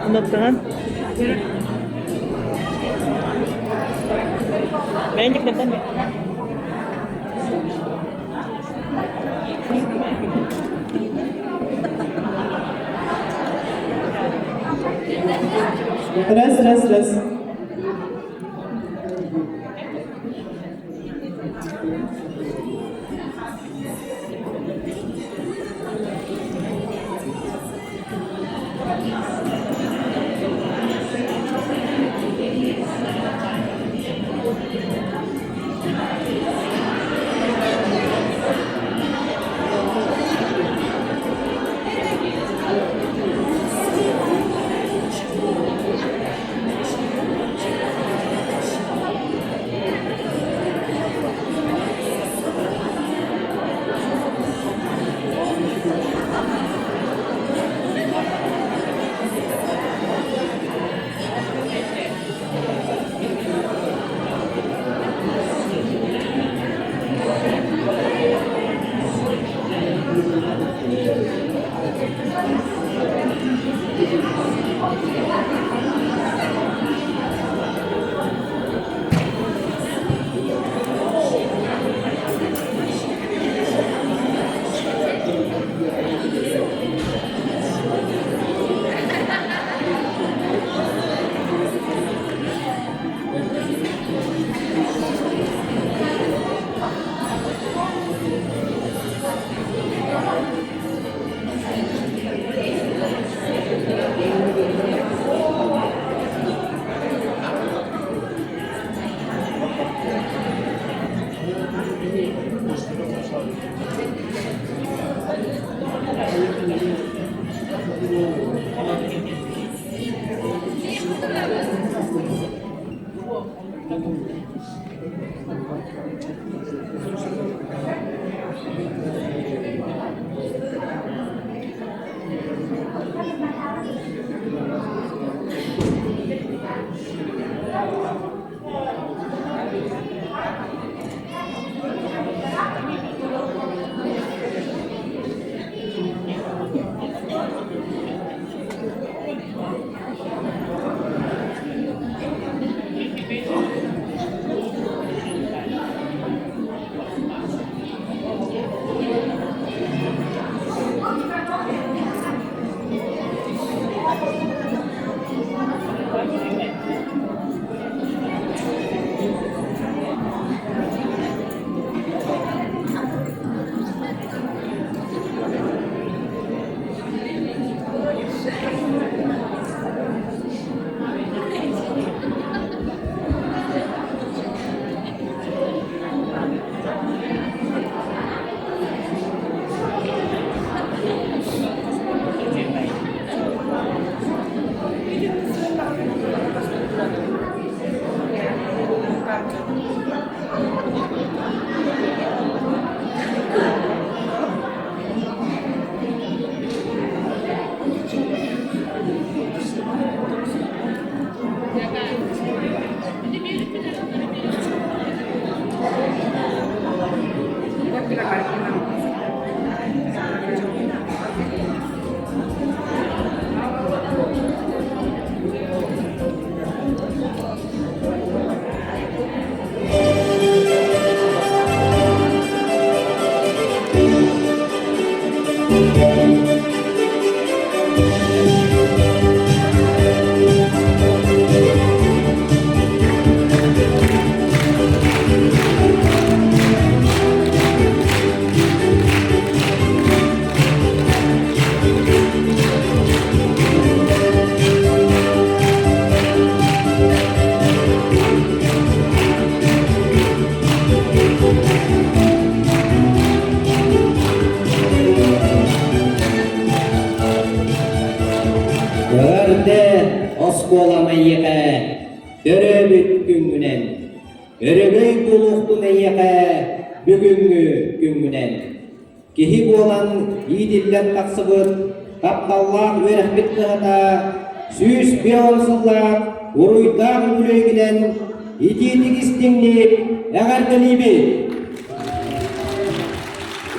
Кнопканан. Бэйэҥ Раз, раз, раз. Эҕэрдэ оскуолам эйиэхэ, төрөөбүт күҥҥүнэн, өрөгөй буолуохтун эйиэхэ бүгүҥҥү күҥҥүнэн. Киһи буолан иитиллэн тахсыбыт. тапталлаах үөрэхпит кыһата 150 сыллаах уруйдаах үбүлүөйгүнэн итиитик истиҥник эҕэрдэлиибит!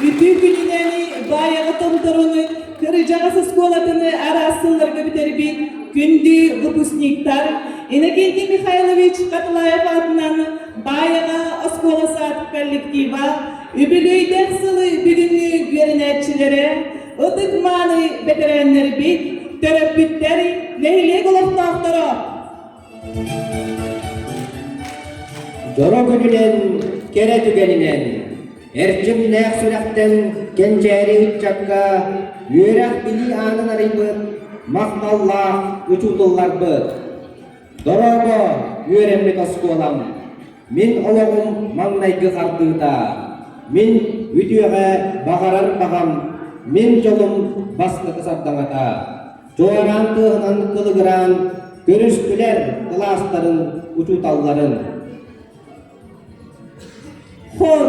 Үтүө күнүнэн Баайаҕа Томторуну кырдьаҕас оскуолатыны араас сылларга бүтэрбит күндү выпускниктар Иннокентий Михайлович Каталаев аатынан Баайаҕа оскуола-саад коллектива үбүлүөйдээх сылы бүгүҥҥү үөрэнээччилэрэ, ытык-мааны бэтэрээннэрбит, төрөппүттэр, нэһилиэк олохтоохторо! Дьоро күнүнэн, кэрэ түгэнинэн, эрчимнээх сүрэхтэн кэнчээри ыччакка үөрэх-билии аанын арыйбыт махталлаах учууталларбыт! Дорообо, үөрэммит оскуолам! Мин олоҕум маҥнайгы хардыыта, мин үтүөҕэ баҕарар баҕам, мин дьолум бастакы сардаҥата. Чуораан тыаһынан кылыгыраан көрүстүлэр кылаастарын учууталларын. Хор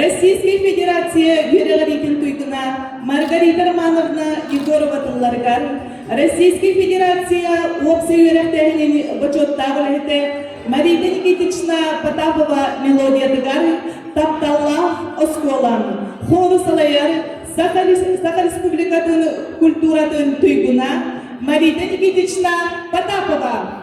Российскай Федерация үөрэҕириитин туйгуна Маргарита Романовна Егорова тылларыгар Российскай Федерация уопсай үөрэхтээһинин бочуоттаах үлэһитэ Мария Никитична Потапова мелодиятыгар «Тапталлаах оскуолам» хору салайар Саха Республикатын культуратын туйгуна Мария Никитична Потапова.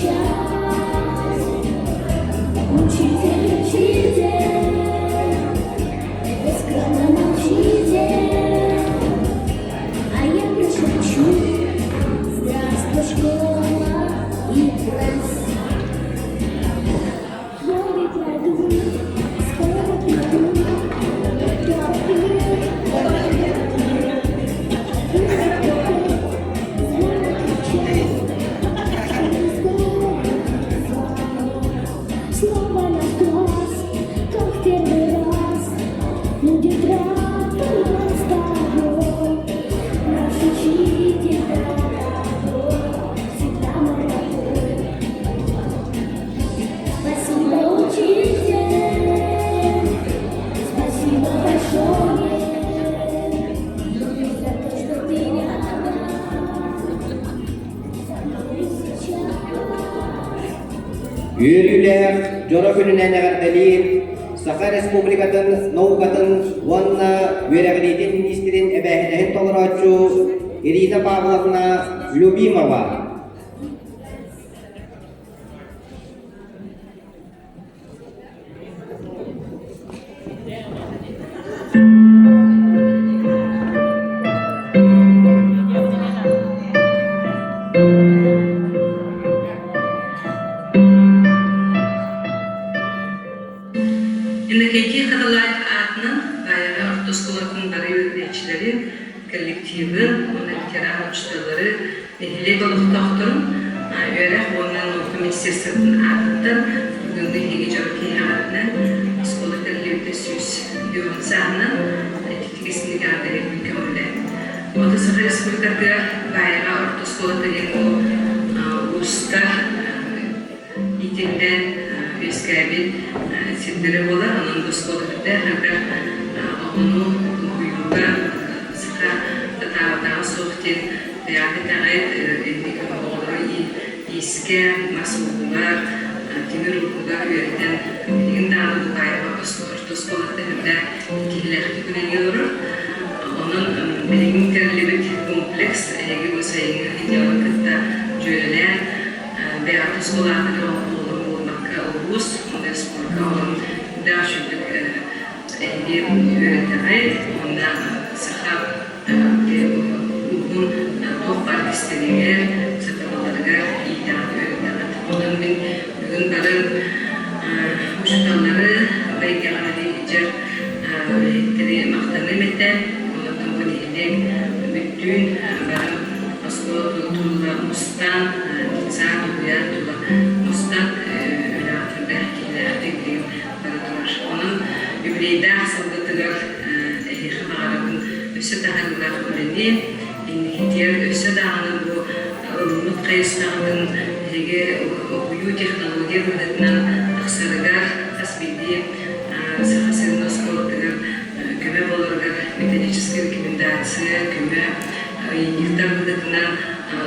час. Учитель, учитель, вы скромно молчите, а я прошепчу: Здравствуй, школа и класс. Я ведь найду, скоро приду, только вперед, Снова наш класс, как в первый раз, Будет рад нам с тобой. Наш учитель дорогой, всегда нам дорогой. Спасибо, учитель, спасибо большое за то, что ты рядом со мной сейчас. Үөрүүлээх дьоро күнүнэн эҕэрдэлиир Саха Республикатын наукатын уонна үөрэҕириитин миниистирин эбээһинэһин толорооччу Ирина Павловна Любимова. Иннокентий Хатылаев аатынан Баайаҕа орто оскуолатын бары үөрэнээччилэрин, коллективын уонна ветеран учууталлары, нэһилиэк олохтоохторун үөрэх уонна наука министерствотын аатыттан бүгүҥҥү эһиги дьоро киэһэҕитинэн оскуола тэриллибитэ 100 сааһынан ититик эҕэрдэлэрбин көҕүлээн. Уота Саха Республикатыгар Баайаҕа орто оскуолата диэн улууска итиннэн үөскээбит сирдэрэ буолар. Онон оскуолабытыгар элбэх оҕону уһуйууга саха татаабатаҕа суох диэн бэйэҕит итэҕэйит инник оҕолору иискэ, мас уугугар, тимир уугугар үөрэтэн билигин даҕаны бу Баайаҕа орто оскуолата үрдээх киһилээхтик үлэлии олорор. Онон билигин тэриллибит комплекс эһиги бу сайыҥҥы идеалы кытта дьүөрэлээн бэйэҕит оскуолаҕытыгар оҕолору буолбакка улуус уонна республика оҕолорун дээх үчүгдүк эһиги үөрэтэҕит уонна саха уһун туох баар кистэлэҥэр, сатабылларыгар иитэҕит үөрэтэҕит. Онон мин бүгүн бары учууталлары эйгэҕэ илдьэр үлэһиттэри махтаныам этэ. Онон бу нэһилиэк бүттүүн бары оскуола тула мустан, детсад, уһуйаан тула мустан үлэҕэ түрдээх киһилээхтик билигин бара турар. Онон юбилейдаах сылгытыгар эһиэхэ баҕарабын өссө таһаарыылаах үлэни, инникитигэр өссө даҕаны бу ылыммыт хайысхаҕытын биһиги уһуйуу технология быһыытынан тахсарыгар хас биирдии Саха сирин оскуолатыгар көмө буоларыгар методическай рекомендация, көмө ыйынньыктар быһыытынан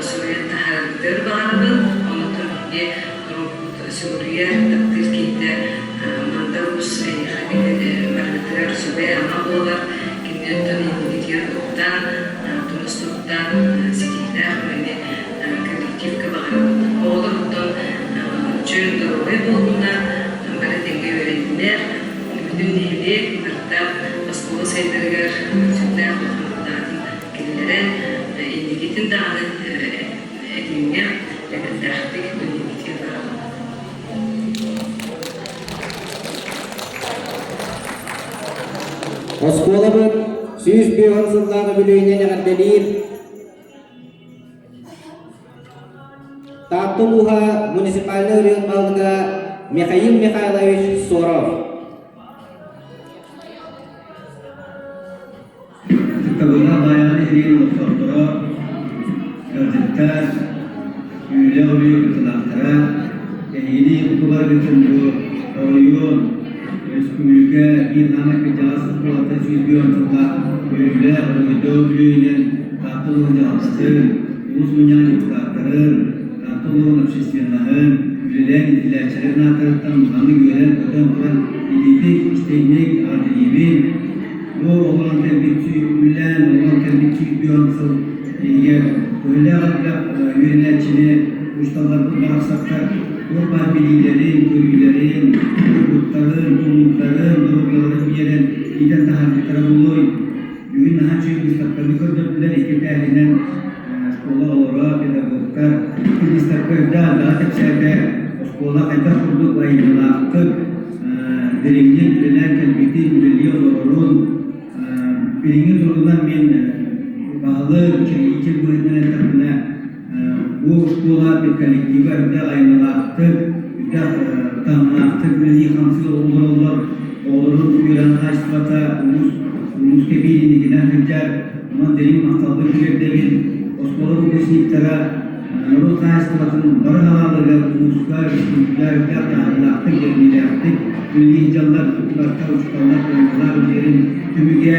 суруйан таһаараргытыгар баҕарабын. Онтон биһиги норуоппут сүгүрүйэр, таптыыр киһитэ Мандар Уус эйиэхэ барыгытыгар сүбэ-ама буолар. Кинилэртэн инникитигэр уктаан, тумус туттан, ситиһиилээх үлэни коллективка баҕарабын. Оҕолор оттон чөл доруобай буоллунар, бары тэҥҥэ үөрэннинэр, бүтүн нэһилиэк барыта оскуола сайдарыгар сүрдээх улахан кылаатын киллэрэн, инникитин даҕаны этиҥҥэ эрэллээхтик үлэлииргэ баҕарабын. Оскуолабыт 105 сыллаах үбүлүөйүнэн эҕэрдэлиир Таатта улууһа муниципальнай оройуон баһылыга Михаил Михайлович Соров. Ытыктабыллаах Баайаҕа нэһилиэгин олохтоохторо, ыалдьыттар, үөрэх өрүү кыттыылаахтара, эһигини бу барыгытын бу оройуон, өрөспүүбүлүкэ биир саамай кырдьаҕас оскуолата 101 сыллаах үөрүүлээх уруһуйдуу үбүлүөйүнэн Таатта улууһун дьаһалтатын, улуус мунньаҕын депутаттарын, Таатта улууһун общественноһын, үлэлээн иитиллээччилэрин ааттарыттан улаханнык үөрэн-көтөн туран итиитик, истиҥник эҕэрдэлиибин. Бу олорон кэлбит үлэлээн олорон кэлбит 101 сыл иһигэр төһөлөөх элбэх үөрэнээччини учууталларбыт барахсаттар туох баар билиилэрин, көрүүлэрин, тургуттарын, тулуурдарын, доруобуйаларын биэрэн иитэн таһаарбыттара буолуой. Бүгүн наһаа үчүгэй быыстапканы көрдөрдүлэр икки этээһинэн школа оҕолоро, педагогтар ити быыстапка үрдээх элбэҕи кэпсээтэ. Оскуола хайдах курдук айымньылаахтык, дириҥник үлэлээн кэлбитин, үлэлии олорорун, билиҥҥи туругунан мин баһылык, учредитель быһыытынан эттэхпинэ, бу школа коллектива үрдээх айымньылаахтык, үрдээх таһымнаахтык үлэлии-хамсыы олороллор. Оҕолорун үөрэҕин хаачыстыбата улуус улууска биир инникинэн сылдьар. Онон дириҥ махталбын тириэрдэбин. Оскуола выпускниктара норуот хаһаайыстыбатын бары салааларыгар улууска, республикаҕа үрдээх таһаарыылаахтык, бэриниилээхтик үлэлии сылдьаллар. Барыта учууталлар кыһалҕалаах үлэлэрин түмүгэ.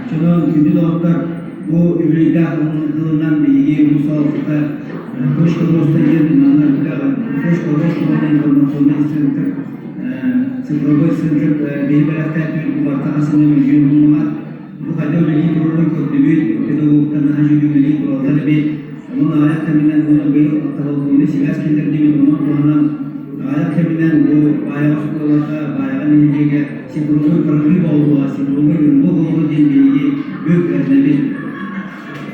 Чонон күндү доҕоттор, бу үбүлүөйдээх тылынан биһиги улуус салалтата Точка роста диэн манна Точка роста уонна информационный центр цифровой центр биһи бэлэхтээтибит убартаҕа сына мөлүйүөн буллулар. Бу хайдах үлэлии турарын көрдүбүт, педагогтар наһаа үчүгэй үлэлии тураллар эбит. Онон аҕыйах кэминэн уонна быйыл оптоволоконнай сибээс киллэрдибит, онон туһанан аҕыйах кэминэн бу Баайаҕа оскуолата, Баайаҕа нэһилиэгэ цифровой прорыв оҕолоро, цифровой рывок оҕолоро диэн биһиги бүк эрэнэбит.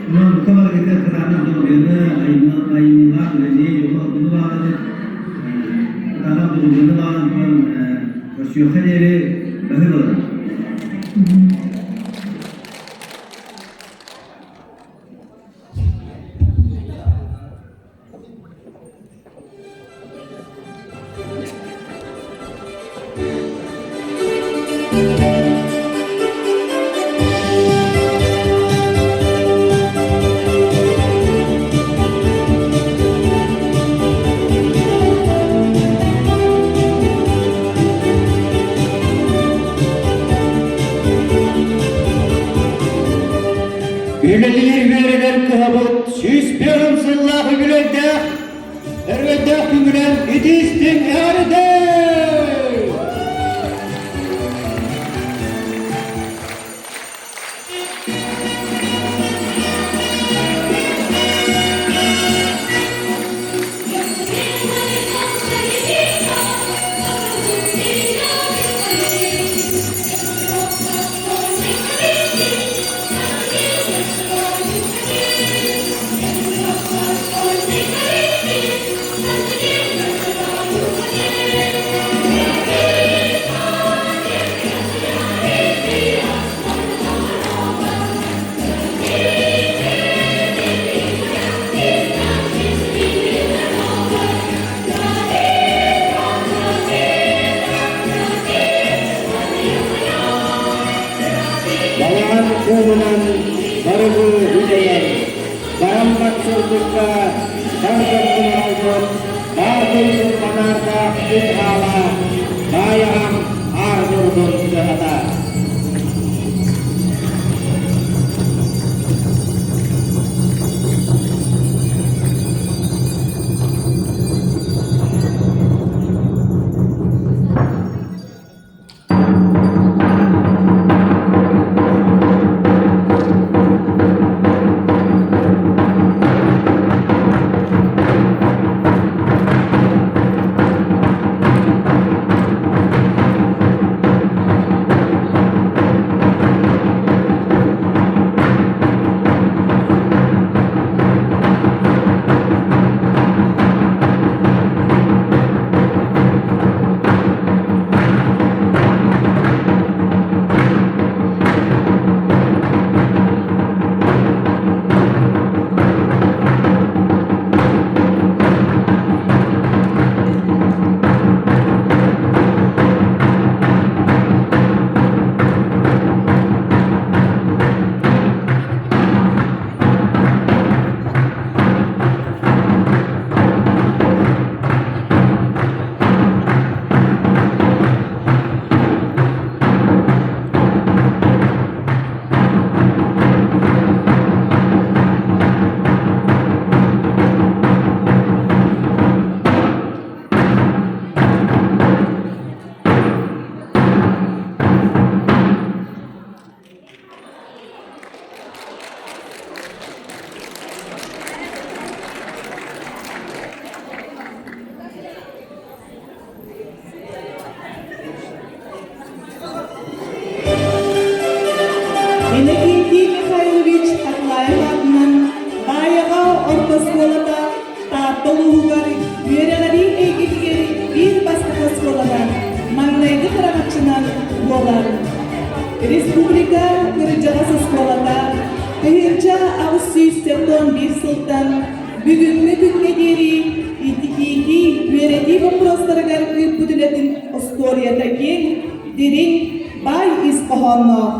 Онон бука барыгытыгар кытаанах доруобуйаны, айымньылаах үлэни, дьолу-соргуну баҕарабыт. Кытаанах доруобуйаны баҕаран туран көрсүөххэ диэри баһыыбаларын. Үлэлиир үөрэнэр кыһабыт 101 сыллаах үбүлүөйдээх өрөгөйдөөх күҥүнэн итиистиҥ эҕэрдэ! Балаҕан куумунан барыбы үтэйэн, бараммат сырдыкка бар дьоммун аҕалбыт баар дойдум банаардаах күн хаала, баайаҕам аар ньургун кыһата. Республика кырдьаҕас оскуолата 1881 сылтан бүгүҥҥү күҥҥэ диэри иитии, үөрэтии боппуруостарыгар ыыппыт үлэтин остуоруйата киэҥ, дириҥ, баай ис хоһоонноох.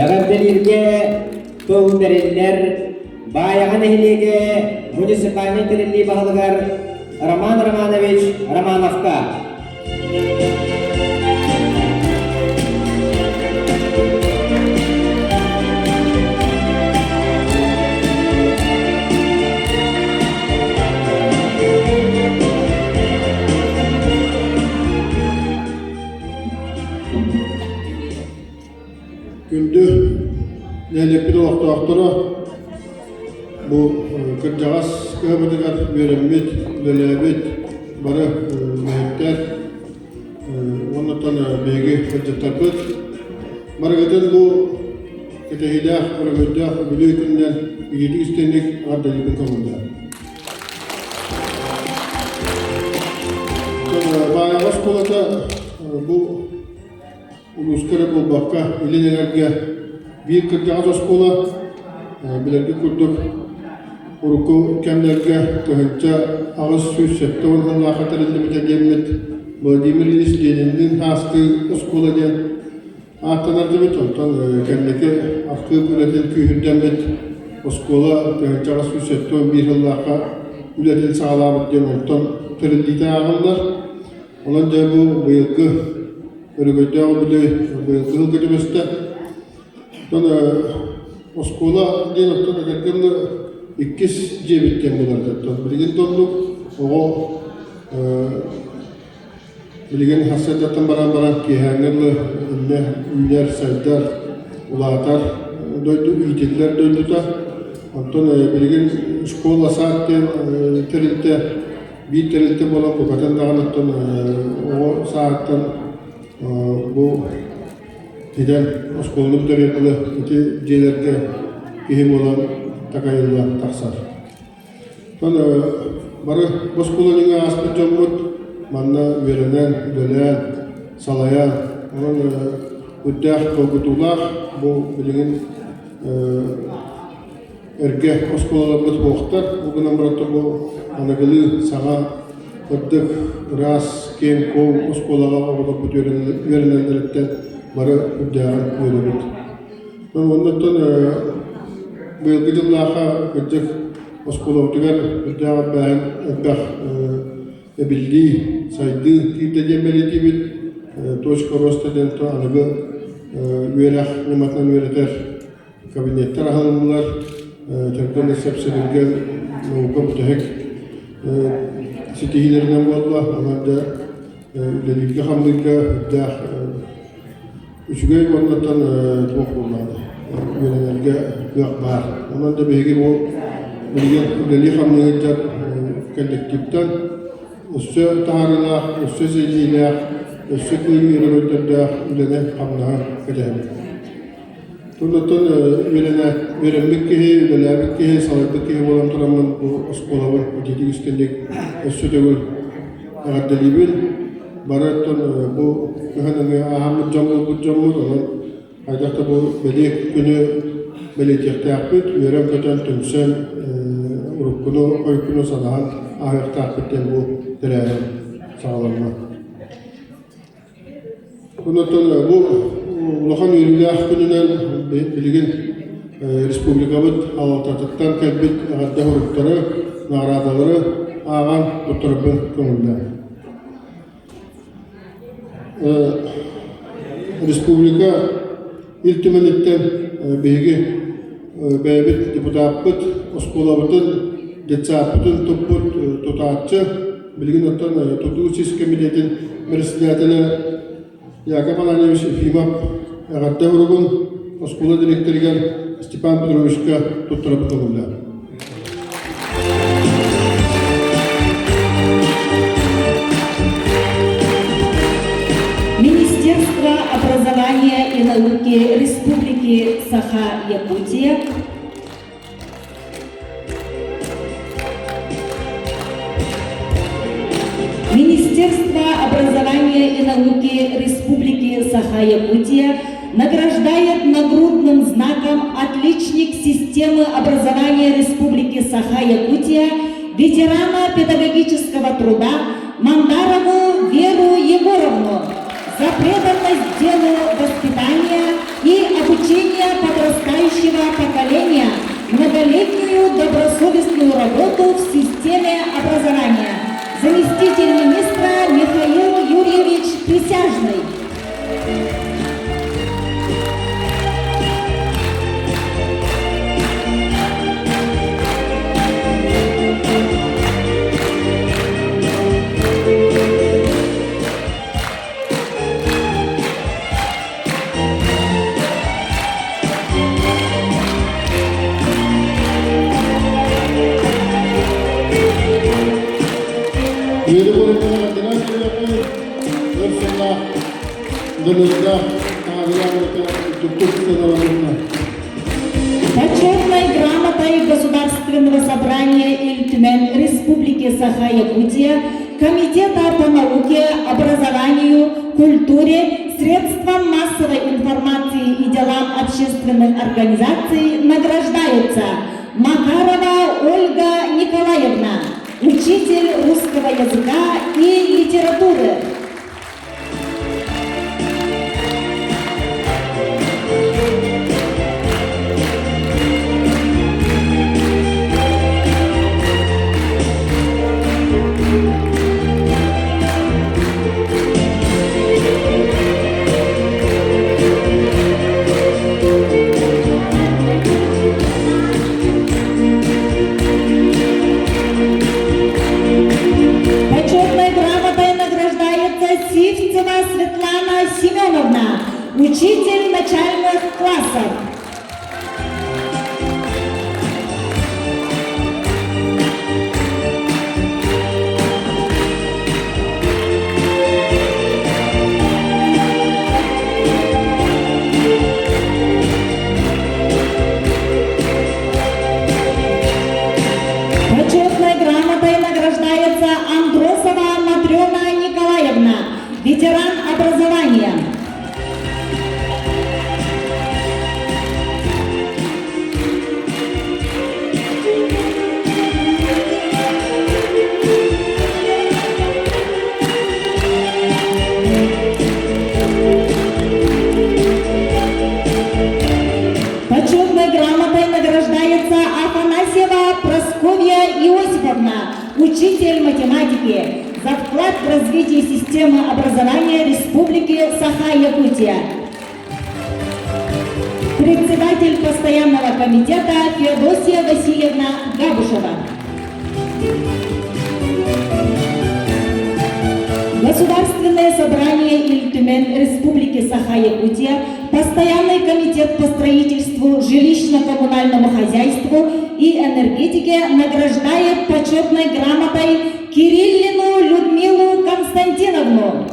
Эҕэрдэлииргэ тыл бэриллэр Баайаҕа нэһилиэгэ муниципальнай тэриллии баһылыгар Роман Романович Романовка. олохтоохторо бу кырдьаҕас кыһабытыгар үөрэммит, үлэлээбит бары үлэһиттэр уоннаттан биһиги ыалдьыттарбыт барыгытын бу кэтэһиилээх, өрөгөйдөөх үбүлүөй күнүнэн итиитик истиҥник эҕэрдэлиибин көҥүллээн. Баайаҕа оскуолата бу улууска эрэ буолбакка, илин эҥэргэ биир кырдьаҕас оскуола, билэргит курдук, урукку кэмнэргэ 1870 сыллаахха тэриллибитэ диэммит Владимир Ильич Ленинниин саастыы оскуола диэн ааттанар дибит, онтон кэнники архыып үлэтин күүһүрдэммит оскуола 1871 сыллаахха үлэтин саҕалаабыт диэн онтон тэриллиитэ ааҕыллар. Онон дьэ бу быйылгы өрөгөйдөөх үбүлүөй быйылгы сылга түбэстэ. Оттон оскуола диэн оттон этэргэ дылы иккис дьиэбит диэн буолар. Оттон билигин да оннук оҕо билигин сарсыардаттан баран баран киэһээҥҥэ дылы иннэ үүнэр, сайдар, улаатар дойду иитиллэр дойдута. Оттон билигин школа сад диэн тэрилтэ биир тэрилтэ буолан букатын даҕаны оттон оҕо сааһыттан бу киирэн оскуоланы бүтэрэр дылы ити дьиэлэргэ киһи буолан такайыллан тахсар. Оттон бары оскуоланы ааспыт дьоммут манна үөрэнэн, үлэлээн, салайан, онон үрдээх долгутуулаах бу билигин эргэ оскуолаларбыт суохтар. Ол гынан баран бу аныгылыы саҥа кырдык, ыраас, киэҥ-куоҥ оскуолаҕа оҕолорбут үөрэнэллэриттэн бары үрдээҕин үөрэбит. Оннуттан быйылгы дьыллаахха кырдьык оскуолабытыгар үрдээх элбээһин элбэх эбиллии, сайдыы киирдэ диэн бэлиэтиибит. Точка роста диэн аныгы үөрэх ньыматынан үөрэтэр Кабинеттар аһылыннылар, Тэргэн сэп-сэбиргэ наука бүтэһик ситиһиилэринэн буолла. Онон дьэ үлэлииргэ-хамныырга үрдээх үчүгэй уоннаттан туох буоллаҕына үөрэнэргэ кыах баар. Онон да биһиги бу билигин үлэлии-хамныы сылдьар коллективтан өссө таһаарыылаах, өссө ситиһиилээх, өссө кыайыы өрөгөйдөрдөөх үлэни-хамнаһы кэтэһэбит. Оннуттан үөрэнэ үөрэммит киһи, үлэлээбит киһи, салайбыт киһи буолан тураммын бу оскуолабын итиитик истинник өссө төгүл эҕэрдэлиибин. Бары оттон бу кыһын эмиэ ааһаммыт дьон буолбут дьоммут, онон хайдах да бу бэлиэ күнү бэлиэтиэхтээхпит, үөрэн-көтөн, түмсэн, уруккуну, хойуккуну санаһан ааһыахтаахпыт диэн бу тэрээһин саҕаланна. Онтон бу улахан үөрүүлээх күнүнэн билигин республикабыт салалтатыттан кэлбит эҕэрдэ суруктары, наҕараадалары ааҕан туттарарбын көҥүллээн. Республика Ил Түмэниттэн биһиги бэйэбит депутаппыт, оскуолабытын, детсадпытын туппут тутааччы, билигин оттон тутуу сис кэмитиэтин председателэ Яков Ананьевич Ефимов эҕэрдэ суругун оскуола дириэктэригэр Степан Петровичка туттарабыт көҥүллээх. Министерство образования и науки Республики Саха-Якутия Министерство образования и науки Республики Саха-Якутия награждает нагрудным знаком «Отличник системы образования Республики Саха-Якутия» ветерана педагогического труда Мандарову Веру Егоровну за преданность делу воспитания и обучения подрастающего поколения, многолетнюю добросовестную работу в системе образования. Заместитель министра Михаил Юрьевич Присяжный. Егоровна эҕэрдэлээн кэлиэххэ, өр сыллаах, дьаныардаах таһаарыылаах үлэтэ үрдүктүк сыаналанна. Почетной грамотой Государственного собрания Ил Түмэн Республики Саха-Якутия Комитета по науке, образованию, культуре, средствам массовой информации и делам общественных организаций награждаются Макарова Ольга Николаевна, учитель русского языка и литературы. Почетной грамотой награждается Сивцева Светлана Семеновна, учитель начальных классов. Почетной грамотой награждается Андросова Матрена Николаевна, ветеран образования. Почетной грамотой награждается Афанасьева Прасковья Иосифовна, учитель математики, за вклад в развитие системы образования Республики Саха-Якутия. Председатель постоянного комитета Феодосия Васильевна Габушева. Государственное собрание Ил Түмэн Республики Саха-Якутия, Постоянный комитет по строительству, жилищно-коммунальному хозяйству и энергетике награждает почетной грамотой Кириллину Людмилу Константиновну.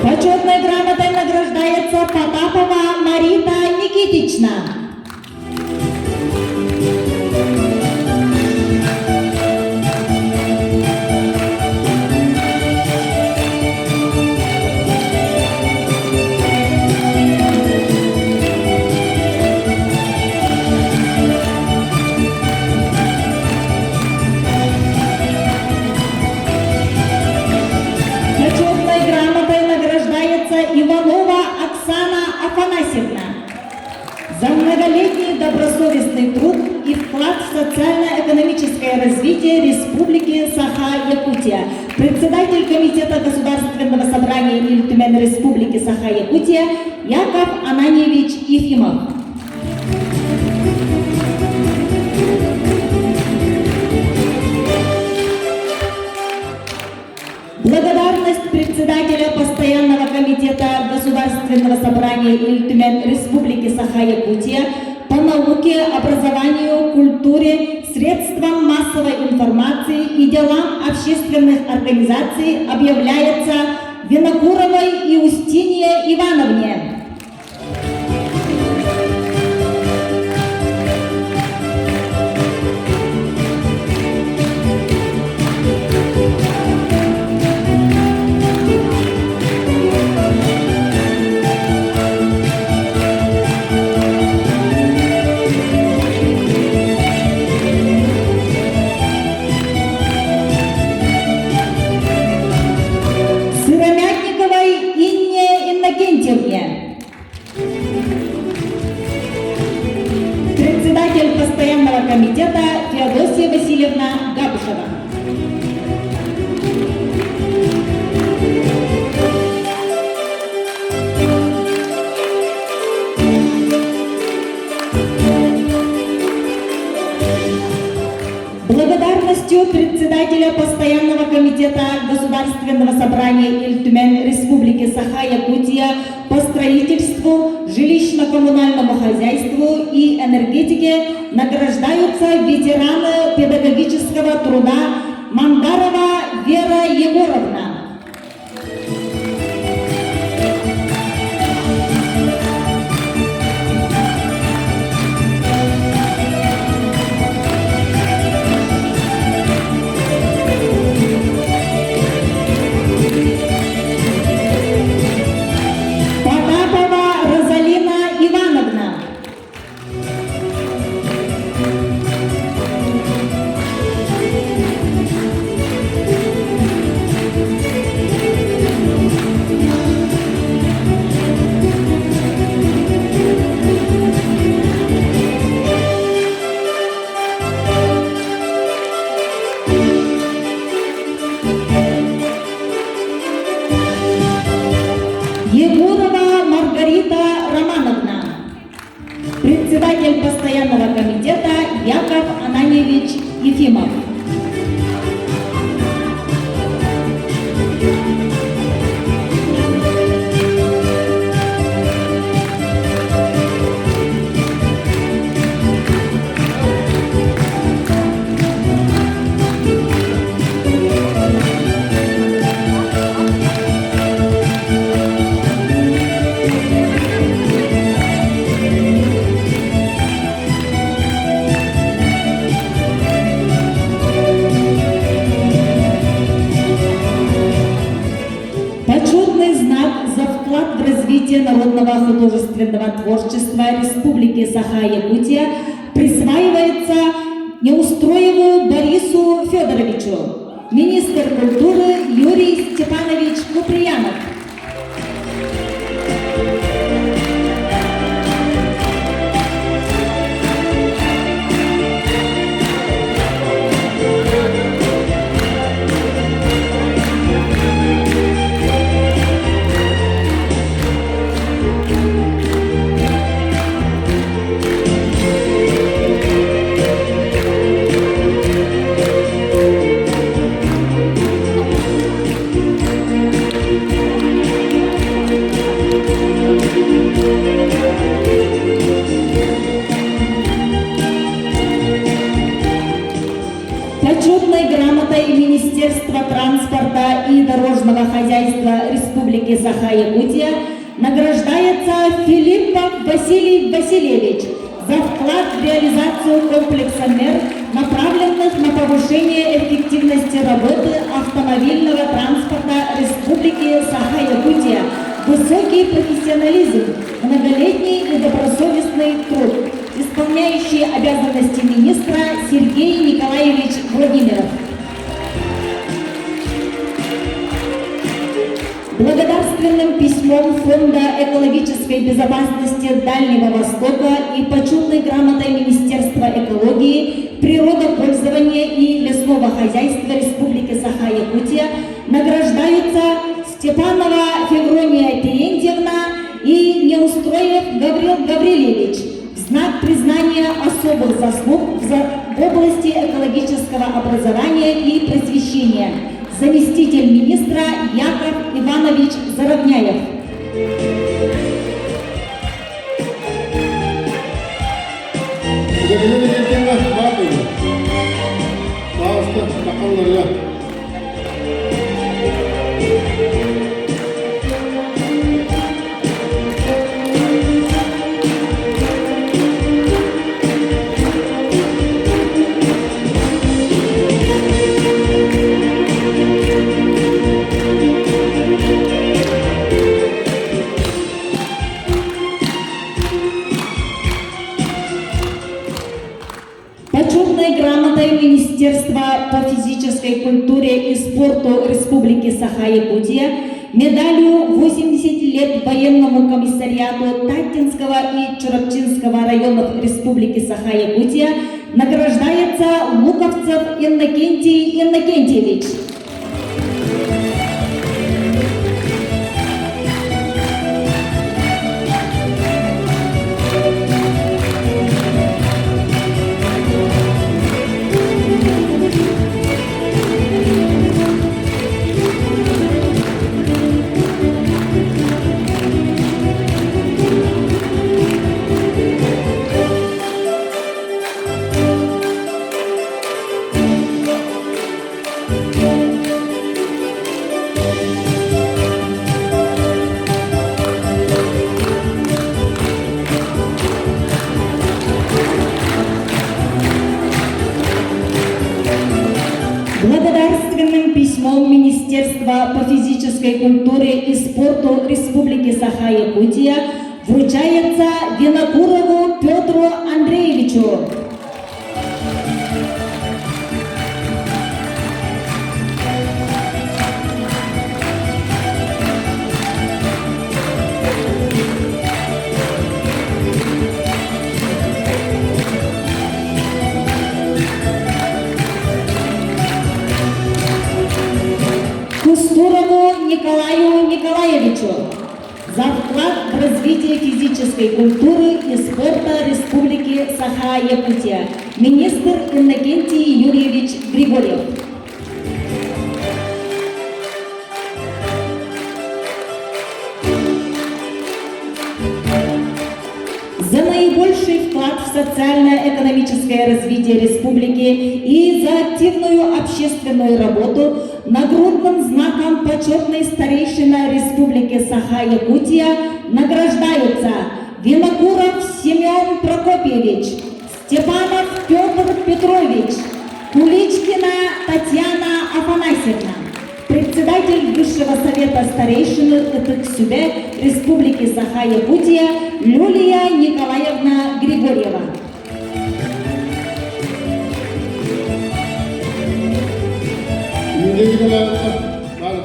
Почетной грамотой награждается Потапова Марита Никитична. Почетной грамотой награждается Иванова Оксана Афанасьевна за многолетний добросовестный труд и вклад в социально-экономическое развитие Республики Саха-Якутия. Председатель Комитета Государственного собрания Ил Түмэн Республики Саха-Якутия Яков Ананьевич Ефимов. Благодарность председателя Постоянного комитета Государственного собрания Ил Түмэн Республики Саха-Якутия по науке, образованию, культуре, средствам массовой информации и делам общественных организаций объявляется Винокуровой Иустине Ивановне. Сыромятниковой Инне Иннокентьевне. Председатель постоянного комитета Феодосия Васильевна Габышева. Благодарностью председателя Постоянного комитета Государственного собрания Ильтюмен Республики Саха-Якутия по строительству, жилищно-коммунальному хозяйству и энергетике награждаются ветераны педагогического труда Мандарова Вера Егоровна. Потапова Розалина Ивановна. Егорова Маргарита Романовна. Председатель постоянного комитета Яков Ананьевич Ефимов. Почетный знак за вклад в развитие народного художественного творчества Республики Саха-Якутия присваивается Неустроеву Борису Федоровичу, министр культуры Юрий Степанович Куприянов. Почетной грамотой Министерства транспорта и дорожного хозяйства Республики Саха-Якутия награждается Филиппов Василий Васильевич за вклад в реализацию комплекса мер, направленных на повышение эффективности работы автомобильного транспорта Республики Саха-Якутия, высокий профессионализм, многолетний и добросовестный труд, исполняющий обязанности министра Сергей Николаевич Владимиров. Благодарственным письмом Фонда экологической безопасности Дальнего Востока и почетной грамотой Министерства экологии, природопользования и лесного хозяйства Республики Саха-Якутия награждаются Степанова Феврония Терентьевна и Неустроев Гаврил Гаврилевич в знак признания особых заслуг в области экологического образования и просвещения. Заместитель министра Яков Иванович Заровняев. Почетной грамотой Министерства по физической культуре и спорту Республики Саха-Якутия, медалью 80 лет военному комиссариату Таттинского и Чурапчинского районов Республики Саха-Якутия награждается Луковцев Иннокентий Иннокентьевич. Благодарственным письмом Министерства по физической культуре и спорту Республики Саха-Якутия вручается Винокурову Петру Андреевичу. Кустурову Николаю Николаевичу за вклад в развитие физической культуры и спорта Республики Саха-Якутия. Министр Иннокентий Юрьевич Григорьев. За наибольший вклад в социально-экономическое развитие республики и за активную общественную работу нагрудным знаком почетной старейшина Республики Саха-Якутия награждаются Винокуров Семен Прокопьевич, Степанов Петр Петрович, Куличкина Татьяна Афанасьевна, председатель Высшего совета старейшины Ытык-Сүбэ Республики Саха-Якутия Люлия Николаевна Григорьева. Юлия Николаевна, баар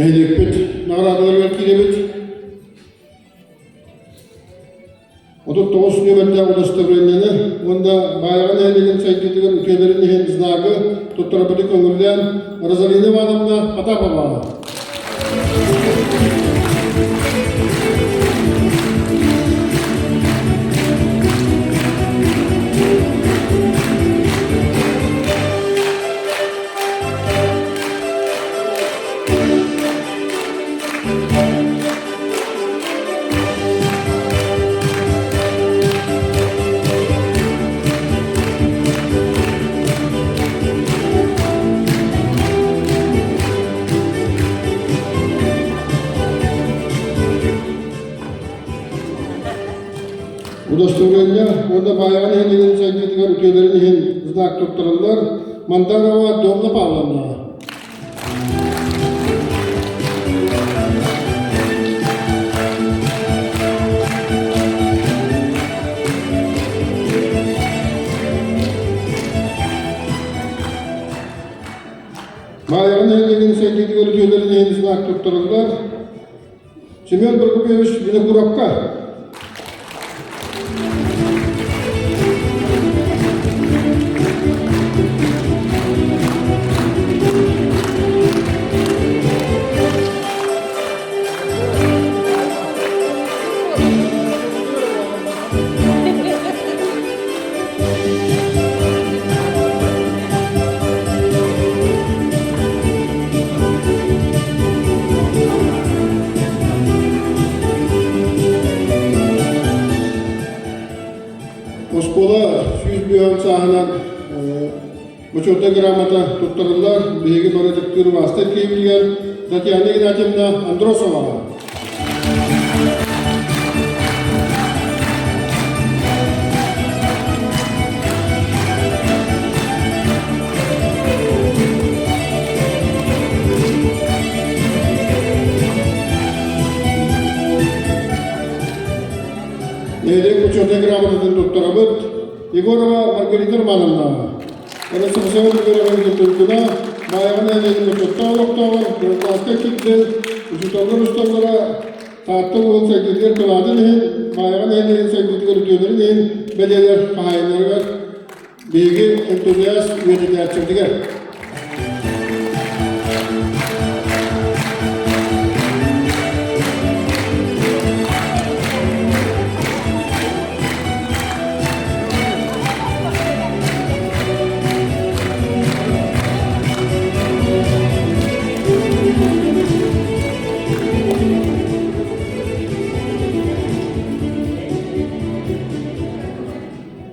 Нэһилиэкпит наҕараадаларыгар киирэбит. 39 нүөмэрдээх удостоверениены уонна Баайаҕа нэһилиэгин сайдыытыгар үтүөлэрин иһин знагы туттарбыты көҥүллээн Розалина Ивановна Потапова. Удостоверение уонна Баайаҕа нэһилиэгин сайдыытыгар үтүөлэрин иһин знак туттараллар Мандарова Домна Павловна. Маайаҕа нэһилиэгин сайдыытыгар үтүөлэрин иһин знак туттараллар Семен Прокопьевич Винокуровка. Оскуола 101 сааһынан Бочуотунай грамота туттарыллар. Биһиги бары ытыктыыр убаастар киһибитигэр Татьяна Игнатьевна Андросоваҕа. Нэһилиэк бочуотунай грамотатын туттарабыт. Егорова Маргарита Романовна, РСФСР үөрэҕин туйгуна. Баайаҕа нэһилиэгин бочуоттаах олохтооҕор гражданскай кирдэл учууталлар усталлара Таатта улууһун сайдыытыгар кылаатын иһин, Баайаҕа нэһилиэгин сайдыытыгар үтүөлэрин иһин бэлиэлэр хаһаайыннарыгар биһиги энтузиаст үөрэтээччибитигэр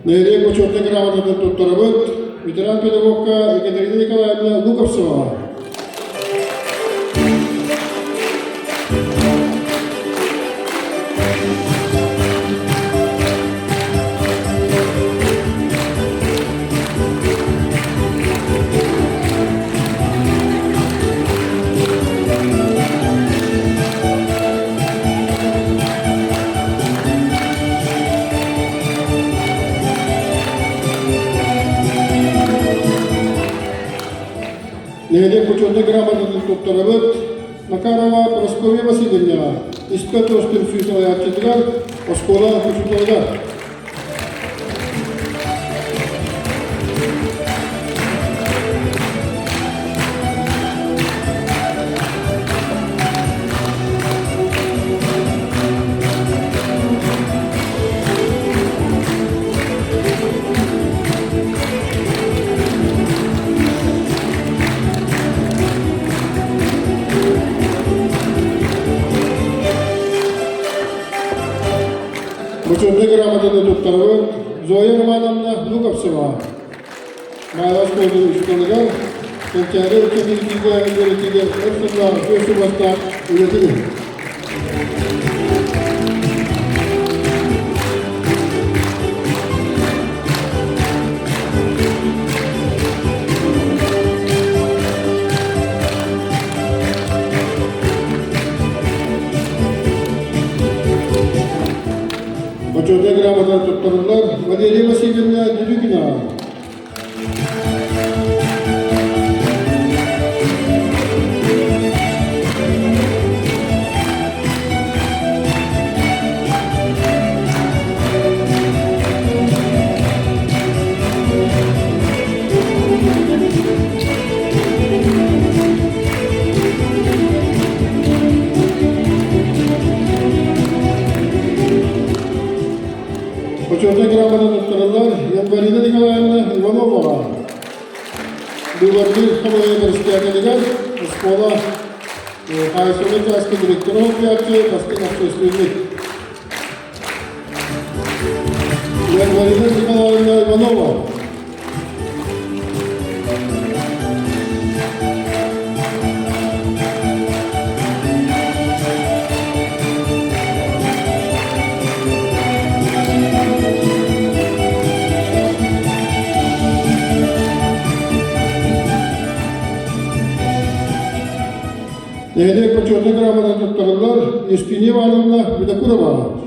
Нэһилиэк бочуотунай грамотатын туттарабыт ветеран педагогка Екатерина Николаевна Луковцеваҕа. Нэһилиэк бочуотунай грамотатын туттарабыт Макарова Прасковья Васильевнаҕа, Испэ тос түмсүү салайааччытыгар, оскуола учууталыгар. Бочуотунай грамотаны туттарабыт Зоя Романовна Луковцева. Майа оскуолатын учууталыгар Кэнчээри ыччат үөрэтиигэ өр сыллаах үтүө суобастаах үлэтин иһин. Бочуотунай грамотаны туттарыллар Валерия Васильевна Дедюкина. Бочуотунай грамота туттарыллар Январина Николаевна Ивановаҕа. Быыбардыыр хамыыһыйа бэрэссэдээтэлигэр оскуола хаһаайыстыбаннай чааска директора солбуйааччы бастыҥ общественник. Январина Николаевна Иванова. Нэһилиэк бочуотунай грамота туттарыллар Евгения Ивановна Винокурова.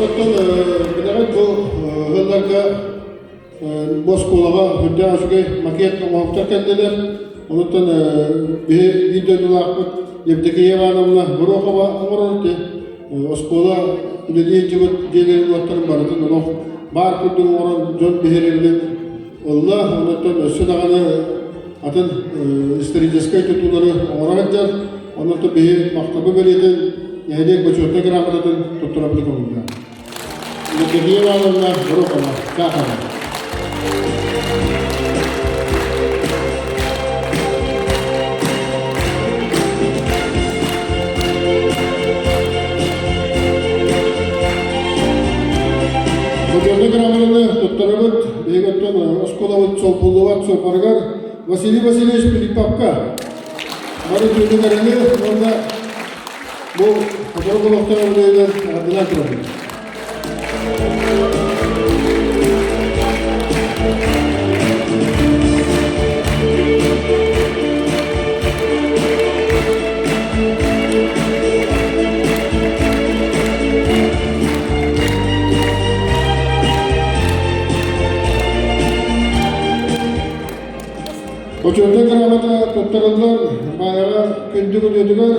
Онтон билэҕит бу ыалларга бу оскуолаҕа үрдээх үчүгэй макет оҥоһуктар кэллилэр. Онуттан биһи биир дойдулаахпыт Евдокия Ивановна Горохова оҥорор ити оскуола үлэлии сылдьыбыт дьиэлэрин уоттарын барытын олох баар курдук оҥорон дьон биһирэбилин ылла. Онуттан өссө даҕаны атын историческай тутуулары оҥоро сылдьар. Онон биһи махтабы бэлиэтин нэһилиэк бочуотунай грамотатын туттарабыт көҥүллээх. Евдокия Ивановна Горохова, Сахарова. Бочуотунай грамотаны туттарабыт. Биһиги оттон оскуолабыт солбуллубат суоппарыгар. Василий Васильевич Филипповка бары үтүөнү уонна бу Хотугу олохтоох үлэһитэр эҕэрдэлээн турабын. Очуотун грамота туттарыллар Баайаҕа күндү күнүтүгэр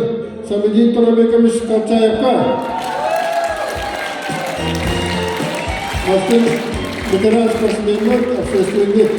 Самедин Торобекович Калчаевка Бастыҥ ветеран спортсменнар общественник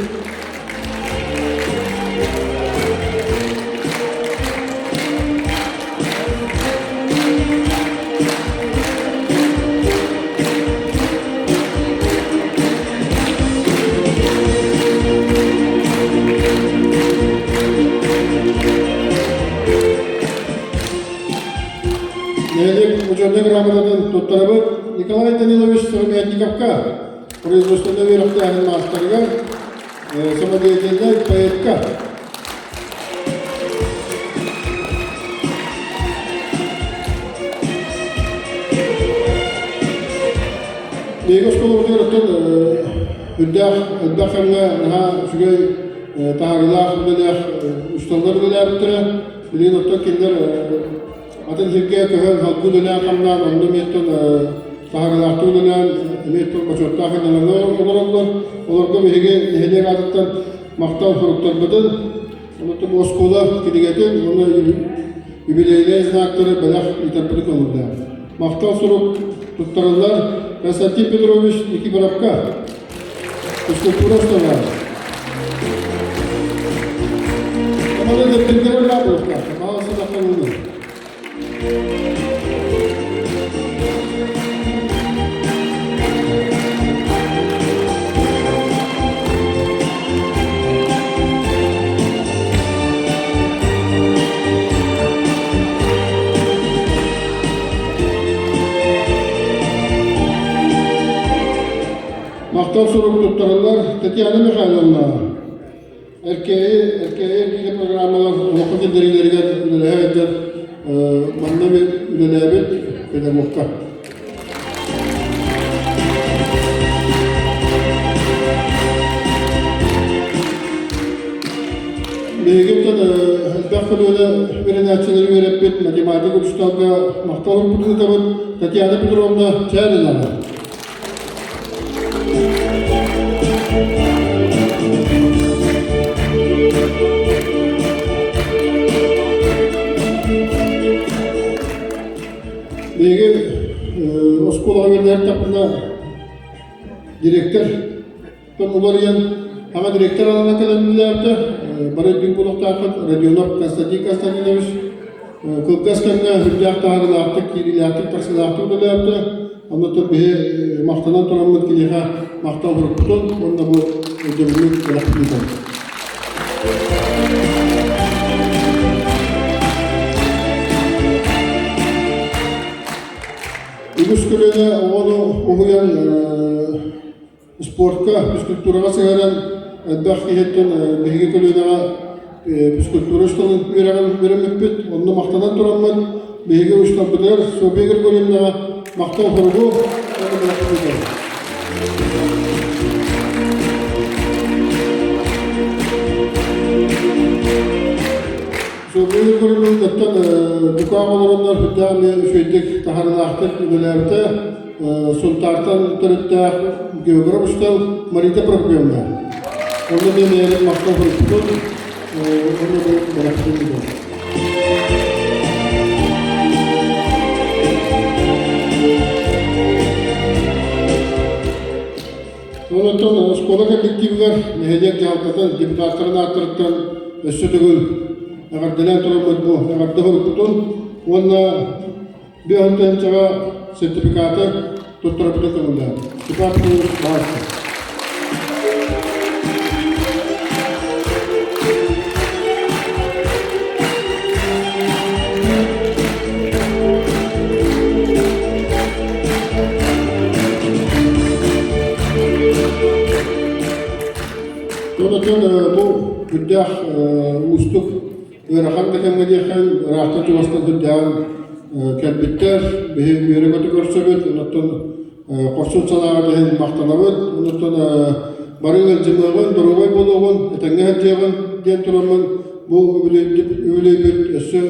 Нэһилиэк учетнай грамотатын туттарабыт Николай Данилович Сыромятниковка, производственнай үөрэхтээһин маастарыгар, самодеятельнай поэтка. Биһиги оскуолабытыгар оттон үрдээх элбэх кэмҥэ наһаа үчүгэй таһаарыылаах үлэлээх учууталлар үлэлээбиттэрэ. Билигин оттон кинилэр атын сиргэ көһөн салгыы үлэлээн-хамнаан онно эмиэ оттон таһаарыылаахтык үлэлээн эмиэ оттон бочуоттаах иннэлэргэ олороллор. Олорго биһиги нэһилиэк аатыттан махтал суруктарбытын, онтон бу оскуола кинигэтин уонна юбилейнай знактары бэлэх ыытарбыты көҥүллээх. Махтал сурук туттарыллар Константин Петрович Никифоровка, физкультура устава. Команда дэптэрдэрэ баар буолуохтаах. Маалысы таххалыылар. Махтал сурук туттарыллар Татьяна Михайловна. Эркээйи, Эркээйи биирэ программалар олоххо киллэриилэригэр үлэлэһэ сылдьар манна үлэлээбит педагогка. Биһигиттэн элбэх көлүөнэ үөрэнээччилэри үөрэппит математик учууталга махтал ыытабыт Татьяна Петровна Чээринова. Биһиги оскуолаҕа үөрэнэртэхпинэ директор уларыйан аҕа директор анана кэлэн үлэлээбитэ. Бары өйдүүр буолуохтааххыт Родионов Константин Константинович кылгас кэмҥэ сүрдээх таһаарыылаахтык, киириилээхтик, тахсыылаахтык үлэлээбитэ. Оннуттан биһи махтанан тураммыт киниэхэ махтал сурукпутун уонна бу өйдөбүлү бэлэхтиибит. Үгүс көлүөнэ оҕону уһуйан спортка, физкультураҕа сыһыаран элбэх киһиттэн биһиги көлүөнэҕэ физкультура учууталын үөрэҕин үөрэммиппит. Онно махтанан тураммыт биһиги учууталбытыгар Софья Григорьевнаҕа махтал суругу уонна бэлэхтиибит. Софья Григорьевна оттон дукаах олороннор сүрдээх эмиэ үчүгэйдик таһаарыылаахтык үлэлээбитэ. Сунтаартан төрүттээх географ учуутал Марита Прокопьевна. Онно мен бэйэбит махтал сурукпутун, онно бэлэхпитин ыытабыт. Онтон оскуола коллективыгар нэһилиэк дьаһалтатын депутаттарын ааттарыттан өссө төгүл эҕэрдэлээн тураммыт бу эҕэрдэ сурукпутун уонна Биһон тыһыынчаҕа сертификаты туттарарбытын көҥүллээн. Степан Петрович Баайсов. Онтон бу үрдээх уустук ыарахан да кэмҥэ диэххин ыраахтан чугастан сирдээҕин кэлбиттэр. Биһи үөрэ-көтө көрсөбүт, онтон хорсун санааҕыт иһин махтанабыт. Онтон бары ыалдьымыаҕын, доруобай буолуоҕун, этэҥҥэ сылдьыаҕын диэн тураммын бу үбүлүөйбүт өссө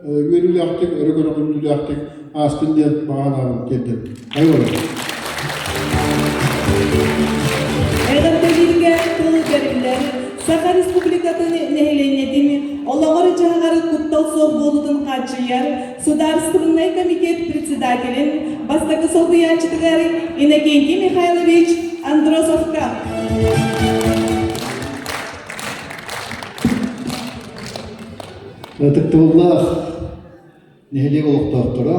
үөрүүлээхтик, өрө көтөҕүллүүлээхтик аастын диэн баҕа санаабын тиэрдэбин. Эҕэрдэлииргэ тыл бэриллэр Саха Республикатын нэһилиэнньэтин олоҕор-дьаһаҕар куттал суох буолуутун хааччыйар Судаарыстыбаннай комитет председателин бастакы солбуйааччытыгар Иннокентий Михайлович Андросовка. Ытыктабыллаах нэһилиэк олохтоохторо,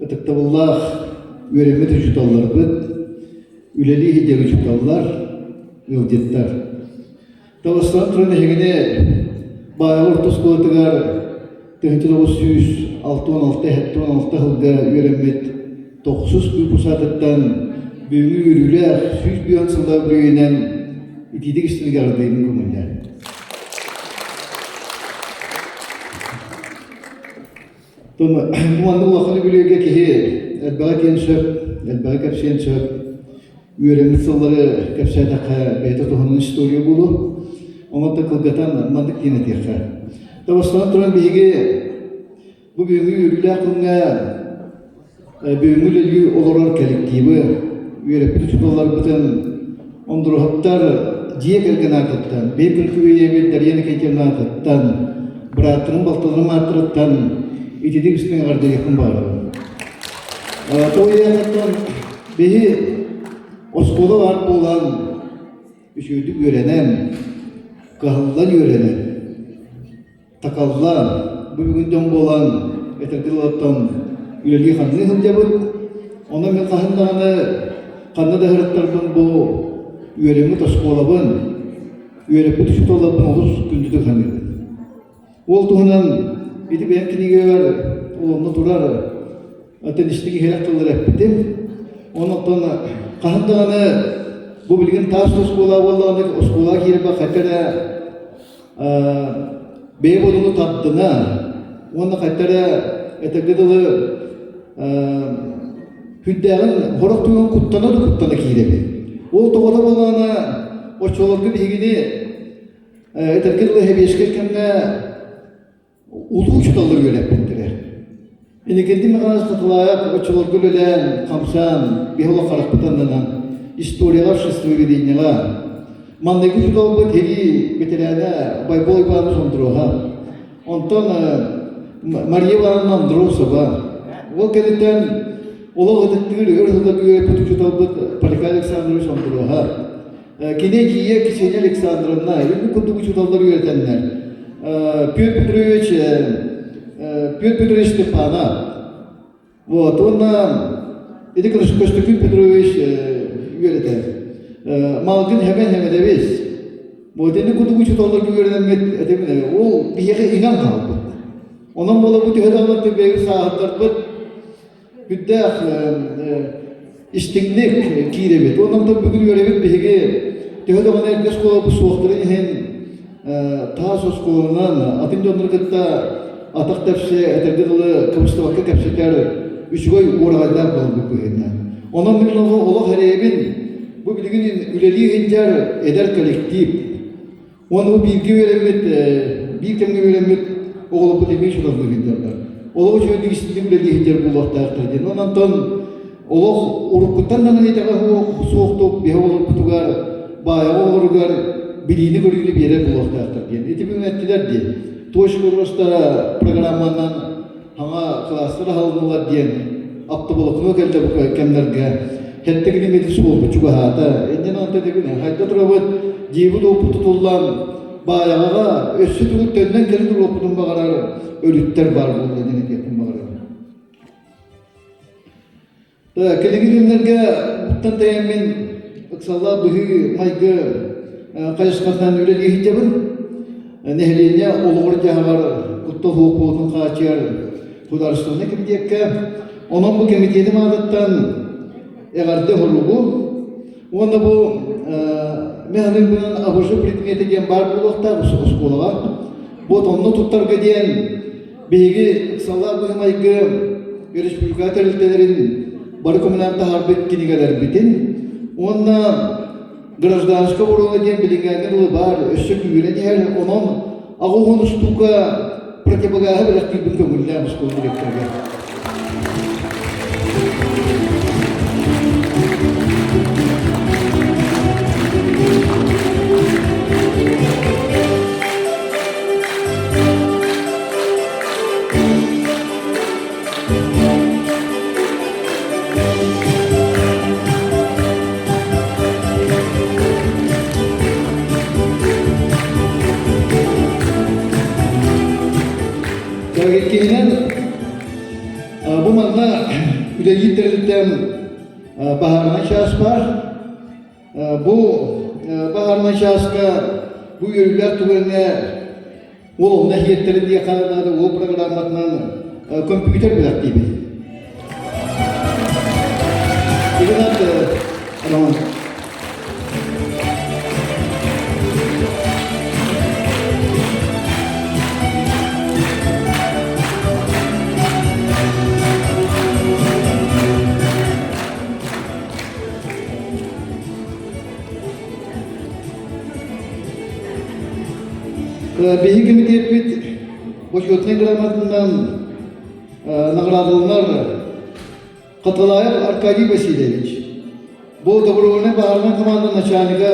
Ытыктабыллаах үөрэммит учууталларбыт, үлэлии сылдьар учууталлар, ыалдьыттар! Табыстаан туран эһигини Баайаҕа орто оскуолатыгар 1966-76 сылга үөрэммит тохсус выпуск аатыттан бүгүҥҥү үөрүүлээх 105 сыллаах үбүлүөйүнэн итиитик истиҥник эҕэрдэлиибин көҥүллээн. Маннык улахан үбүлүөйгэ киһи элбэҕи этиэн сөп, элбэҕи кэпсиэн сөп. Үөрэммит сыллары кэпсээтэххэ бэйэтэ туһунан история буолуо. Онон да кылгатан маннык диэн этиэххэ. Табыстанан туран биһиги бу бүгүҥҥү үөрүүлээх күҥҥэ бүгүҥҥү үлэлии олорор коллективы, үөрэппит учууталларбытын Ондуруһуттар дьиэ кэргэн аатыттан, биир күн ийэбит Дария Никитьевна аатыттан, бырааттарын балтыларын ааттарыттан ититик истиҥ эҕэрдэлиэхпин баҕарабын. Тоҕо биһи оскуола баар буолан үчүгэйдик үөрэнэн, кыһаллан үөрэнэн, такаллан, бу бүгүн дьон буолан, этэргэ дылыттан үлэлии-хамныы сылдьабыт. Онон мин хаһан даҕаны ханна да сырыттарбын бу үөрэммит оскуолабын, үөрэппит учууталларбын олус күндүтүк саныыбын. Ол туһунан ити бэйэм кинигэбэр олонно турар тэнистик иһирэх тыллары эппитим. Онон хаһан даҕаны бу билигин таас оскуола буоллаҕына оскуолаҕа киирэрбэр хайта эрэ бэйэ бодону тардына уонна хайта эрэ этэргэ дылы сүрдээҕин сорох түгэн куттана да куттана киирэбин. Ол тоҕото буоллаҕына оччолорго биһигини этэргэ дылы сэбиэскэй кэмҥэ улуу учууталлар үөрэппиттэрэ. Иннокентий Михайлович Хатылаев оччолорго үлэлээн, хамсаан, биһи олох харахпыт аннынан историяҕа, обществоведениеҕа маҥнайгы учууталбыт сэрии бэтэрээнэ Байбол Иванович Андроха, онтон Мария Ивановна Андросова. Ол кэнниттэн олох ытыктыыр өр сылларга үөрэппит учууталбыт Поликарп Александрович Андроха. Кини эдьиийэ Ксения Александровна, үрдүк курдук учууталлар үөрэтэннэр, Петр Петрович, Петр Петрович Степанов, вот, уонна ити Көстөкүүн Петрович үөрэтэр. Малгын Хэмэн Хэмэдэбис. Вот ини курдук учууталларга үөрэнэммит этим, ол биһиэхэ иҥэн хаалбыт. Онон буола бу төһө даҕаны бэйэбит сааһыттарбыт Үрдээх истиҥник киирэбит. Онон бүгүн үөрэбит биһиги төһө даҕаны эргэ оскуолабыт суохтарын иһин таас оскуоланан атын дьоннору кытта атах тэпсэ этэргэ дылы кыбыстыбакка кэпсэтэр үчүгэй уораҕайдаах буолбут быһыытынан. Онон мин олох эрэйэбин бу билигин үлэлии сылдьар эдэр коллектив Уонна бу бииргэ үөрэммит, биир кэмҥэ үөрэммит оҕолорбут эмиэ учууталлыы сылдьаллар. Олох үчүгэйдик истиҥник үлэлии сылдьар буолуохтаахтар диэн. Онон онтон олох уруккуттан даҕаны итэҕэ суохтук биһи оҕолорбутугар, баайаҕа оҕолоругар билиини-көрүүнү биэрэр буолуохтаахтар диэн. Ити бүгүн эттилэр диэн. Точка роста программанан Саҥа кылаастар аһылыннылар диэн автоболокно кэллэ бу кэмнэргэ сэттэ километр суолбут чугаһаата. Инньэ онто дэгин хайда турабыт дьиэбит уоппут тутуллан Баайаҕаҕа өссө тугу төннөн кэлэн туруохпутун баҕарар өрүттэр баар буолла диэн этиэхпин баҕарабын. Кэлиҥҥи күннэргэ уттан тэйэммин ыксаллаах быһыы-майгы хайысхатынан үлэлии сылдьабын. Нэһилиэнньэ олоҕор-дьаһаҕар куттал суох буолуутун хааччыйар судаарыстыбаннай кэмитиэккэ. Онон бу кэмитиэтим аатыттан эҕэрдэ оһоругу уонна бу Мен аныгынан АБЖ предмети диэн баар буолуохтаах оскуолаҕа. Вот онно туттарга диэн биһиги ыксаллаах быһымайгы республика тэрилтэлэрин бары көмөлөөн таһаарбыт кинигэлэрбитин уонна гражданская оборона диэн билиҥҥээҥҥэ дылы баар өссө күүһүрэн иһэр онон 80 устуука противогаһы бэлэхтиирбин көҥүллээн оскуола директорыгар. Иккиһинэн, бу манна үлэлиир тэрилтэм баһаарынай чаас баар. Бу баһаарынай чааска бу үөрүүлээх түгэҥҥэ Ол онно иһиэттэрин диэххэ наада ол программатынан компьютер бэлэхтиибит. Игнат Роман. Биһиги кэмитиэппит бочуотунай грамотатынан наҕараадаланар Хатылаев Аркадий Васильевич. Бу добровольнай баһаарынай команда начальнига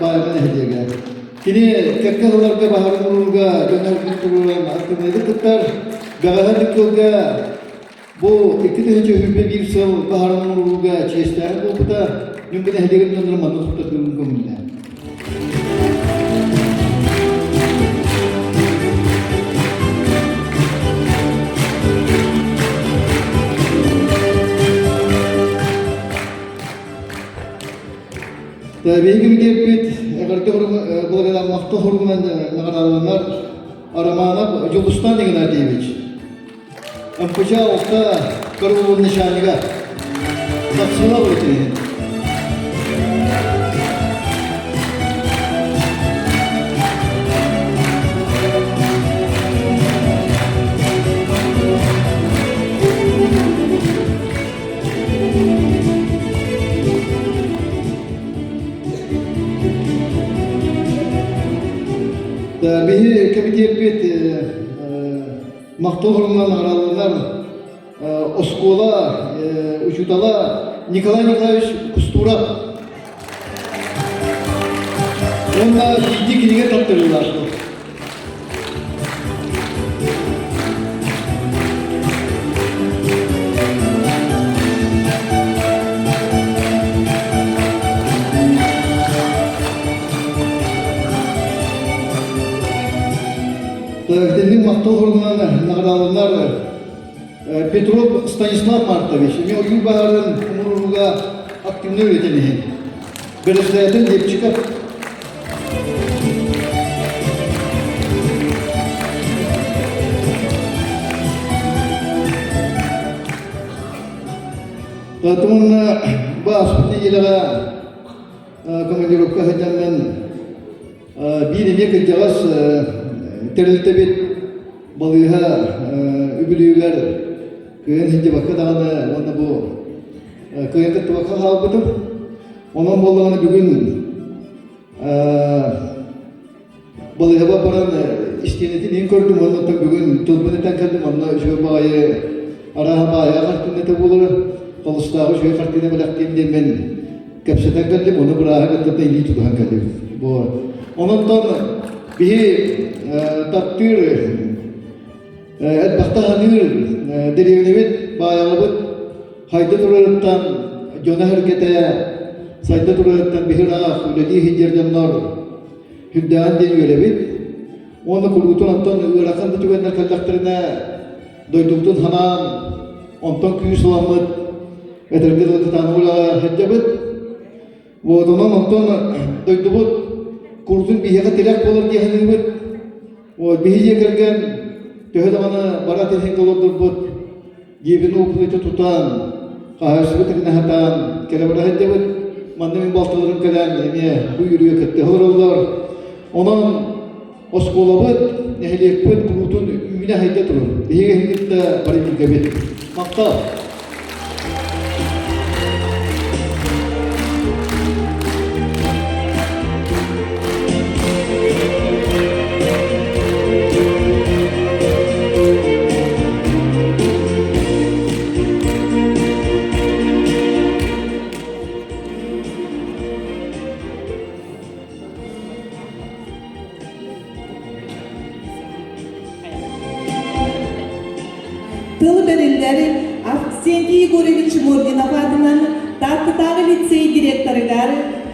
Баайаҕа нэһилиэгэ. Кини кэккэ сылларга баһаарын уруулга дьоннорбут туруоран активнайдык кыттар. Бэҕэһээ Дыккылга бу 2021 сыл баһаарын уруулга чиэстээҕин буолбута. Мин бу нэһилиэгин дьоннорун манна туттардыыбын көҥүллээн. Биһиги кэлбит эҕэрдэ благодармахта хоругунан наҕараадаланар Романов Дьулустан Игнатьевич. МПЧ алта караулун начальнига. Тахсыла өтүһүн. Биһи кэмитиэппит Махтал суругунан аралланар оскуола учуутала Николай Николаевич Кустуров уонна биирдии кинигэ таптарыылаах. Итинник махтал суругунан наҕараадаланар Петров Станислав Мартович эмиэ ойуур баһаарын умурууга активнай үлэтин иһин. Председатель Лепчиков Уонна бу ааспыт нэдиэлэҕэ командировка сылдьаммын Биир эмиэ кырдьаҕас тэрилтэбит балыыһа үбүлүөйүгэр кыайан сылдьыбакка даҕаны уонна бу кыайан кыттыбакка хаалбытым. Онон буоллаҕына бүгүн балыыһаба баран истиэнэтин иһин көрдүм уонна оттон бүгүн тылбын этэн кэллим онно үчүгэй баҕайы арааһа баайа хартыыната буолара холустааҕы үчүгэй хартыына бэлэхтиэм диэммин кэпсэтэн кэллим, ону бырааһы кытта илии тутуһан кэллим. Бу. Онон биһи таптыыр, элбэхтэ ханыыр дэриэбинэбит, баайаҕабыт хайда турарыттан дьоно-сэргэтэ сайда турарыттан биһи ыраах үлэлии сылдьар дьоннор сүрдээҕин диэн үөрэбит. Уонна куруутун онтон ыарахан да түгэннэр кэллэхтэринэ дойдубутун санаан, онтон күүс ыламмыт, этэргэ дылы кытаанах үлэҕэ сылдьабыт. Вот онон онтон дойдубут курдун биһиэхэ тирэх буолар дии саныыбыт. Вот биһи дьиэ кэргэн төһө даҕаны бара тиһин олордорбут, дьиэбин уопуту тутан, хаһаайыстыба тигинэ сатаан кэлэ бара сылдьабыт. Манна мин балтыларым кэлэн эмиэ бу үөрүүгэ кытта олороллор. Онон оскуолабыт, нэһилиэкпит куруутун үүнэ-сайда турун. Биһиги кытта бары бииргэбит. Махтал! Тыл бэриллэр Авксентий Егорович Мординов аатынан Тааттатааҕы лицей директорыгар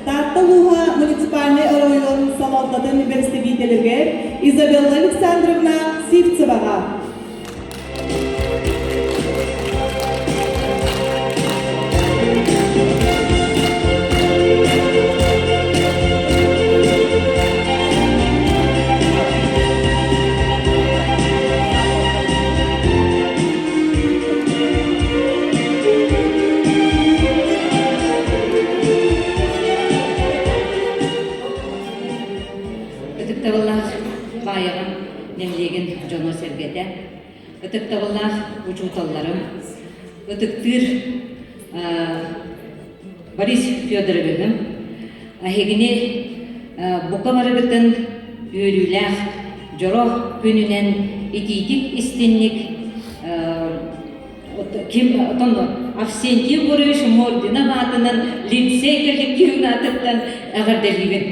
Таатта улууһа муниципальнай оройуон салалтатын бэрэстэбиитэлигэр Изабелла Александровна Сивцеваҕа. Ытыктабыллаах Баайаҕам нэһилиэгин дьоно-сэргэтэ, ытыктабыллаах учууталларым, ытыктыыр Борис Федоровиһым, эһигини бука барыгытын үөрүүлээх дьоро күнүнэн итиитик истинник ким отон Авсентий Егорович Мординов аатынан лицей коллективын аатыттан эҕэрдэлиибин.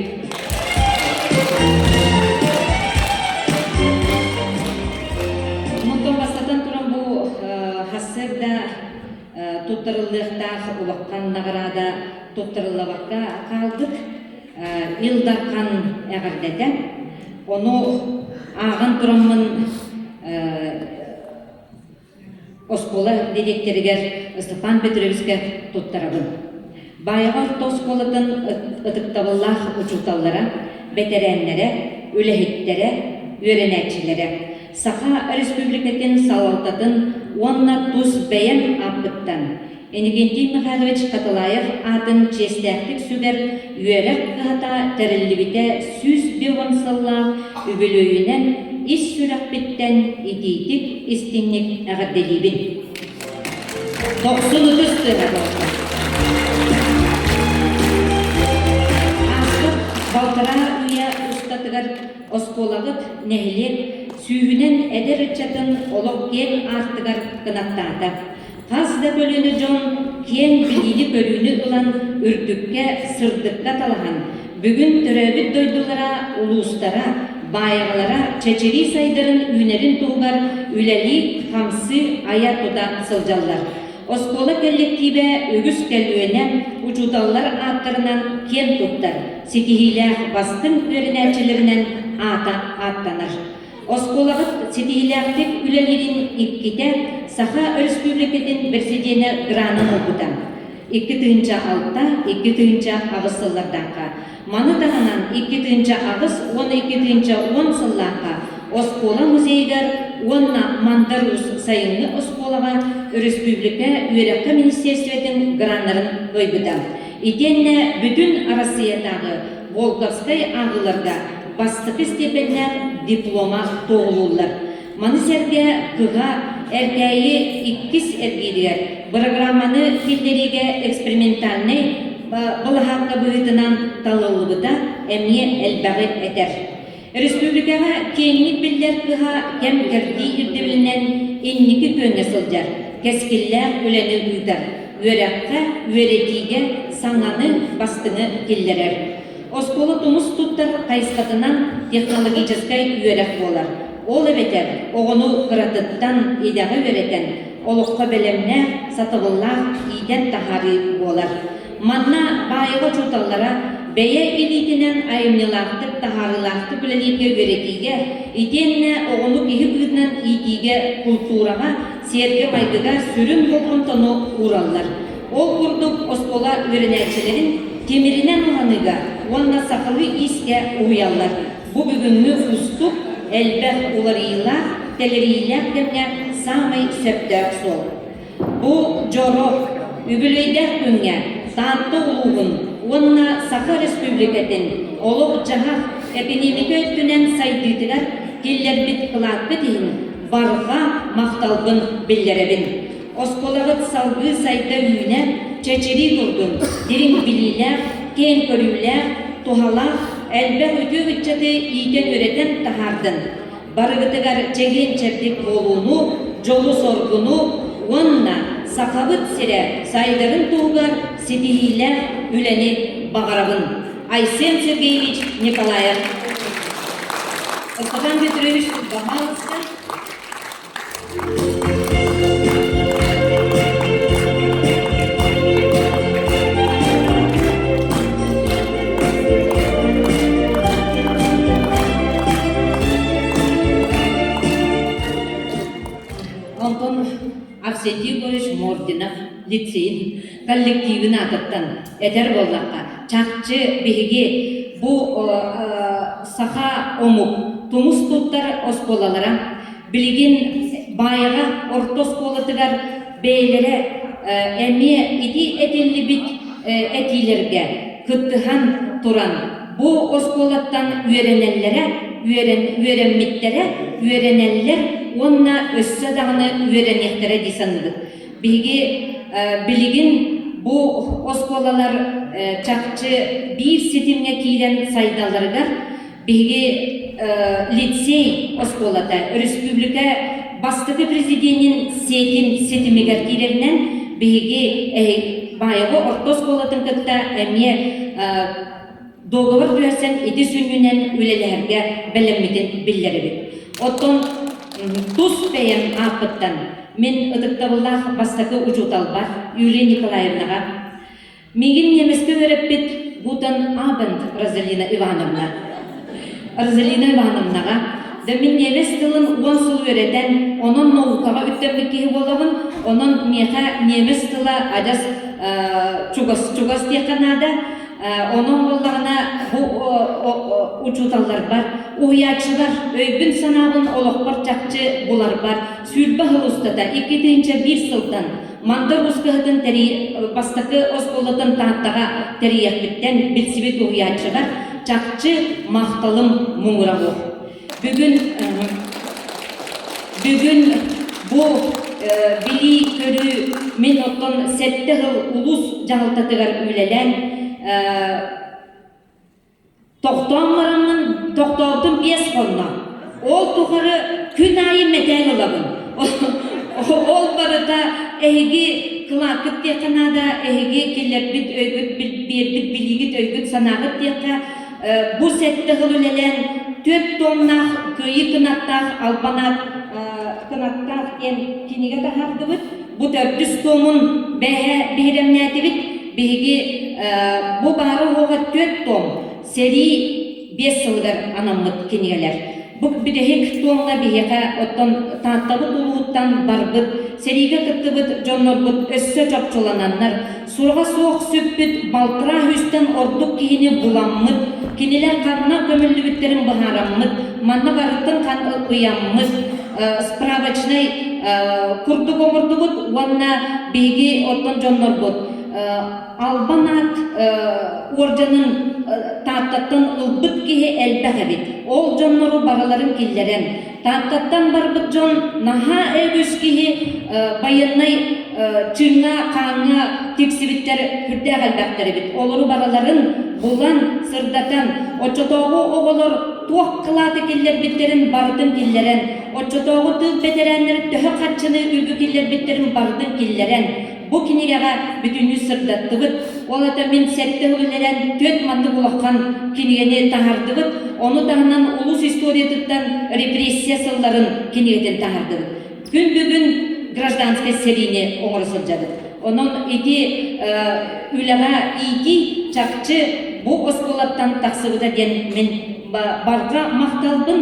Онтон бастатан туран бу сарсыарда туттарыллыахтаах улахан наҕараада туттарыллыбакка хаалбыт Ил Дархан эҕэрдэтэ. Ону ааҕан тураммын оскуола дириэктэригэр Степан Петровичка туттарабын. Баайаҕа орто оскуолатын ытыктабыллаах учууталлара, бэтэрээннэрэ, үлэһиттэрэ, үөрэнээччилэрэ Саха Республикатын салалтатын уонна тус бэйэм ааппыттан Иннокентий Михайлович Хатылаев аатын чиэстээхтик сүгэр үөрэх кыһата тэриллибитэ 150 сыллаах үбүлүөйүнэн ис сүрэхпиттэн итиитик истиҥник эҕэрдэлиибин. Дохсун ытыс тыаһа буолла. Ааспыт балтараа үйэ устатыгар оскуолаҕыт нэһилиэк сүүһүнэн эдэр ыччатын олох киэҥ аартыгар кынаттаата. Хас да көлүөнэ дьон киэҥ билиини-көрүүнү ылан, үрдүккэ, сырдыкка талаһан, бүгүн төрөөбүт дойдулара, улуустара, баайаҕалара чэчирии сайдарын үүнэрин туһугар үлэлии-хамсыы айа-тута сылдьаллар. Оскуола кэллэктиибэ үгүс көлүөнэ учууталлар ааттарынан киэн туттар, ситиһиилээх бастыҥ үөрэнээччилэринэн аата ааттанар. Оскуолаҕыт ситиһиилээхтик үлэлиирин иккитэ Саха Өрөспүүбүлүкэтин Бэрэсидьиэнэ гранын ылбыта. 2006, 2008 сыллардаахха. Маны таһынан 2008 уонна 2010 сыллаахха оскуола музейыгар уонна Мандар Уус сайыҥҥы оскуолаҕа өрөспүүбүлүкэ үөрэххэ министиэристибэтин граннарын кыайбыта. Итиэннэ бүтүн Арассыыйатааҕы Волковскай ааҕыыларга бастакы степеннээх диплома туоһулууллар. Маны сэргэ кыһа Эркээйи иккис эргииригэр бырагырааманы киллэриигэ экспериментальнай былаһаакка быһыытынан талыллыбыта эмиэ элбэҕи этэр. Республикаҕа киэҥник биллэр кыһа кэм-кэрдии ирдэбилинэн инники күөҥҥэ сылдьар, кэскиллээх үлэни ыытар, үөрэххэ, үөрэтиигэ саҥаны, бастыҥы киллэрэр. Оскуола тумус туттар хайысхатынан технологическай үөрэх буолар. Ол эбэтэр оҕону кыратыттан идэҕэ үөрэтэн, олоххо бэлэмнээх, сатабыллаах иитэн таһаарыы буолар. Манна баайаҕа учууталлара бэйэ илиитинэн айымньылаахтык, таһаарыылаахтык үлэлииргэ үөрэтиигэ, итиэннэ оҕону киһи быһыытынан иитиигэ, култуураҕа, сиэргэ-майгыга сүрүн болҕомтону уураллар. Ол курдук оскуола үөрэнээччилэрин тимиринэн уһаныыга уонна сахалыы иискэ уһуйаллар. Бу бүгүҥҥү уустук, элбэх уларыйыылаах, тэлэрийиилээх кэмҥэ саамай сөптөөх суол. Бу дьоро, үбүлүөйдээх күҥҥэ Таатта улууһун уонна Саха Республикатын олох-дьаһах, экэниэмикэ өттүнэн сайдыытыгар киллэрбит кылааккыт иһин барҕа махталбын биллэрэбин. Оскуолаҕыт салгыы сайда-үүнэ, чэчирии турдун, дириҥ билиилээх, киэҥ көрүүлээх, туһалаах, элбэх үтүө ыччаты иитэн-үөрэтэн таһаардын. Барыгытыгар чэгиэн-чэбдик буолууну, дьолу-соргуну уонна Сахабыт сирэ сайдарын туһугар ситиһиилээх үлэни баҕарабын. Айсен Сергеевич Николаев. Степан Петрович, пожалуйста. Онтон Арсентий Егорович Мординов лицейин коллективын аатыттан этэр буоллахха, чахчы биһиги бу саха омук тумус туттар оскуолалара Билигин Баайаҕа орто оскуолатыгар бэйэлэрэ эмиэ ити этиллибит этиилэргэ кыттыһан туран бу оскуолаттан үөрэнэллэрэ, үөрэммиттэрэ, үөрэнэллэр уонна өссө даҕаны үөрэниэхтэрэ дии саныыбыт. Биһиги билигин бу оскуолалар чахчы биир ситимҥэ киирэн сайдалларыгар Биһиги лицей оскуолата өрөспүүбүлүкэ бастакы президенин сиэтин ситимигэр киирэринэн биһиги Баайаҕа орто оскуолатын кытта эмиэ договор түһэрсэн ити сүнньүнэн үлэлэһэргэ бэлэммитин биллэрэбит. Оттон тус бэйэм ааппыттан мин ытыктабыллаах бастакы учууталбар Юлия Николаевнаҕа Миигин немецкэ үөрэппит Гутен Абенд Розалина Ивановна. Розалина Ивановнаҕа да мин немец тылын 10 сыл үөрэтэн, онон наукаҕа үктэммит киһи буолабын, онон миэхэ немец тыла адьас чугас чугас диэххэ наада. Онон буоллаҕына бу учууталларбар, уһуйааччылар өйбүн-санаабын олохпор чахчы буларбар 20 сыл устата 2001 сылтан Мандар Уус кыһатын бастакы оскуолатын Тааттаҕа тэрийиэхпиттэн билсибит уһуйааччылар чахчы махталым муҥура суох. Бүгүн бүгүн бу билии-көрүү мин оттон сэттэ сыл улуус дьаһалтатыгар үлэлээн Тохтоон бараммын, тохтообутум 5 хонно. Ол тухары күн аайы мэтээл ылабын. Ол барыта эһиги кылааккыт диэххэ наада, эһиги киллэрбит өйгүт, биэрбит билиигит, өйгүт, санааҕыт диэххэ бу сэттэ сыл үлэлээн түөрт томнаах Кыайыы кынаттаах албанаат кынаттаах диэн кинигэ таһаардыбыт. Бу төрдүс томун бэһэ биһирэмнээтибит. Биһиги бу баара-уоҕа түөрт том сэрии биэс сылыгар анаммыт кинигэлэр. Бу бүтэһик туомҥа биһиэхэ оттон Тааттабыт улууһуттан барбыт, сэриигэ кыттыбыт дьоннорбут өссө чопчулананнар, сураҕа суох сүппүт балтараа сүүстэн ордук киһини буламмыт, кинилэр ханна көмүллүбүттэрин быһаараммыт, манна барытын ыйаммыт, справочнай курдук оҥордубут уонна биһиги оттон дьоннорбут Албан аат уордьанын Тааттаттан ылбыт киһи элбэх эбит. Ол дьоннору барыларын киллэрэн, Тааттаттан барбыт дьон наһаа үгүс киһи байыаннай чыҥҥа, хааҥҥа тиксибиттэр сүрдээх элбэхтэр эбит. Олору барыларын булан, сырдатан, оччотооҕу оҕолор туох кылааты киллэрбиттэрин барытын киллэрэн, оччотооҕу тыыл бэтэрээннэрэ төһө харчыны үбү киллэрбиттэрин барытын киллэрэн, бу кинигэҕэ бүтүннүү сырдаттыбыт. Ол это мин сэттэ сыл үлэлээн түөрт маннык улахан кинигэни таһаардыбыт. Ону таһынан улуус историятыттан репрессия сылларын кинигэтин таһаардыбыт. Күн бүгүн гражданскай сэриини оҥоро сылдьабыт. Онон ити үлэҕэ иитии чахчы бу оскуолаттан тахсыбыта диэн мин барҕа махталбын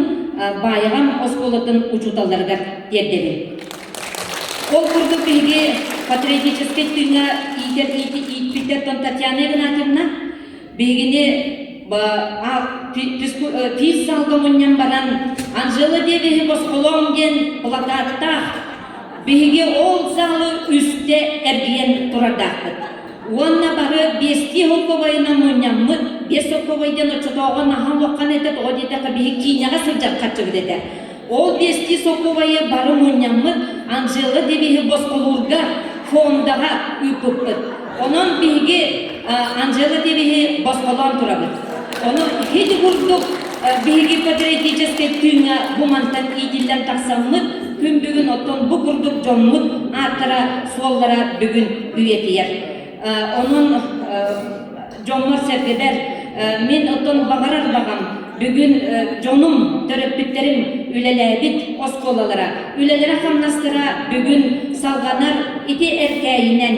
Баайаҕам оскуолатын учууталларыгар тиэрдэбин. Ол курдук биһиги патриотическай тыыҥҥа иитэр ииппиттэр Татьяна Игнатьевна биһигини физ залга мунньан баран Анжела Девиһи босхолоон диэн плакаттаах биһиги ол залы үстэ эргийэн турардаахпыт. Уонна бары биэстии солкуобайынан мунньаммыт, биэс солкуобай диэн оччотооҕу наһаа улахан этэ, тоҕо диэтэххэ биһи киинэҕэ сылдьар харчыбыт этэ. Ол биэстии солкуобайы бары мунньаммыт Анжела девиһи босхолуурга фондаҕа ыыппыппыт. Онон биһиги Анжела девиһи босхолоон турабыт. Ону ити курдук биһиги патриотическай тыыҥҥа бу мантан иитиллэн тахсаммыт, күн бүгүн оттон бу курдук дьоммут ааттара, суоллара бүгүн үйэтийэр. Онон дьоммор-сэргэбэр мин оттон баҕарар баҕам бүгүн дьонум, төрөппүттэрим үлэлээбит оскуолалара, үлэлэрэ-хамнастара бүгүн салҕанар ити эркээйинэн,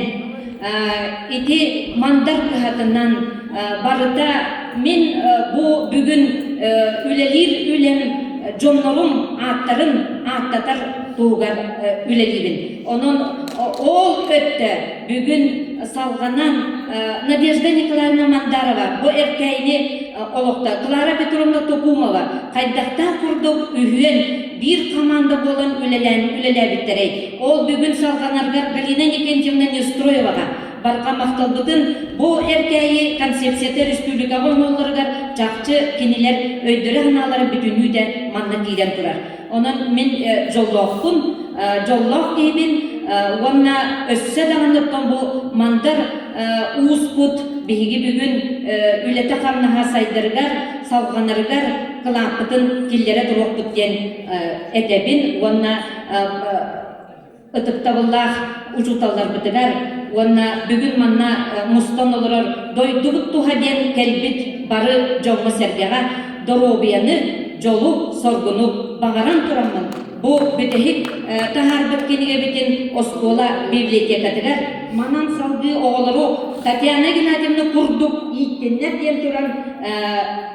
ити мандар кыһатынан барыта мин бу бүгүн үлэлиир үлэм дьоннорум ааттарын ааттатар туһугар үлэлиибин. Онон ол өттө бүгүн салҕанан Надежда Николаевна Мандарова бу эркээйини олохто Клара Петровна Токумова хайдахтаах курдук үһүөн биир команда буолан үлэлээн үлэлээбиттэрэй. Ол бүгүн салҕанаргар Галина Никентьевна Нестроеваҕа барҕа махталбытын бу эркээйи концепцията республикаҕа оҥоһулларыгар чахчы кинилэр өйдөрө-санаалара бүтүннүүтэ манна киирэн турар. Онон мин дьоллоохпун, дьоллоох киһибин уонна өссө даҕаны оттон бу Мандар ууспут биһиги бүгүн үлэтэ-хамнаһа сайдарыгар, салҕанарыгар кылааппытын киллэрэ туруохпут диэн этэбин уонна ытыктабыллаах учууталларбытыгар уонна бүгүн манна мустан олорор дойдубут туһа диэн кэлбит бары дьоҥҥо-сэргэҕэ доруобуйаны, дьолу-соргуну баҕаран тураммын бу бүтэһик таһаарбыт кинигэбитин оскуола библиотекатыгар манан салгыы оҕолору Татьяна Геннадьевна курдук ииттиннэр диэн туран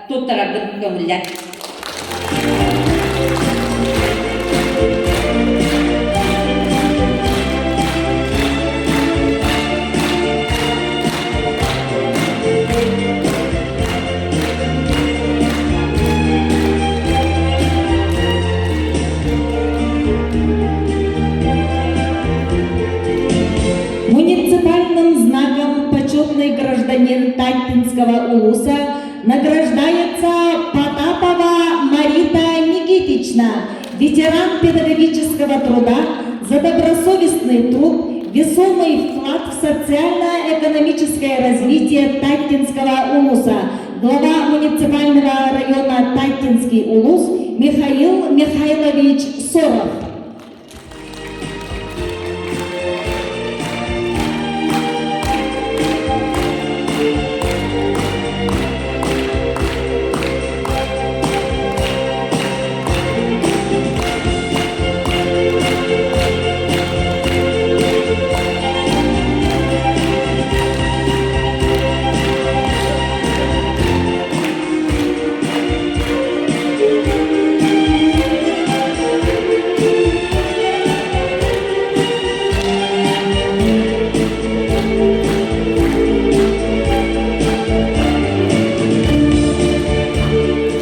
туттарарбын көҥүллэр. Муниципальным знаком почетный гражданин Таттинского улуса Награждается Потапова Марита Никитична, ветеран педагогического труда за добросовестный труд, весомый вклад в социально-экономическое развитие Таттинского улуса, глава муниципального района Таттинский улус Михаил Михайлович Соров.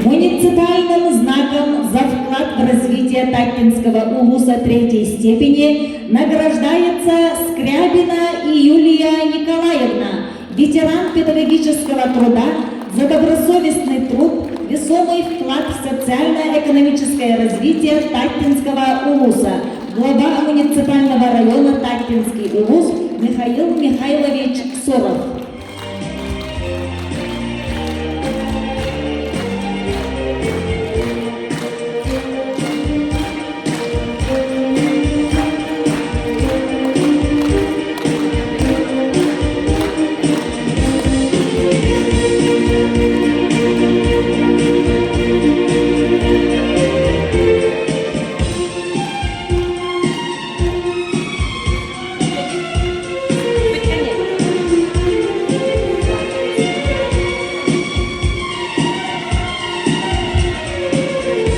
Муниципальным знаком за вклад в развитие Таттинского улуса третьей степени награждается Скрябина Юлия Николаевна, ветеран педагогического труда за добросовестный труд, весомый вклад в социально-экономическое развитие Таттинского улуса, глава муниципального района Таттинский улус Михаил Михайлович Соров.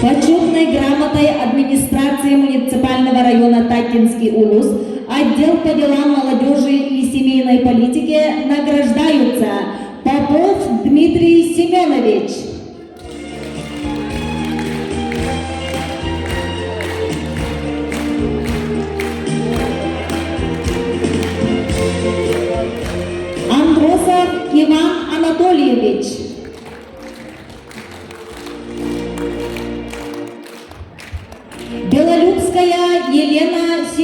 Почетной грамотой администрации муниципального района Таттинский Улус отдел по делам молодежи и семейной политики награждаются Попов Дмитрий Семенович,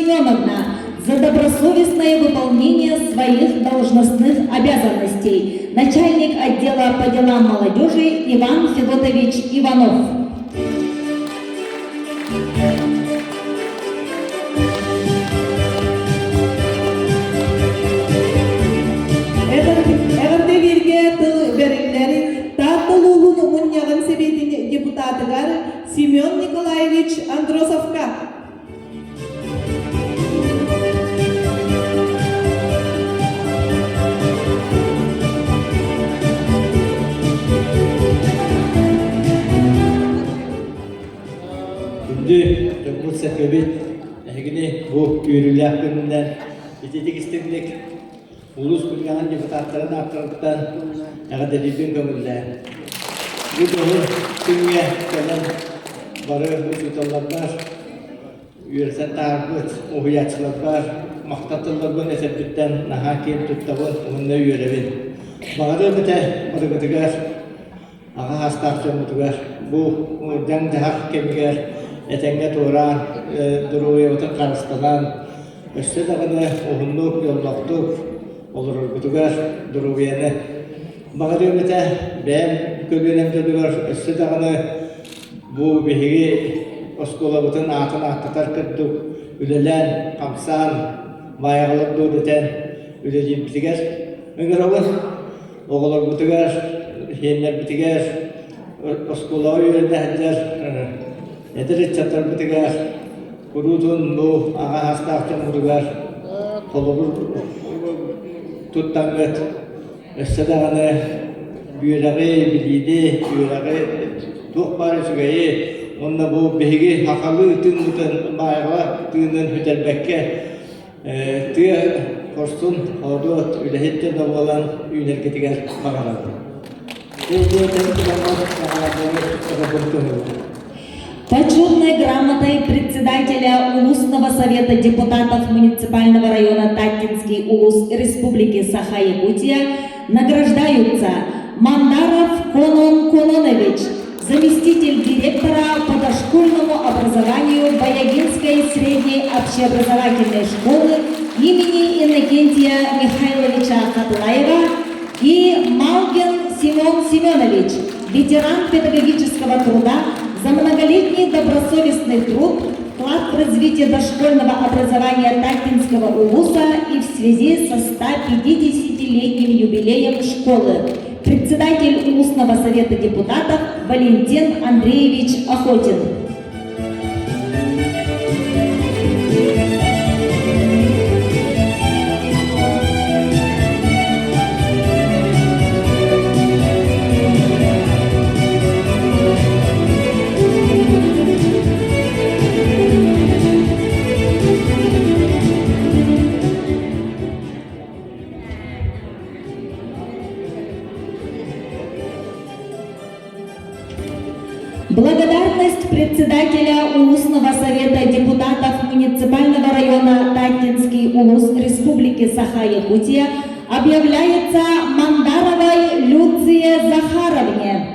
Семеновна за добросовестное выполнение своих должностных обязанностей. Начальник отдела по делам молодежи Иван Федотович Иванов. Эҕэрдэлииргэ тыл бэриллэр Таатта улууһун мунньаҕын сэбиэтин депутатыгар Семен Николаевич Андросовка. Күндү дьоммут-сэргэбит, эһигини бу үөрүүлээх күнүнэн ититик истиҥник улуус мунньаҕын депутаттарын ааттарыттан эҕэрдэлиирбин көҥүллээн. Бу дьоһун күҥҥэ кэлэн бары учууталларбар, үөрэтэн таһаарбыт уһуйааччыларбар махтал тылларбын этэрбиттэн наһаа киэн туттабын уонна үөрэбин. Баҕарыам этэ барыгытыгар аҕа саастаах дьоммутугар бу дьаҥ-дьаһах кэмигэр этэҥҥэ туораан, доруобуйабытын харыстанан, өссө даҕаны уһуннук, дьоллоохтук олороргутугар доруобуйаны баҕарыам этэ. Бэйэм көлүөнэм дьонугар өссө даҕаны бу биһиги оскуолабытын аатын ааттатар курдук үлэлээн, хамсаан, маайаҕалар дуо дэтэн үлэлиирбитигэр ыҥырабын. Оҕолорбутугар, сиэннэрбитигэр, оскуолаҕа үөрэнэ сылдьар эдэр ыччаттарбытыгар куруутун бу аҕа саастаах дьоммутугар холобур туттаҥҥыт өссө даҕаны үөрэҕи, билиини, үөрэҕи туох баар үчүгэйи уонна бу биһиги сахалыы тыыммытын, баайаҕа тыынын сүтэрбэккэ Тыа хорсун, хоодуот, үлэһит дьоно буолан үүнэргитигэр баҕарабын. Почетной грамотой председателя Улусного совета депутатов муниципального района Таттинский улус Республики Саха-Якутия награждаются Мандаров Конон Кононович, заместитель директора по дошкольному образованию Баягинской средней общеобразовательной школы имени Иннокентия Михайловича Катлаева и Малгин Семен Семенович, ветеран педагогического труда за многолетний добросовестный труд, вклад в развитие дошкольного образования Таттинского улуса и в связи со 150-летним юбилеем школы. Председатель Улусного совета депутатов Валентин Андреевич Охотин. Благодарность председателя Улусного совета депутатов муниципального района Таттинский улус Республики Саха-Якутия объявляется Мандаровой Люции Захаровне.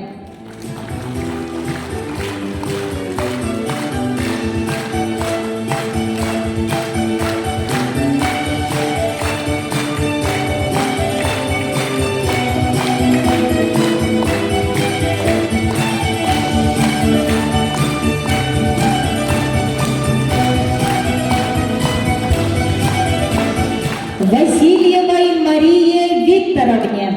Васильевой Марии Викторовне.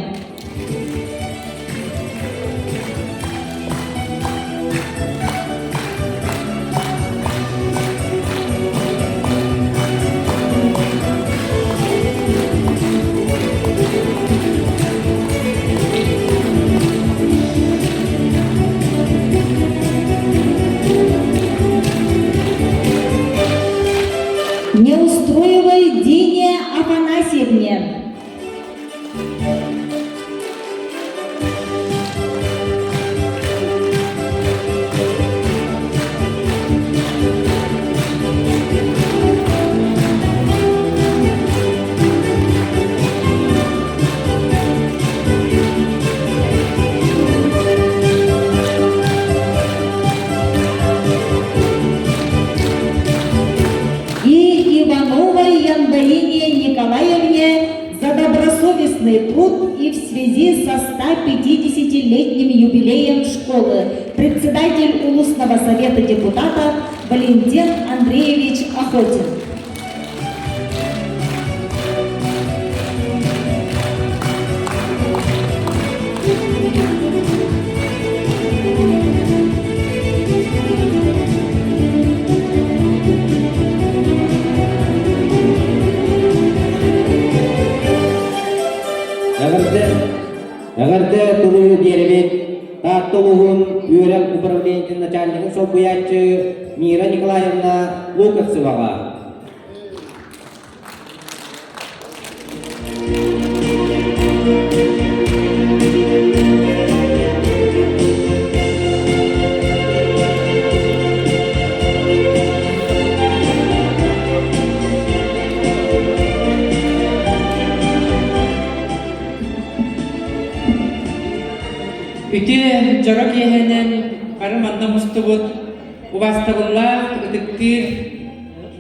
связи со 150-летним юбилеем школы председатель Улусного совета депутатов Валентин Андреевич Охотин. Эҕэрдэ, эҕэрдэ тылы биэрэбит Таатта улууһун үөрэх управлениетын начальнигын солбуйааччы Мира Николаевна Луковцеваҕа. Үтүө дьоро киэһэнэн бары манна мустубут убаастабыллаах ытыктыыр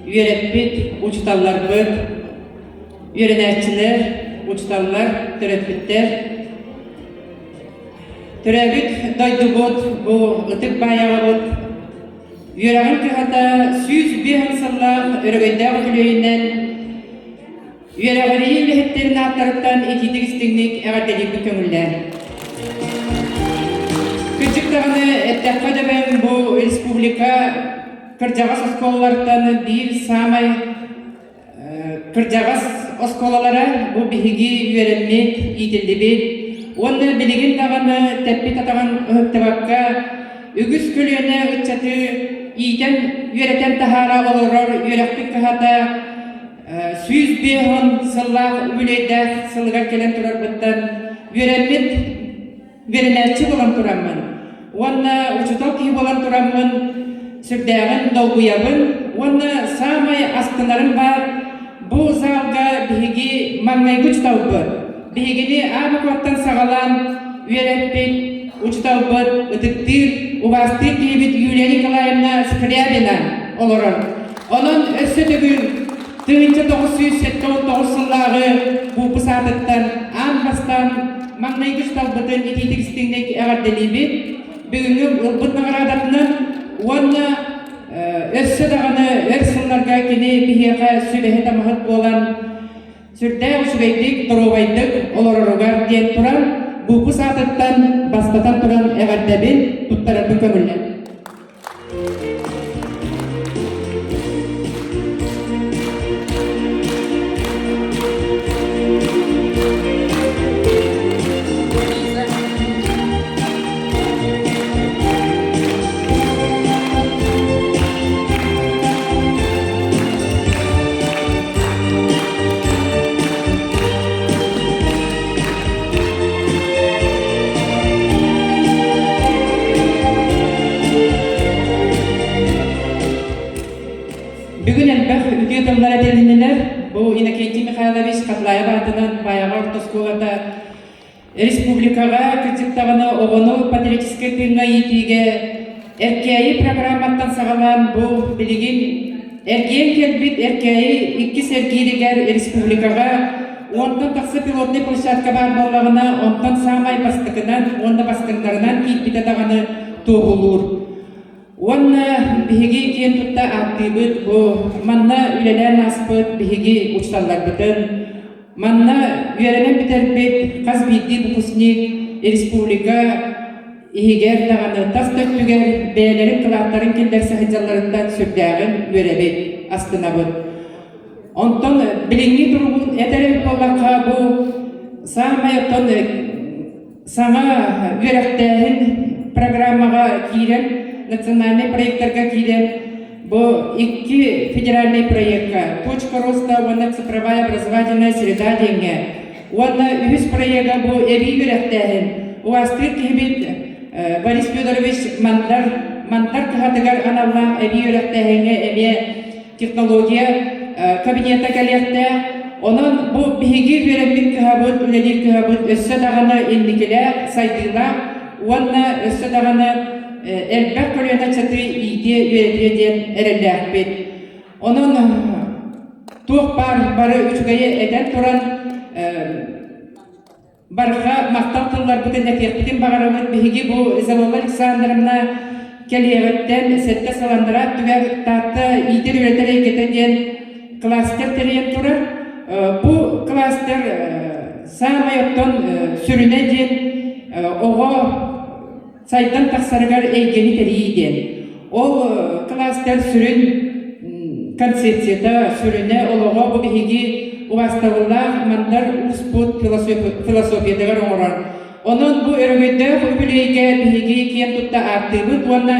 үөрэппит учууталларбыт, үөрэнээччилэр, учууталлар, төрөппүттэр, төрөөбүт дойдубут бу ытык баайаҕабыт үөрэҕин кыһата 105 сыллаах өрөгөйдөөх үбүлүөйүнэн үөрэҕирии үлэһиттэрин ааттарыттан итиитик истиҥник эҕэрдэлиирбит көҥүллээн. Кырдьык даҕаны эттэххэ дөбөҥ бу республика кырдьаҕас оскуолалартан биир саамай кырдьаҕас оскуолалара бу биһиги үөрэммит, иитиллибит уонна билигин даҕаны тэппит атаҕын ыһыктыбакка үгүс көлүөнэ ыччаты иитэн үөрэтэн таһаара олорор үөрэхпит кыһата 150 сыллаах үбүлүөйдээх сылыгар кэлэн турарбыттан үөрэммит үөрэнээччи буолан тураммын уонна учуутал киһи буолан тураммын сүрдээҕин долгуйабын уонна саамай астынарым баар бу залга биһиги маҥнайгы учууталбыт биһигини аабыкуоттан саҕалаан үөрэппит учууталбыт ытыктыыр убаастыыр киһибит Юлия Николаевна Скрябина олорор. Онон өссө төгүл 1979 сыллааҕы выпуск аатыттан аан бастаан маҥнайгы учууталбытын итиитик истиҥник эҕэрдэлиибит. Бүгүҥҥү ылбыт наҕараадатынан уонна өссө даҕаны өр сылларга кини биһиэхэ сүбэһит-амаһыт буолан сүрдээх үчүгэйдик, доруобайдык олороругар диэн туран, выпуск аатыттан бастатан туран эҕэрдэбин туттарарбын көҥүллэн. Бүгүн элбэх үтүө тыллар этилиннилэр. Бу Иннокентий Михайлович Хатлаев аатынан Баайаҕа орто оскуолата республикаҕа кырдьыктаҕына оҕону патриотическай тыыҥҥа иитиигэ Эркээйи программаттан саҕалаан бу билигин эргийэн кэлбит Эркээйи иккис эргииригэр республикаҕа уонтан тахса пилотнай площадка баар буоллаҕына, онтон саамай бастакынан уонна бастыҥнарынан киирбитэ даҕаны туоһулуур. Уонна биһиги киэн тутта ааттыыбыт бу манна үлэлээн ааспыт биһиги учууталларбытын, манна үөрэнэн бүтэрбит хас биирдии выпускник республика иһигэр даҕаны тас да өттүгэр бэйэлэрин кылааттарын киллэрсэ сылдьалларыттан сүрдээҕин үөрэбит, астынабыт. Онтон билиҥҥи туругун этэр эбит буоллахха, бу саамай оттон саҥа үөрэхтээһин программаҕа киирэн, национальнай проектарга киирэн, бу икки федеральнай проекка «Точка роста» уонна «Цифровая образовательная среда» диэҥҥэ уонна үһүс проега бу эбии үөрэхтээһин убаастыыр киһибит Борис Федорович Мандар Мандар кыһатыгар аналлаах эбии үөрэхтээһиҥҥэ эмиэ технология кабинета кэлиэхтээх. Онон бу биһиги үөрэммит кыһабыт, үлэлиир кыһабыт өссө даҕаны инникилээх, сайдыылаах уонна өссө даҕаны элбэх көлүөнэ ыччаты иитиэ, үөрэтиэ диэн эрэллээхпит. Онон туох баар бары үчүгэйи этэн туран. Барҕа махтал тылларбытын этиэхпитин баҕарабыт. Биһиги бу Изабелла Александровна кэлиэҕиттэн сэттэ сыл анараа өттүгэр Таатта иитэр үөрэтэр эйгэтэ диэн кластер тэрийэн турар. Бу кластер саамай оттон сүрүнэ диэн оҕо сайдан тахсарыгар эйгэни тэрийии диэн. Ол кластер сүрүн концепцията, сүрүнэ олоҕо бу биһиги убаастабыллаах Мандар Ууспут философиятыгар оҥорор. Онон бу өрөгөйдөөх үбүлүөйгэ биһиги киэн тутта ааттыыбыт уонна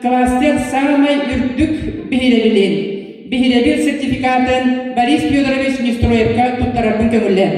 кластер саамай үрдүк биһирэбилин, биһирэбил сертификатын Борис Федорович Нестроевка туттарарбын көҥүллээн.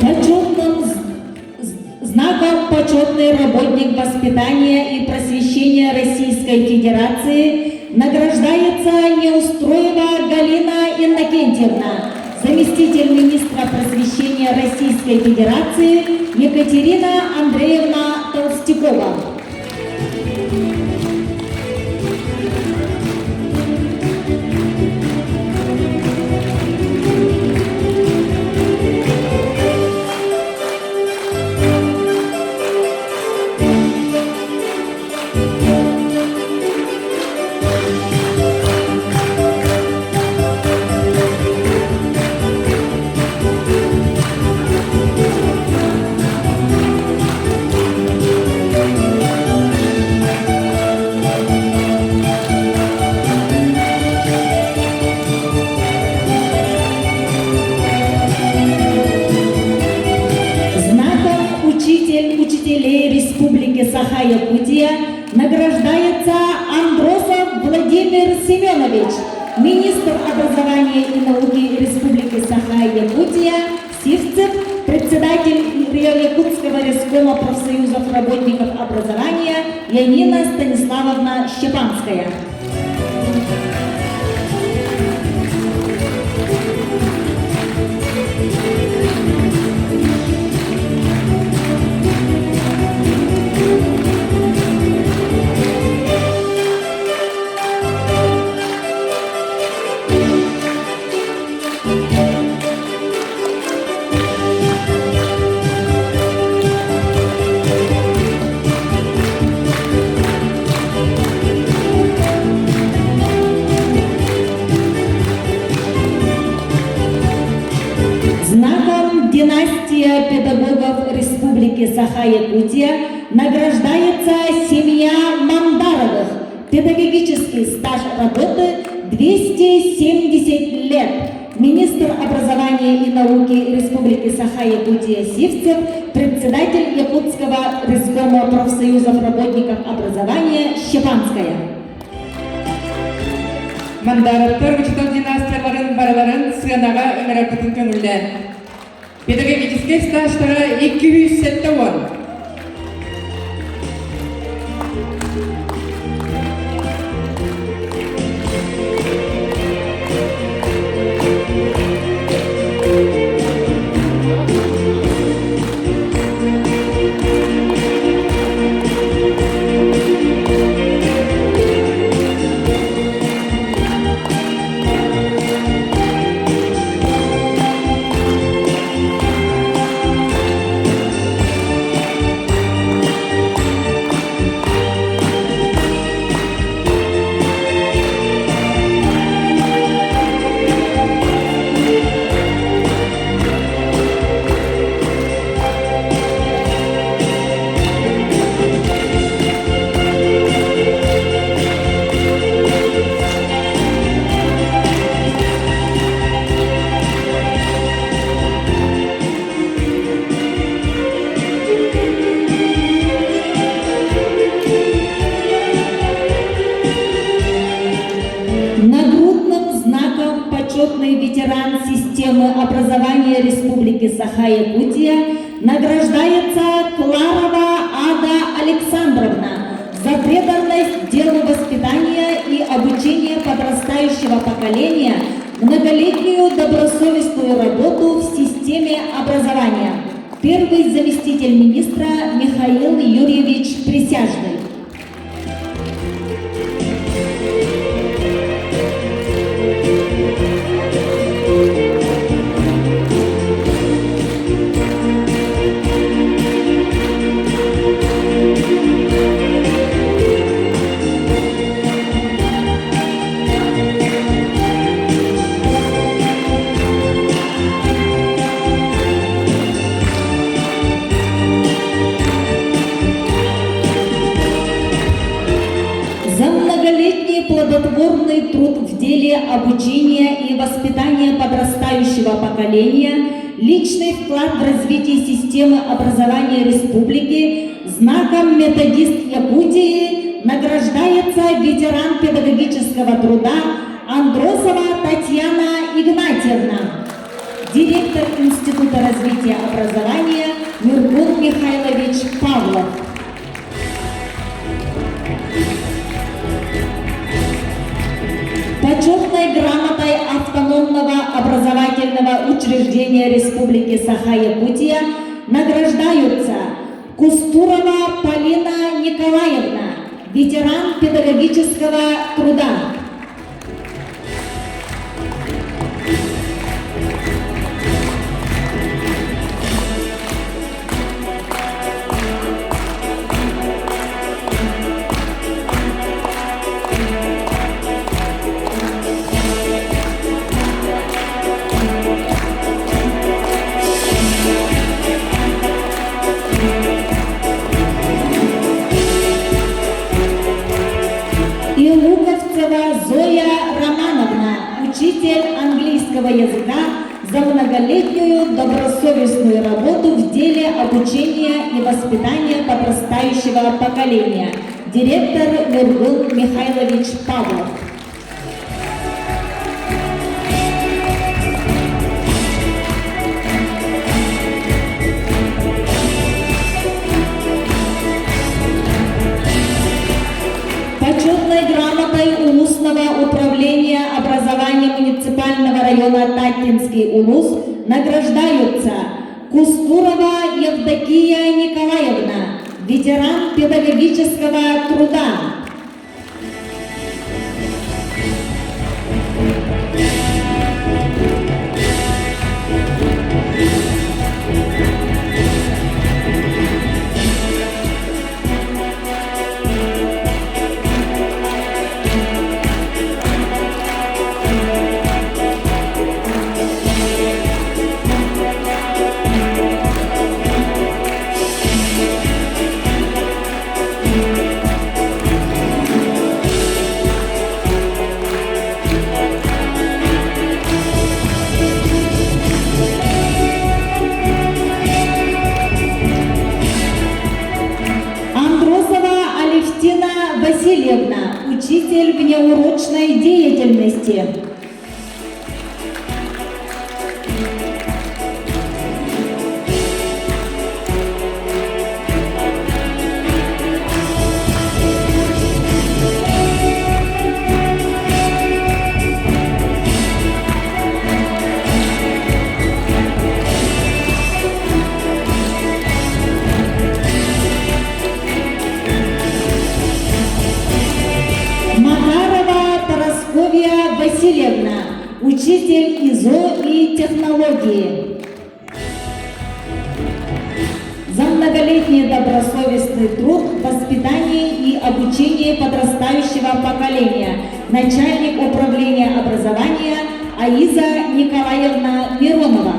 Почетным знаком почетный работник воспитания и просвещения Российской Федерации награждается Неустроева Галина Иннокентьевна, заместитель министра просвещения Российской Федерации Екатерина Андреевна Толстякова. Знаком «Учитель учителей Республики Саха-Якутия» награждается Андросов Владимир Семенович, министр образования и науки Республики Саха-Якутия, Сивцев, председатель Якутского рескома профсоюзов работников образования Янина Станиславовна Щепанская. Знаком «Династия педагогов Республики Саха-Якутия» награждается семья Мандаровых. Педагогический стаж работы 270 лет. Министр образования и науки Республики Саха-Якутия Сивцев, председатель Якутского рескома профсоюзов работников образования Щепанская. Мандаровтар учутал династияларын барыларын сыанаҕа ыҥырарбытын көҥүллээн. Педагогическай стажтара 270. образования Республики Саха-Якутия награждается Кларова Ада Александровна за преданность делу воспитания и обучения подрастающего поколения, многолетнюю добросовестную работу в системе образования. Первый заместитель министра Михаил Юрьевич Присяжный. За многолетний плодотворный труд в деле обучения и воспитания подрастающего поколения, личный вклад в развитие системы образования республики, знаком методист Якутии награждается ветеран педагогического труда Андросова Татьяна Игнатьевна, директор Института развития образования Миргун Михайлович Павлов. Почетной грамотой автономного образовательного учреждения Республики Саха-Якутия награждаются Кустурова Полина Николаевна, ветеран педагогического труда. И Луковцева Зоя Романовна, учитель английского языка, за многолетнюю добросовестную работу в деле обучения и воспитания подрастающего поколения. Директор Миргун Михайлович Павлов. Почетной грамотой Улусного управления образования муниципального района Таттинский Улус награждаются Кустурова Евдокия Николаевна, ветеран педагогического труда. Андросова Алевтина Васильевна, учитель внеурочной деятельности. Макарова Парасковья Васильевна, учитель ИЗО и технологии. За многолетний добросовестный труд в воспитании и обучении подрастающего поколения начальник управления образования Аиза Николаевна Миронова.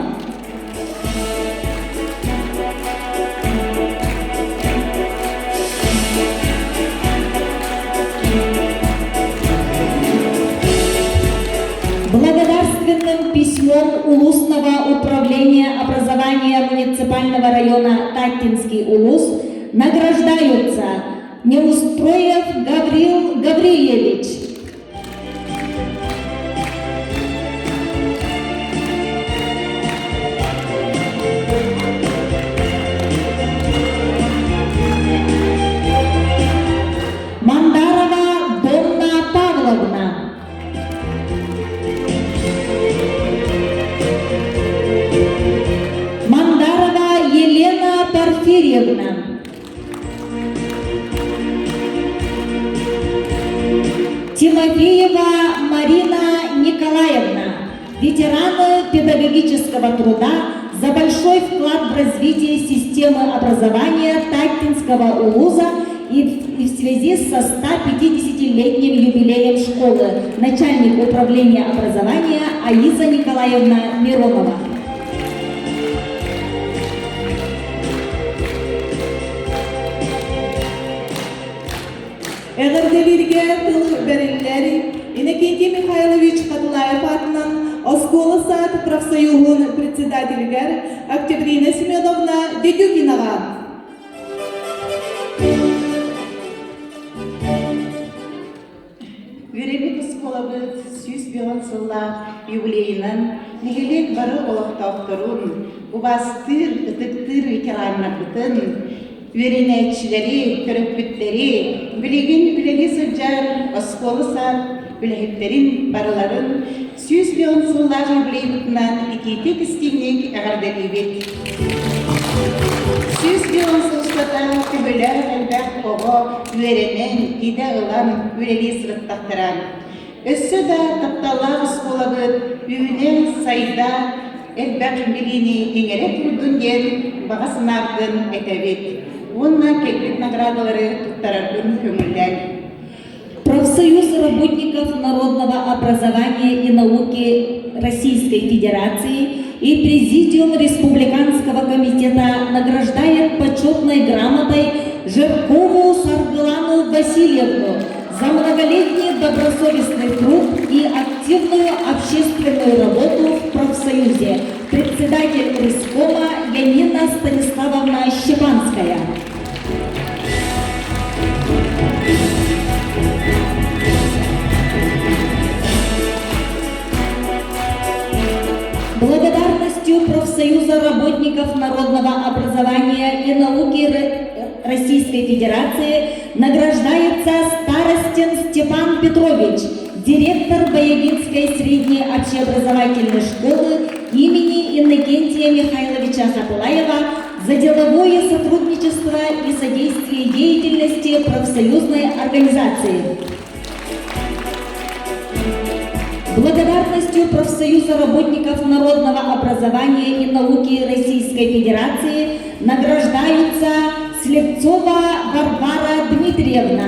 Благодарственным письмом Улусного управления образования муниципального района Таттинский Улус награждаются Неустроев Гаврил Гаврильевич, Тимофеева Марина Николаевна, ветераны педагогического труда за большой вклад в развитие системы образования Таттинского улуза и в связи со 150-летним юбилеем школы, начальник управления образования Аиза Николаевна Миронова. Эҕэрдэлииргэ тыл бэриллэр Иннокентий Михайлович Хатылаев аатынан оскуола-саад профсоюһун председателигэр Октябрина Семеновна Дедюкинаҕа. Үөрэммит оскуолабыт 105 сыллаах юбилейынан нэһилиэк бары олохтоохторун, убаастыыр, ытыктыыр ветераннарбытын, үөрэнээччилэри, төрөппүттэри, билигин үлэлии сылдьар оскуола-саад үлэһиттэрин барыларын 105 сыллаах юбилейбытынан итиитик-истиҥник эҕэрдэлиибит! 105 сыл устата төһөлөөх элбэх оҕо үөрэнэн, идэ ылан үлэлии сырыттахтара. Өссө да тапталлаах оскуолабыт үүнэ-сайда элбэх билиини иҥэрэ турдун диэн баҕа санаабытын этэбит уонна кэлбит наградалары туттарарбын көҥүллээн. Профсоюз работников народного образования и науки Российской Федерации и Президиум Республиканского комитета награждает почетной грамотой Жиркову Саргылану Васильевну за многолетний добросовестный труд и активную общественную работу в профсоюзе. Председатель Рыскома Янина Станиславовна Щепанская. Благодарностью профсоюза работников народного образования и науки Российской Федерации награждается Старостин Степан Петрович, директор Баягинской средней общеобразовательной школы имени Иннокентия Михайловича Хатылаева за деловое сотрудничество и содействие деятельности профсоюзной организации. Благодарностью профсоюза работников народного образования и науки Российской Федерации награждаются Слепцова Варвара Дмитриевна.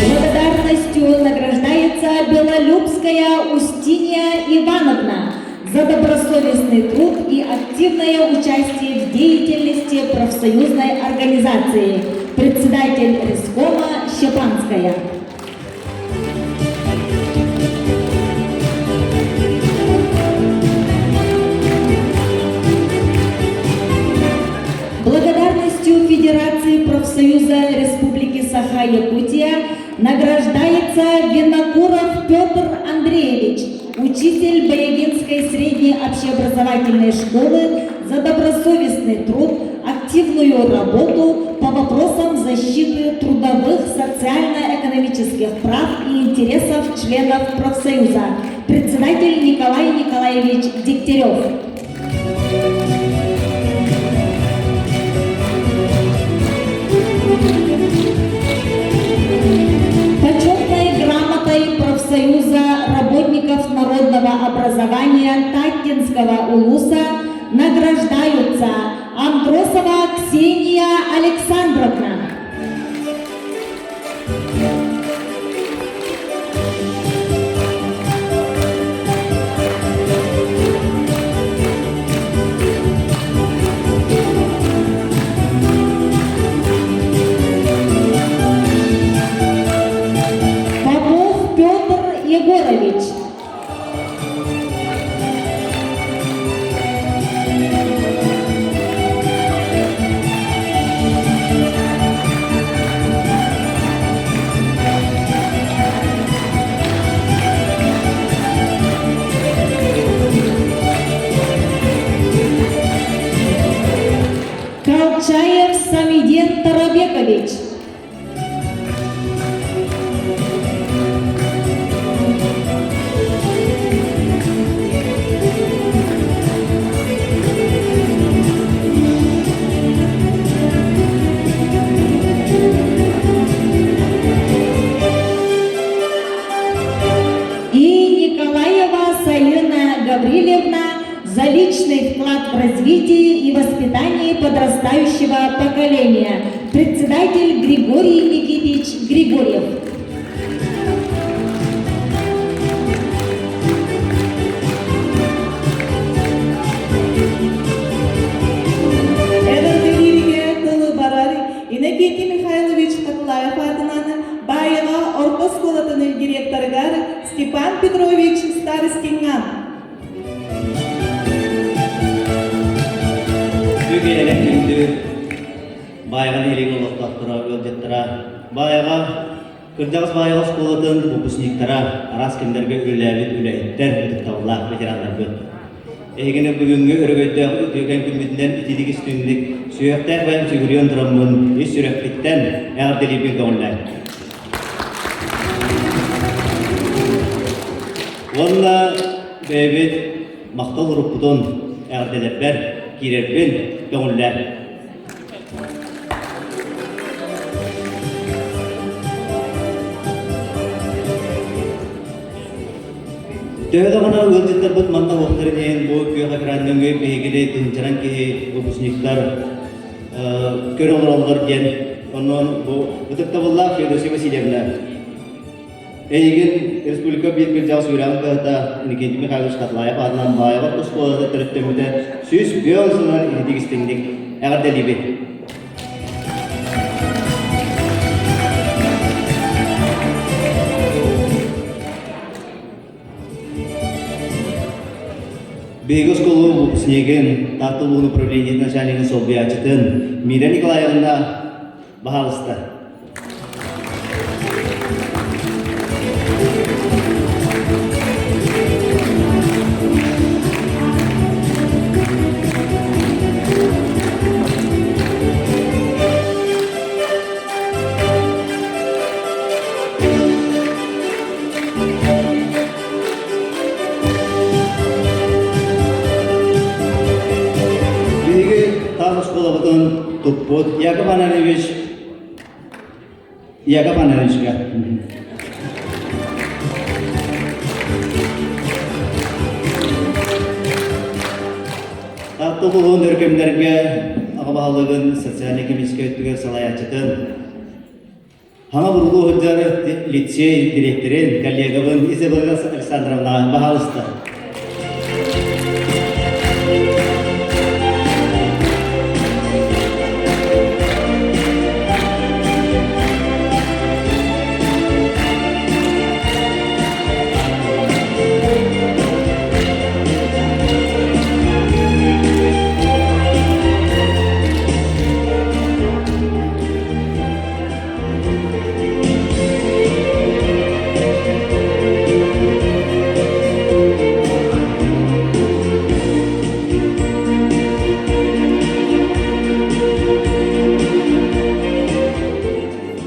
Благодарностью награждается Белолюбская Устинья Ивановна за добросовестный труд и активное участие в деятельности профсоюзной организации. Председатель Рескома Щепанская. Благодарностью Федерации профсоюза Республики Саха-Якутия награждается Винокуров Петр Андреевич, учитель Баягинской средней общеобразовательной школы за добросовестный труд, активную работу по вопросам защиты трудовых, социально-экономических прав и интересов членов профсоюза. Председатель Николай Николаевич Дегтярев. Почетной грамотой профсоюза работников народного образования Таттинского улуса награждаются Андросова Ксения Александровна. Попов Петр Егорович. личный вклад в развитие и воспитание подрастающего поколения. Председатель Григорий Никитич Григорьев. Эҕэрдэлииргэ тылы барар Иннокентий Михайлович Хатылаев аатынан Баайаҕа орто оскуолатын директорыгар Степан Петрович Старостиҥҥа. Үгүөрэ күндү Баайаҕа нэһилиэгин олохтоохторо, ыалдьыттара, Баайаҕа кырдьаҕас Баайаҕа оскуолатын выпускниктара, араас кэмнэргэ үлэлээбит үлэһиттэр, ытыктабыллаах ветераннарбыт. Эһигини бүгүҥҥү өрөгөйдөөх үтүөкэн күммүтүнэн итиитик истиҥник, сүһүөхтээх бэйэм сүгүрүйэн тураммын ис сүрэхпиттэн эҕэрдэлиирбин көҥүллээн. Уонна бэйэбит махтал уруккутун эҕэрдэлэрбэр киирэрбин көҥүллээн. Төһө даҕаны ыалдьыттарбыт манна уохтарын иһин бу күөх экран нөҥүө биһигини тыһыынчанан киһи выпускниктар көрө олороллор диэн онон бу ытыктабыллаах Феодосия Васильевна эйигин республика биир кырдьаҕас үөрэҕин кыһата Никитий Михайлович Котлаев аатынан Баайаҕа оскуолата төрүттэммитэ 105 сылынан ититик истиҥник эҕэрдэлиибит. Биһиги оскуола выпускнигын, Таатта улууһун управлениетын начальнигын солбуйааччытын Мира Николаевна баһаалыста. Биһиги таас оскуолабытын туппут Яков Ананьевич Яков Ананьевичка. Таатта улууһун өркөмнөргө аҕа баһылыгын социально-экономическай өттүгэр салайааччытын Хаҥа бурулуу сылдьар лицей дириэктэрин, коллегабын Изабелла Александровна баһаалыста.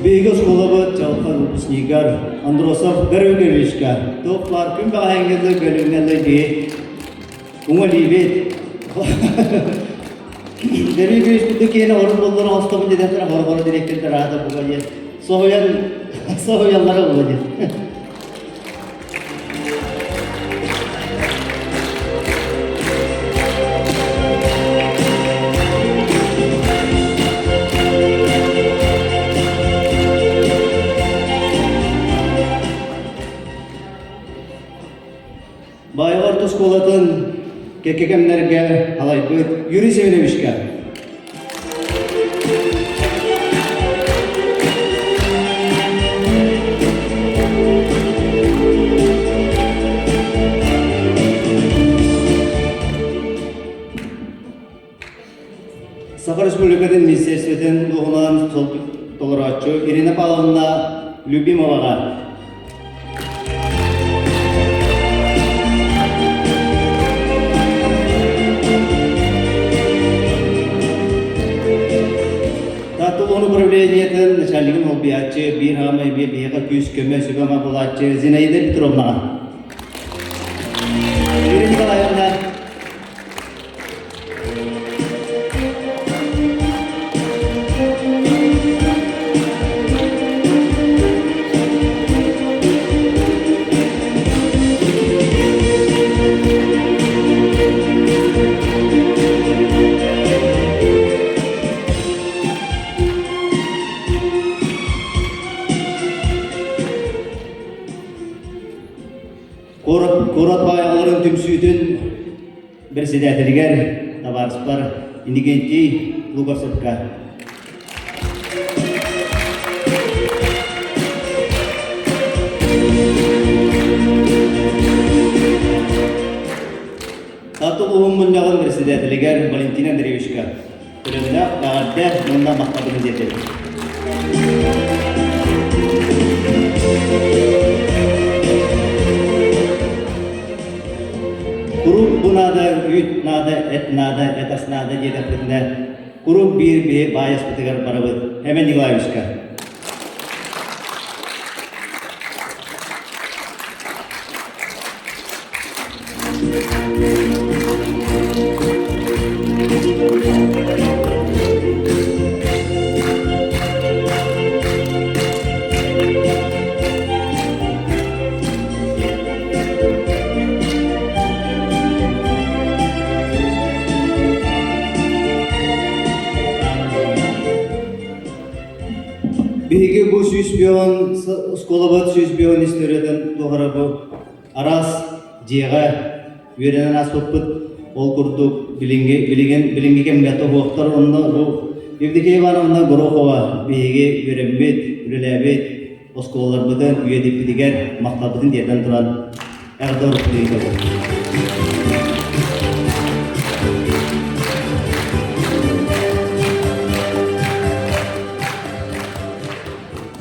Биһиги оскуолабыт чалхан выпускнигар Андросов Григорьевичка туох баар күн бэҕэһээҥҥи бөлүҥҥэ киһи уҥа илиибит Григорьевич курдук киһини орун боллоро оҥостобун диэтэхтэрэ хоро-хоро дириэктэрдэр аата бука диэн соһуйан соһуйаллара буолуо диэн. Баайаҕа орто оскуолатын кэккэ кэмнэргэ халайбыт Юрий Семеновичка. Саха Республикатын Министерствотын туһунан толорооччу Ирина Павловна Любимоваҕа. Таатта улууһун управлениетын начальнигын солбуйааччы, биир хаамай эмиэ биһиэхэ күүс-көмө, сүбэ-ама булааччы Зинаида Петровнаҕа. Ирина Николаевна. председателигэр табаарыспар Иннокентий Луковцевка. Таатта улууһун мунньаҕын председателигэр Валентина Андреевичка Төлөннөөх эҕэрдэ уонна махталбын тиэрдэбин. Куруук бу наада, үүт наада, эт наада, эт ас наада диэтэхпитинэ, куруук биир биһи баайаспытыгар барабыт. Эмэн Николаевичка. Биһиги бу 100 оскуолабыт 105 историятын туһара бу араас дьиэҕэ үөрэнэн ааспыппыт. Ол курдук билиҥҥи билигин билиҥҥи кэмҥэ тоһуохтар онно бу Евдокия Ивановна Горохова биһиги үөрэммит, үлэлээбит оскуолаларбытын үйэтиппитигэр махталбытын тиэрдэн туран эҕэрдэ ыытабыт.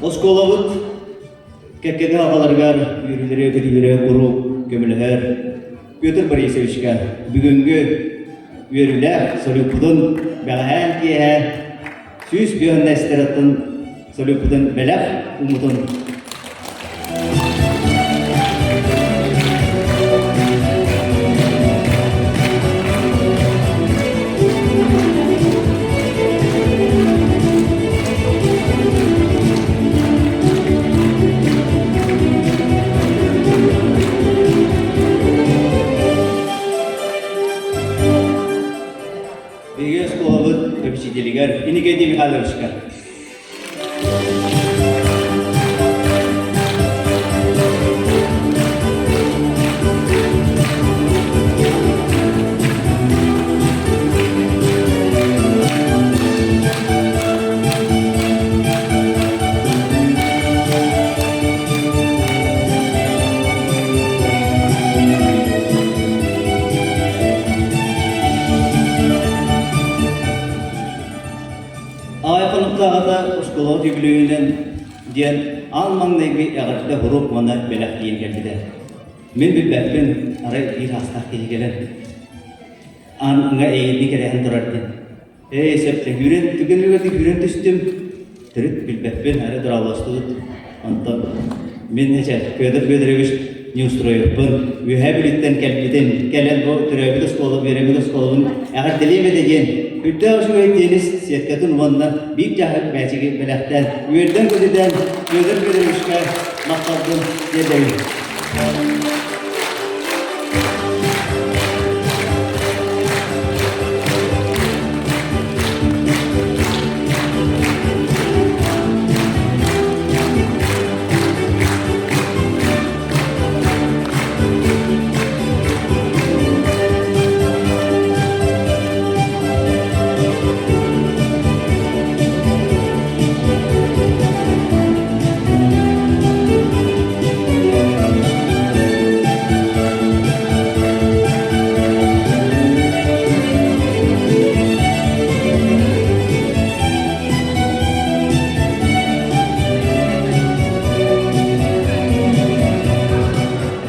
Оскуолабыт кэккэни аҕаларыгар үөрүүлэри-көтүүлэри куруук көмөлөһөр Петр Борисовичка бүгүҥҥү үөрүүлээх салюппутун бэҕэһээ киэһэ 105 эстератын салюппутун бэлэх ууммутун Биһиги оскуолабыт попечителигэр Иннокентий Михайловичка. Аҕай хонуктааҕыта оскуолаҕыт үбүлүөйүнэн диэн аан маҥнайгы эҕэрдэ уруок уонна бэлэх тиийэн кэлбитэ. Мин билбэппин, арай биир аастаах киһи кэлэн ааҥҥа эйигинни кэтэһэн турар диэн. Ээ, сөп, үүрэн, түгэн үгэтик үүрэн түстүм. Төрүт билбэппин, арай дорооболостубут. Онтон мин эчэ Федор Федорович Неустроевпын Үөһээ Бүлүүттэн кэлбитим. Кэлэн бу төрөөбүт оскуола, үөрэммит оскуолабын эҕэрдэлиэм этэ диэн үрдээх үчүгэй теннис сеткатын уонна биир дьаһык мээчиги бэлэхтээн үөрдэн-көтүтэн Федор Федоровичка махталбын тиэрдэбин.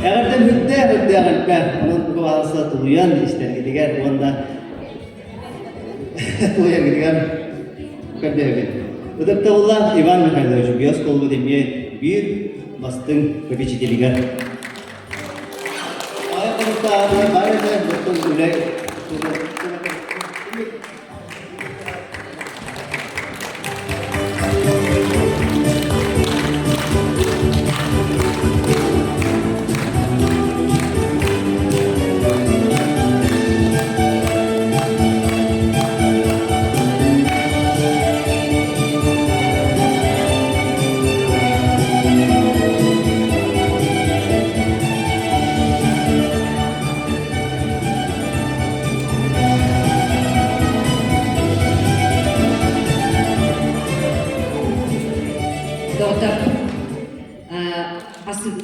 Эҕэрдэм үрдээх үрдээх элбэх, онон бу баҕалса тулуйан истэргитигэр уонна тулуйаргытыгар көрдөһөбүн. Ытыктабыллаах Иван Михайлович биосколбут эмиэ биир бастыҥ попечителигэр.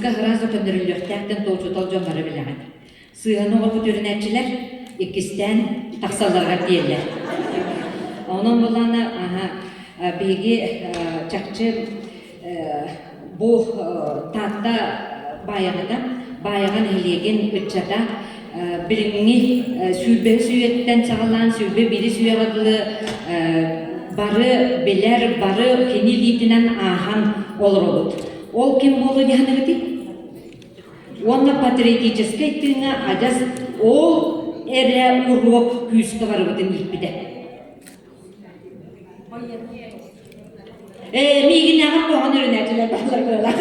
Астыка сразу көннөрүллүөхтээхтэн туочутал дьон бары билэҕит. Сыыһаны оҕорбут үөрэнээччилэр иккистээн тахсалларыгар тиийэллэр. Онон буоллаҕына, биһиги чахчы бу Таатта Баайаҕата, Баайаҕа нэһилиэгин ыччата билиҥҥи сүүрбэһис үйэттэн саҕалаан 21-ис үйэҕэ дылы бары билэр, бары кини илиитинэн ааһан олоробут. Ол ким буолуо дии саныыгытый? Уонна патриотическай тыыҥҥа адьас ол эрэ уруок күүскэ барыбытын ииппитэ. Ээ, миигинээҕэр куһаҕан өрүнээччилэр бааллар быһыылаах.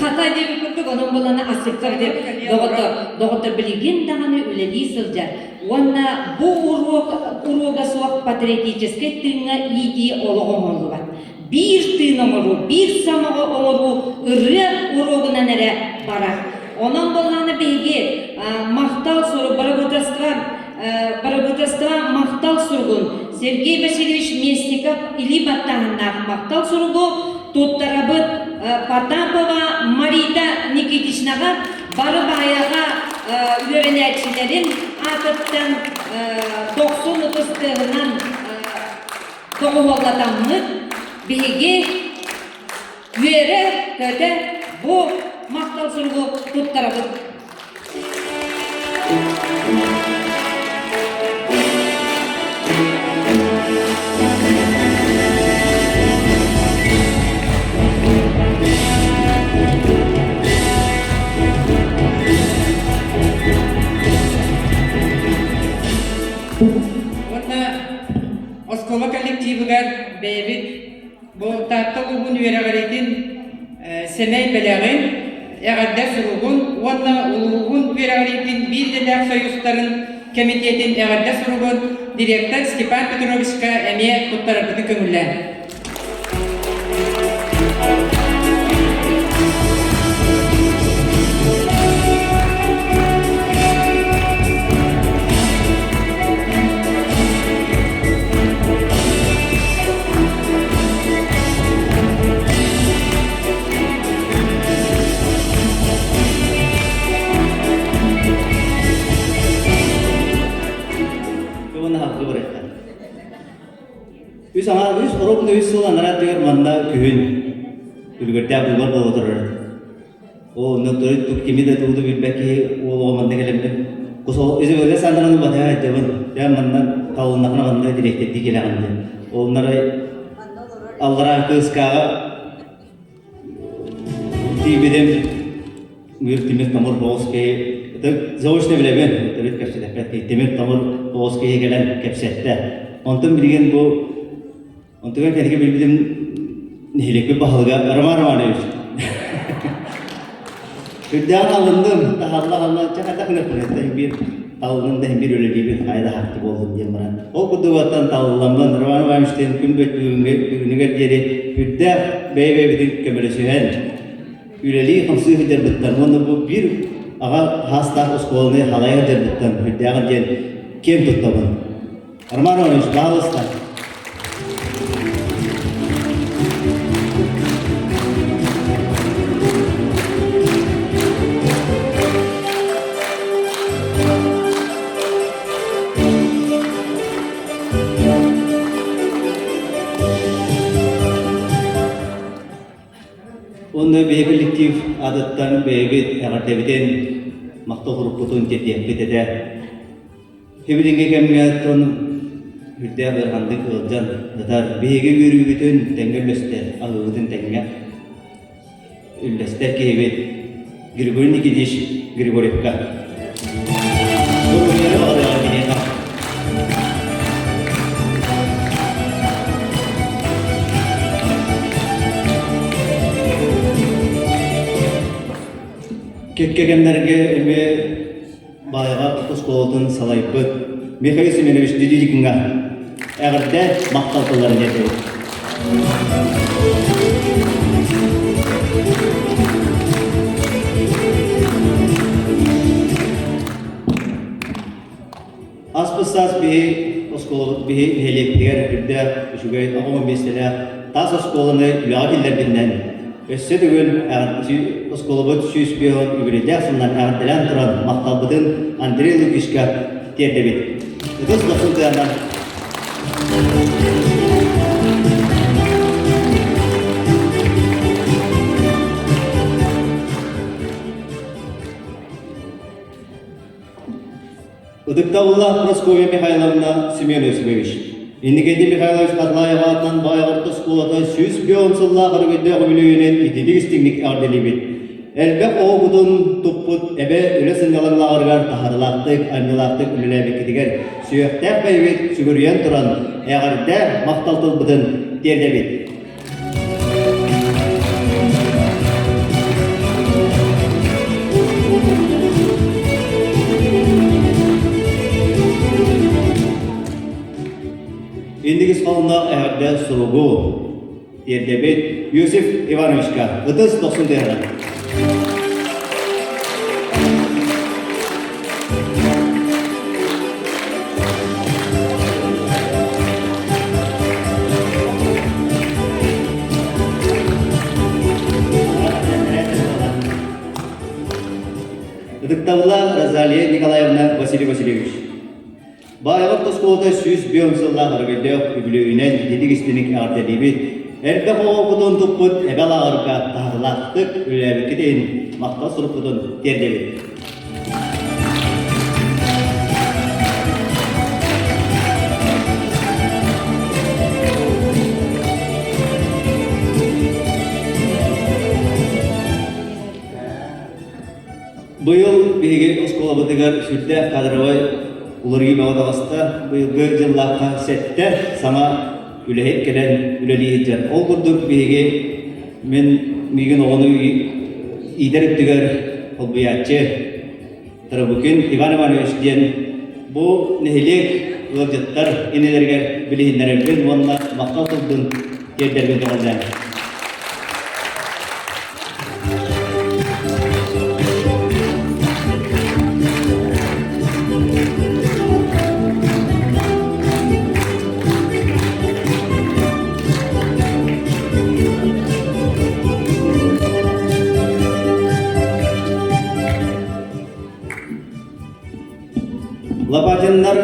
Хата диэбит курдук, онон булана ассыктар диэн доҕоттор, доҕоттор билигин даҕаны үлэлии сылдьар. Уонна бу уруок уруога суох патриотическай тыыҥҥа иитии олох оҥоһуллубат. Биир тыын оҥоруу, биир сомоҕо оҥоруу ырыа уруогунан эрэ барар. Онон буоллаҕына биһиги махтал сурук бырабыыталыстыба бырабыыталыстыба махтал суругун Сергей Васильевич Местников илии баттааһыннаах махтал суругу туттарабыт Потапова Марита Никитичнаҕа бары баайаҕа үөрэнээччилэрин аатыттан дохсун ытыс тыаһынан доҕуһуоллатаммыт биһиги үөрэ-көтө бу махтал суругу туттарабыт. Уонна оскуола коллективыгар бэйэбит бу Таатта улууһун үөрэҕириитин сэмэй бэлэҕин, эҕэрдэ суругун уонна улууһун үөрэҕириитин биир идэлээх союзтарын кэмитиэтин эҕэрдэ суругун директор Степан Петровичка эмиэ туттарарбытын көҥүллээн. Үс аҥаар үс оруобуна үс сыл анараа өттүгэр манна күһүн үлүгэрдээх быыбар буола турар. Ол онно төрүт кими да тугу да билбэт киһи уол оҕо манна кэлэммин кусол Изабелла Александровна батыһа сылдьабын. Дьэ манна талыннахына манна дириэктэрдии кэлэҕин диэн. Олнары аллараа кыыскааҕа тиийбитим Мир Тимир Тамыр боҕус киһи заочно билэбин төрүт кэпсэтэппэт киһи Тимир Тамыр боҕус киһи кэлэн кэпсэттэ. Онтон билигин бу онтугар кэнники билбитим нэһилиэкпит баһылыга Роман Романович. Үрдээх алынным, таһалла алла, чэ хайдах гынаппын биир талыллан да биир үлэлиибин хайа да хаахты буоллун диэн баран. Ол курдугаттан талылламмын Роман Ивановичтыын күн бүгүнүгэр диэри үрдээх бэйэ-бэйэбитин көмөлөсүһэн үлэлии-хамсыы сылдьарбыттан уонна бу биир аҕа хаастаах оскуоланы халайа сылдьарбыттан үрдээҕин диэн киэн туттабын. Роман Иванович, баалыста. Уонна биһи коллектив аатыттан бэйэбит эҕэрдэбитин, махтал сурукпутун тиэрдиэхпит этэ. Билиҥҥи кэмҥэ оттон үрдээх ыараханнык ыалдьан ытар биһиги үөрүүбүтүн тэҥҥэ үллэстэр, аһыыбытын тэҥҥэ үллэстэр киһибит Григорий Никитич Григорьевка. Доруобуйаны баҕарыаҕа киниэхэ. Кэккэ кэмнэргэ эмиэ Баайаҕа оскуолатын салайбыт Михаил Семенович Дедюдикиҥҥа эҕэрдэ махтал тылларын тиэрдэбит. Аспыт саас биһи оскуолабыт биһи нэһилиэкпитигэр үрдээх үчүгэй оҕо миэстэлээх таас оскуоланы үлэҕэ киллэрбиннэн. Өссө төгүл оскуолабыт 150 үбүлүйдээх сылынан эҕэрдэлээн туран махталбытын Андрей Лукичка тиэрдэбит. Ытыс дохсун тыаһынан. Ытыктабыллаах Прасковья Михайловна Семен Осипович, Иннокентий Михайлович Атлаев аатынан Баай орто оскуолата 150 сыллаах өрөгөйдөөх үбүлүөйүнэн ититик истиҥник эҕэрдэлиибит. Элбэх оҕо кутун туппут эбэ үлэ сынньалаҥ лааҕырыгар таһаарыылаахтык, айымньылаахтык үлэлээбиккитигэр сүһүөхтээх бэйэбит сүгүрүйэн туран эҕэрдэ махтал тылбытын тиэрдэбит. Иннигис холонноох эҕэрдэ суругу тиэрдэбит Юсиф Ивановичка ытыс дохсун тыаһынан. Ытыктабыллаах Розалия Николаевна Василий Васильевич. Баайаҕа оскуолата 105 сыллаах өрөгөйдөөх үбүлүөйүнэн ититик истиник эҕэрдэлиибит. Элбэх оҕо кутун туппут эбэ лааҕырга таһаарыылаахтык үлэлээбиккит иһин махтал сурукпутун тиэрдэбит. Быйыл биһиги оскуолабытыгар сүрдээх кадровай уларыйыы бөҕө таҕыста. Быйылгы дьыллаахха сэттэ саҥа үлэһит кэлэн үлэлии сылдьар. Ол курдук биһиги мин миигин оҕону иитэр өттүгэр холбуйааччы Тарабукин Иван Иванович диэн бу нэһилиэк ыалдьыттар иннилэригэр билиһиннэрэрбин уонна махтал тылбын тиэрдэрбин көҕүлээн. Лопатиннар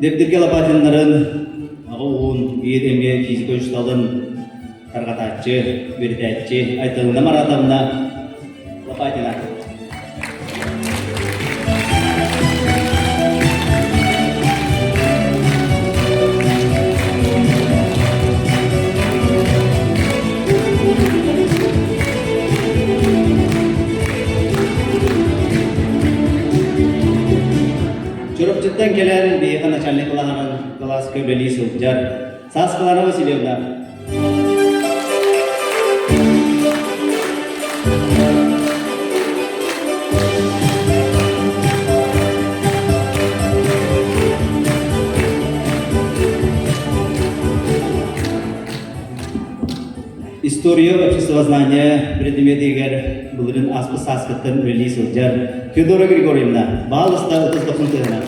Дэбдиргэ Лопатиннарын аҕа ууһун биир эмиэ физика учууталын тарҕатааччы, үөрэтээччи Айталына Маратовна Лопатина. Чурапчыттан кэлэн биһиэхэ начальник кылааһынан кылааска үлэлии сылдьар Сааскылана Васильевна. История обществознания предметигэр былырын ааспыт сааскыттан үлэлии сылдьар Федора Григорьевна, баалыста 39 тыһына.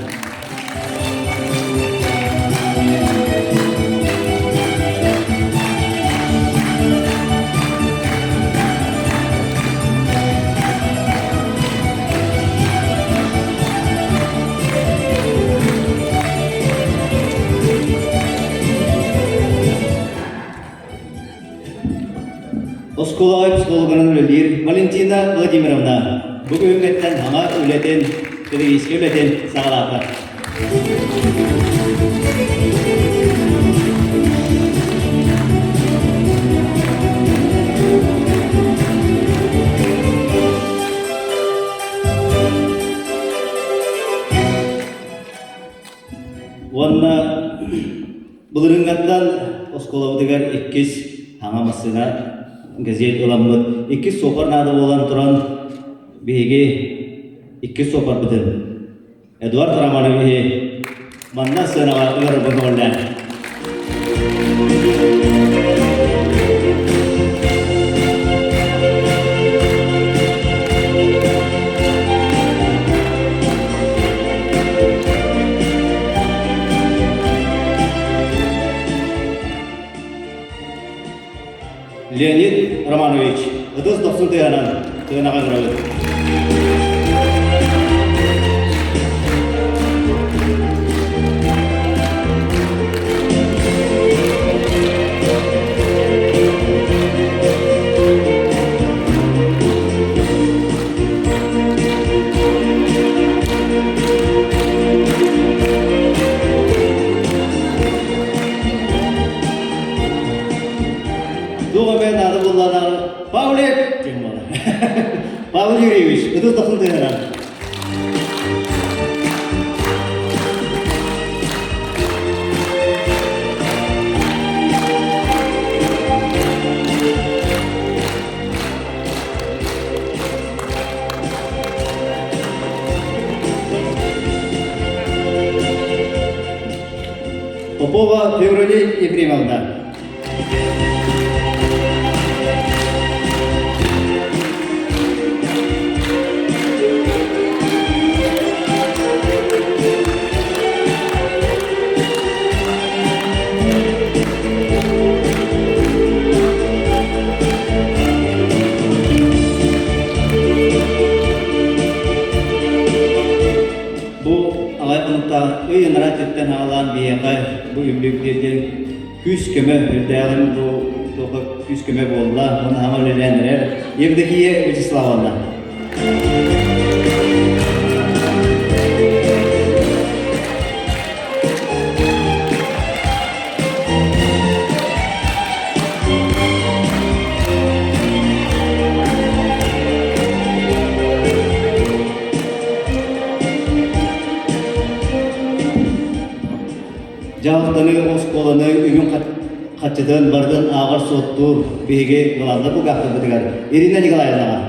Оскуолаҕа психологынан үлэлиир Валентина Владимировна бу күһүҥҥэттэн саҥа үлэтин, педагогическай үлэтин саҕалаата. Уонна Былырыыҥҥаттан оскуолабытыгар иккис саҥа массыына «Газель» ыламмыт, иккис суоппар наада буолан туран, биһиги иккис суоппарбытын Эдуард Романовиһы манна сыанаҕа ыҥырарбын көҥүллээн. Леонид. Романович, ытыс дохсун тыаһынан тыанаҕа ыҥырабыт. Туох эмэ наада буоллаҕына Павлик диэн буолар. Павел Юрьевич, ытыс дохсун тыаһынан. Попова Феврония Ефремовна. Бу аҕай хонуктаах ый анараа өттүттэн аҕалаан биһиэхэ бу үбүлүк диэн күүс-көмө үрдээҕин бу туохха күүс-көмө буолла уонна хаҥа үлэлээн эрэр Евдокия Вячеславовна. Дьаһалтаны, оскуоланы үбүн хаччытын барытын ааҕар-суоттуур биһиги главнай бухгалтербытыгар Ирина Николаевнаҕа.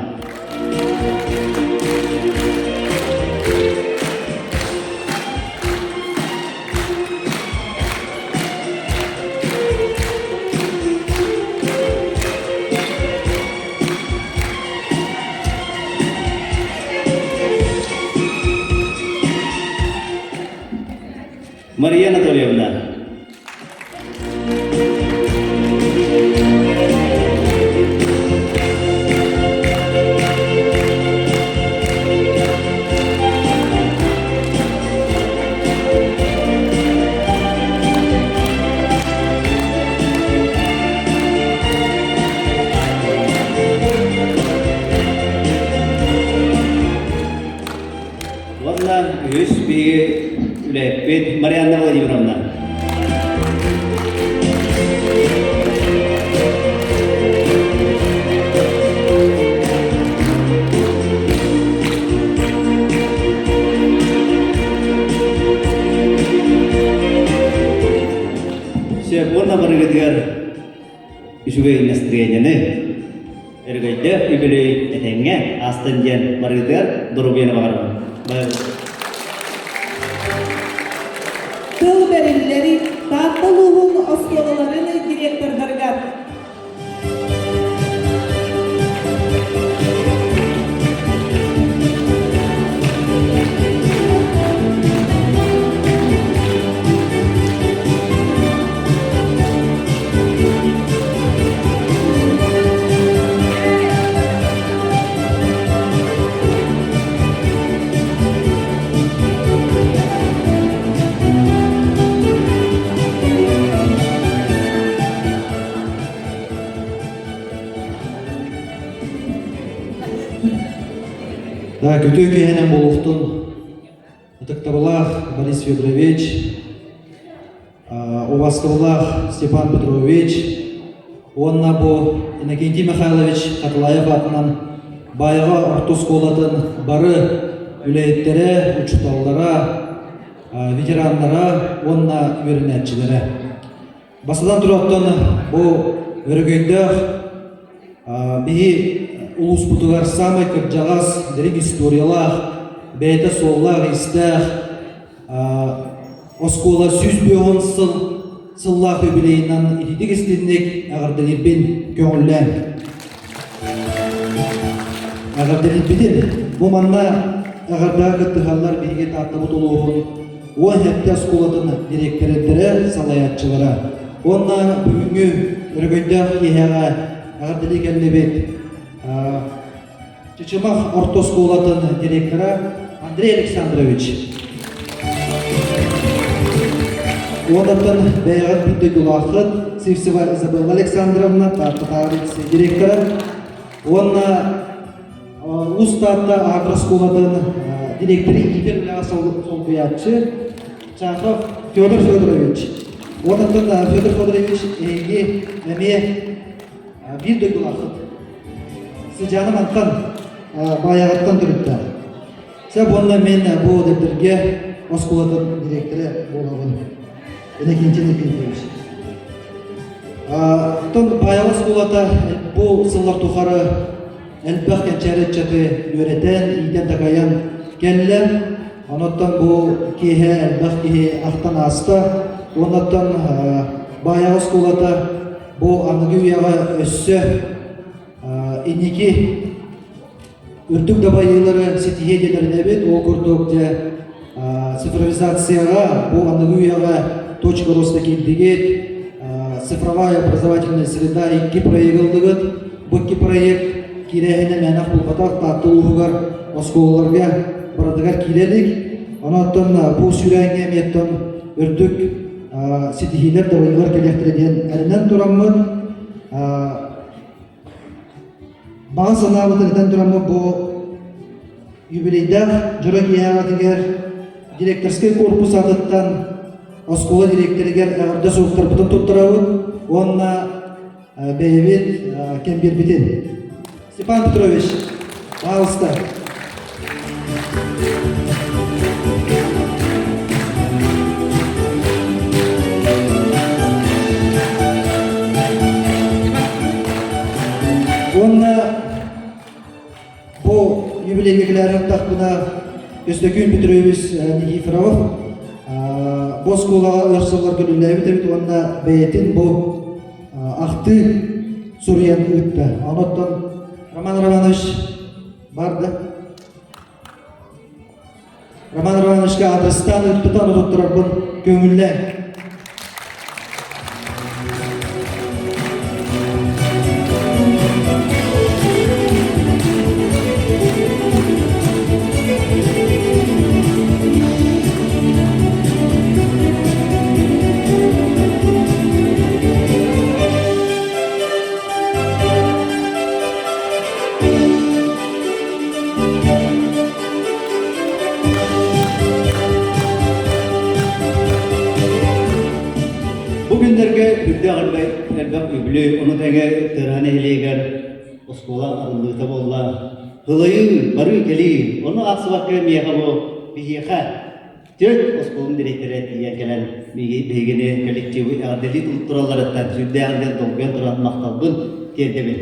Мария Анатольевна. Уонна үһүс биһиги үлэһиппит Марианна Владимировна. Сөп уонна барыгытыгар үчүгэй настроениены өрөгөйдөөх үбүлүй этэҥҥэ аастын диэн барыгытыгар доруобуйаны баҕарабын. Тыл бэриллэри Таатта улууһун оскуолаларын директордарыгар Да, күтүү киһинэн буолуохтун ытыктабылаах Борис Федорович, убастабылаах Степан Петрович уонна бу Иннокентий Михайлович Хатылаев аатынан Баайаҕа орто оскуолатын бары үлэһиттэрэ, учууталлара, ветераннара уонна үөрэнээччилэрэ. Бастатан туран бу өрөгөйдөөх биһи улууспутугар саамай кырдьаҕас, дириҥ историялаах, бэйэтэ суоллаах-иистээх оскуола 150 сыл сыллаах юбилейынан ититик истинник эҕэрдэлиирбин көҥүллээн. Эҕэрдэлиирбитин бу манна эҕэрдэҕэ кыттыһаллар биһиги Тааттабыт улууһун 17 оскуолатын дириэктэрдэрэ, салайааччылара. Уонна бүгүҥҥү өрөгөйдөөх киэһэҕэ. эҕэрдэлии кэллибит Чычымах орто оскуолатын директора Андрей Александрович. Уонаттан бэйэҕит биир дойдулааххыт Сивцева Изабелла Александровна, Тааттатааҕы директора уонна Уус Таатта агрооскуолатын директоры иитэр үлэҕэ солбуйааччы Чахов Федор Федорович. Уонаттан Федор Федорович эһиги эмиэ биир дойдулааххыт. Сыдьаана мантан Баайаҕаттан төрүттээх. Сөп уонна мен бу дэптэргэ оскуолатын директорэ буолабын. Иннокентий Иннокентьевич. Оттон Баайаҕа оскуолата бу сыллар тухары элбэх кэнчээри ыччаты үөрэтэн, иитэн-такайан кэллэ. Онуттан бу киэһэ элбэх киһи ахтан ааста. Уоннаттан Баайаҕа оскуолата бу аныгы үйэҕэ өссө инники үрдүк дабайыылары ситиһиэ диэн Ол курдук дьэ цифровизацияҕа бу аныгы үйэҕэ точка роста киирдигит, цифровая образовательная среда икки проект ыллыгыт. Бу икки проект киирээһинэ мээнэх булбатах Таатта улууһугар оскуолаларга барытыгар киирэ илик. Онон бу сүүрээҥҥэ эмиэттэн үрдүк ситиһиилэр дабайыылар кэлиэхтэрэ диэн эрэнэн тураммыт баҕа санаабытын этэн тураммыт бу юбилейдаах дьоро киэһэҕитигэр директорскай корпус аатыттан оскуола директоригэр эҕэрдэ суруктарбытын туттарабыт уонна бэйэбит кэмбиэрбитин. Степан Петрович, пожалуйста. Уонна бу юбилейга кэлээри аттахпына Көстөкүүн Петрович Никифоров бу оскуолаҕа өр сылларга үлэлээбит эбит уонна бэйэтин бу ахтыы суруйан ыытта. Онуттан Роман Романович бар да? Роман Романовичка адрестаан ыыппытан утуттарарбын көҥүллээн. Бу күннэргэ үрдээх элбэх үбүлүөй, ону тэҥэ Тыараһа нэһилиэгэр оскуола арыллыыта буолла. Ылайыы, барыы-кэлии, ону аахсыбакка миэхэ бу биһиэхэ Түөрт оскуолам дириэктэрэ тиийэн кэлэн биһигини коллективы эҕэрдэлии туралларыттан сүрдээҕин диэн долгуйан туран махталбын тиэрдэбин.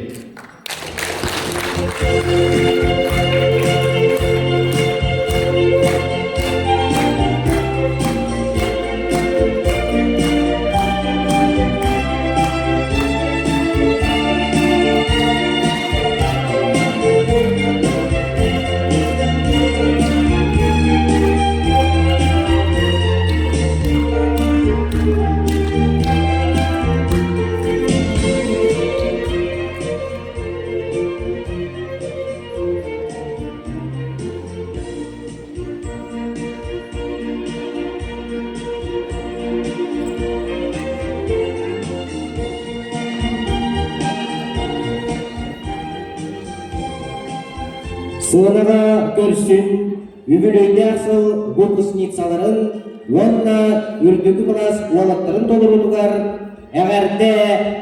Сыанаҕа көрсүн үбүлүөйдээх сыл выпускницаларын уонна үрдүкү кылаас уолаттарын толоруутугар эҕэрдэ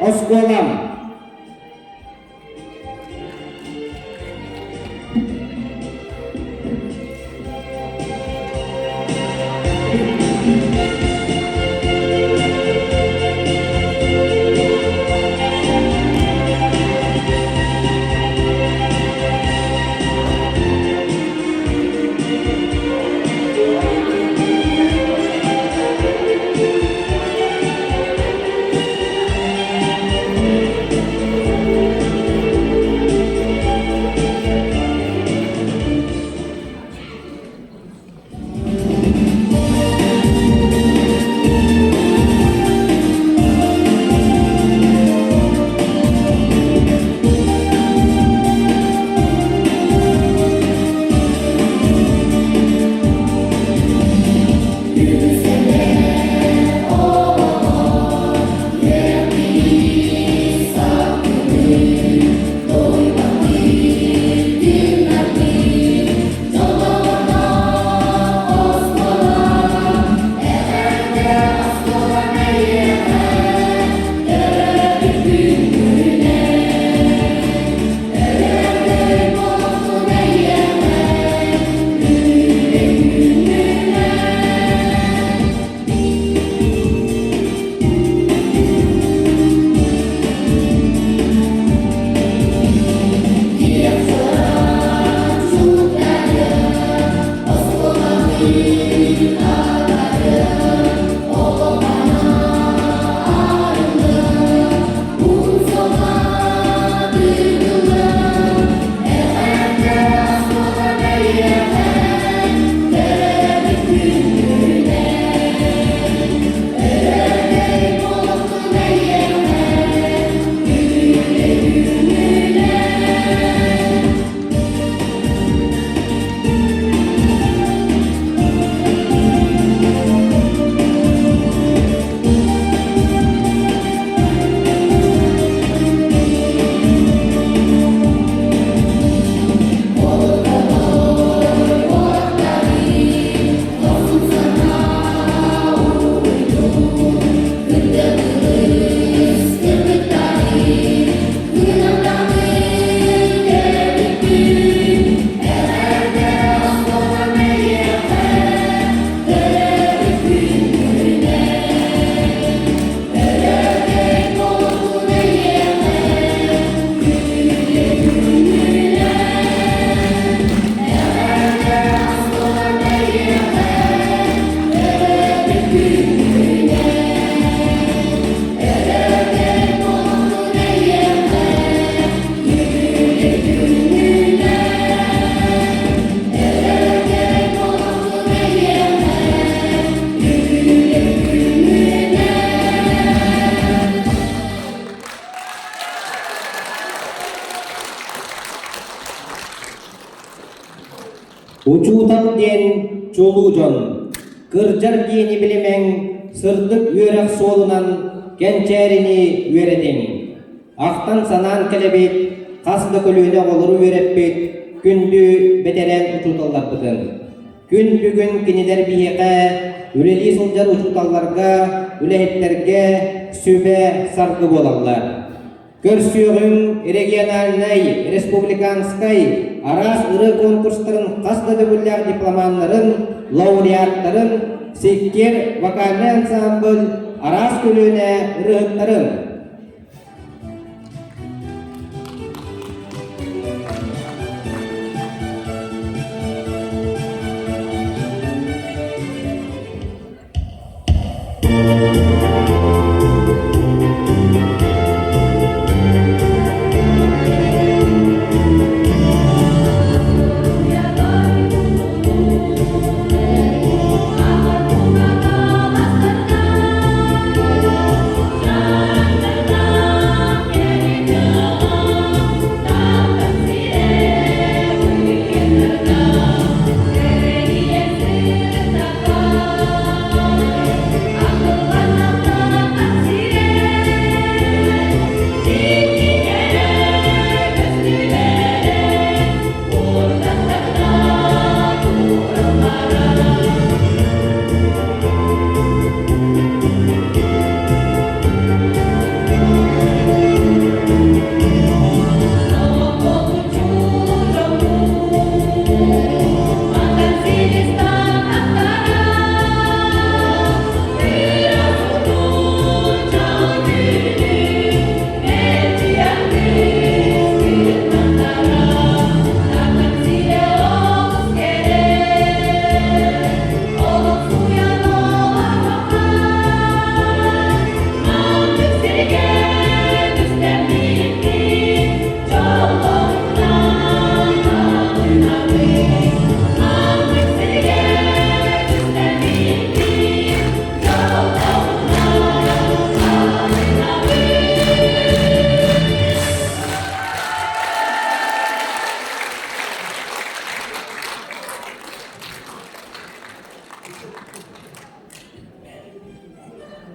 оскуолам! чулуу дьон, кырдьар диэни билимэҥ, сырдык үөрэх суолунан кэнчээрини үөрэтиҥ. Ахтан-санаан кэлэбит, хас да көлүөнэ оҕолору үөрэппит күндү бэтэрээн учууталларбытын. Күн бүгүн кинилэр биһиэхэ үлэлии сылдьар учууталларга, үлэһиттэргэ сүбэ-саргы буолаллар. Көрсүөҕүҥ региональнай, республиканскай араас ырыа конкурстарын хас да төгүллээх дипломаннарын, лауреаттарын, Сиккиэр вокальнай ансамбль араас көлүөнэ ырыаһыттарын.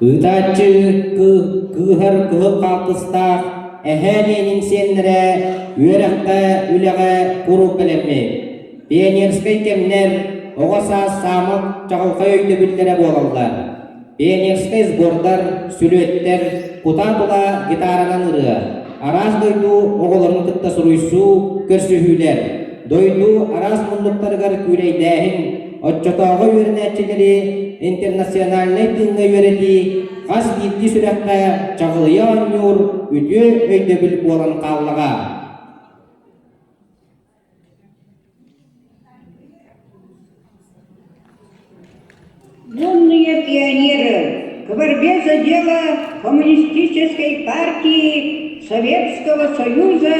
Ыытааччы кыыһар кыһыл хаалтыстаах эһээ Ленин сиэннэрэ үөрэххэ, үлэҕэ куруук бэлэммит. Пионерскай кэмнэр оҕо саас саамал чаҕылхай өйдөбүллэрэ буолаллар. Пионерскай сбордар, сүлүөттэр, кутаа тула гитаранан ырыа, араас дойду оҕолорун кытта суруйсуу, көрсүһүүлэр, дойду араас муннуктарыгар күүлэйдээһин, оччотооҕу үөрэнээччилэри интернациональнай тыыҥҥа үөрэтии хас биирдии сүрэххэ чаҕылыйа оонньуур үтүө өйдөбүл буолан хааллаҕа. Юные пионеры, к борьбе за дело Коммунистической партии Советского Союза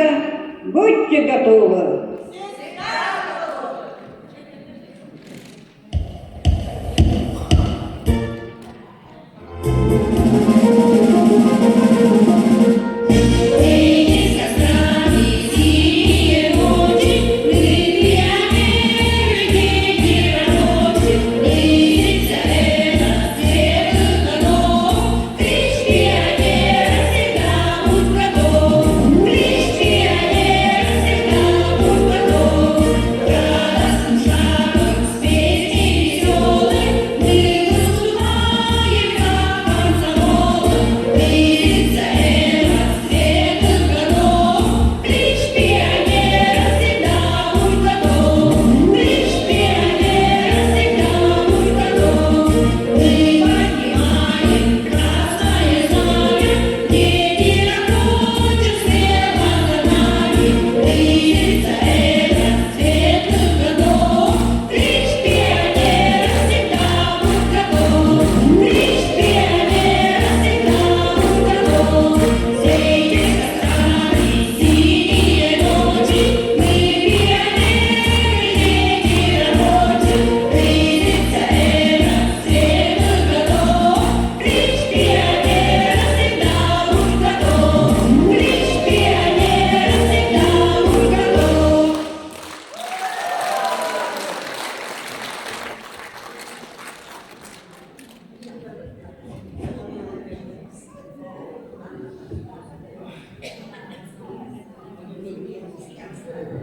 будьте готовы!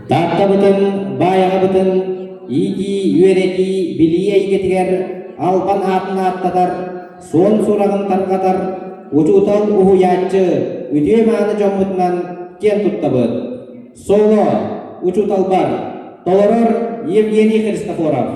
Тааттабытын, Баайаҕабытын иитии, үөрэтии, билии эйгэтигэр албан аатын ааттатар, суон сураҕын тарҕатар учуутал уһуйааччы үтүө-мааны дьоммутунан киэн туттабыт. Соло учууталбар толорор Евгений Христофоров.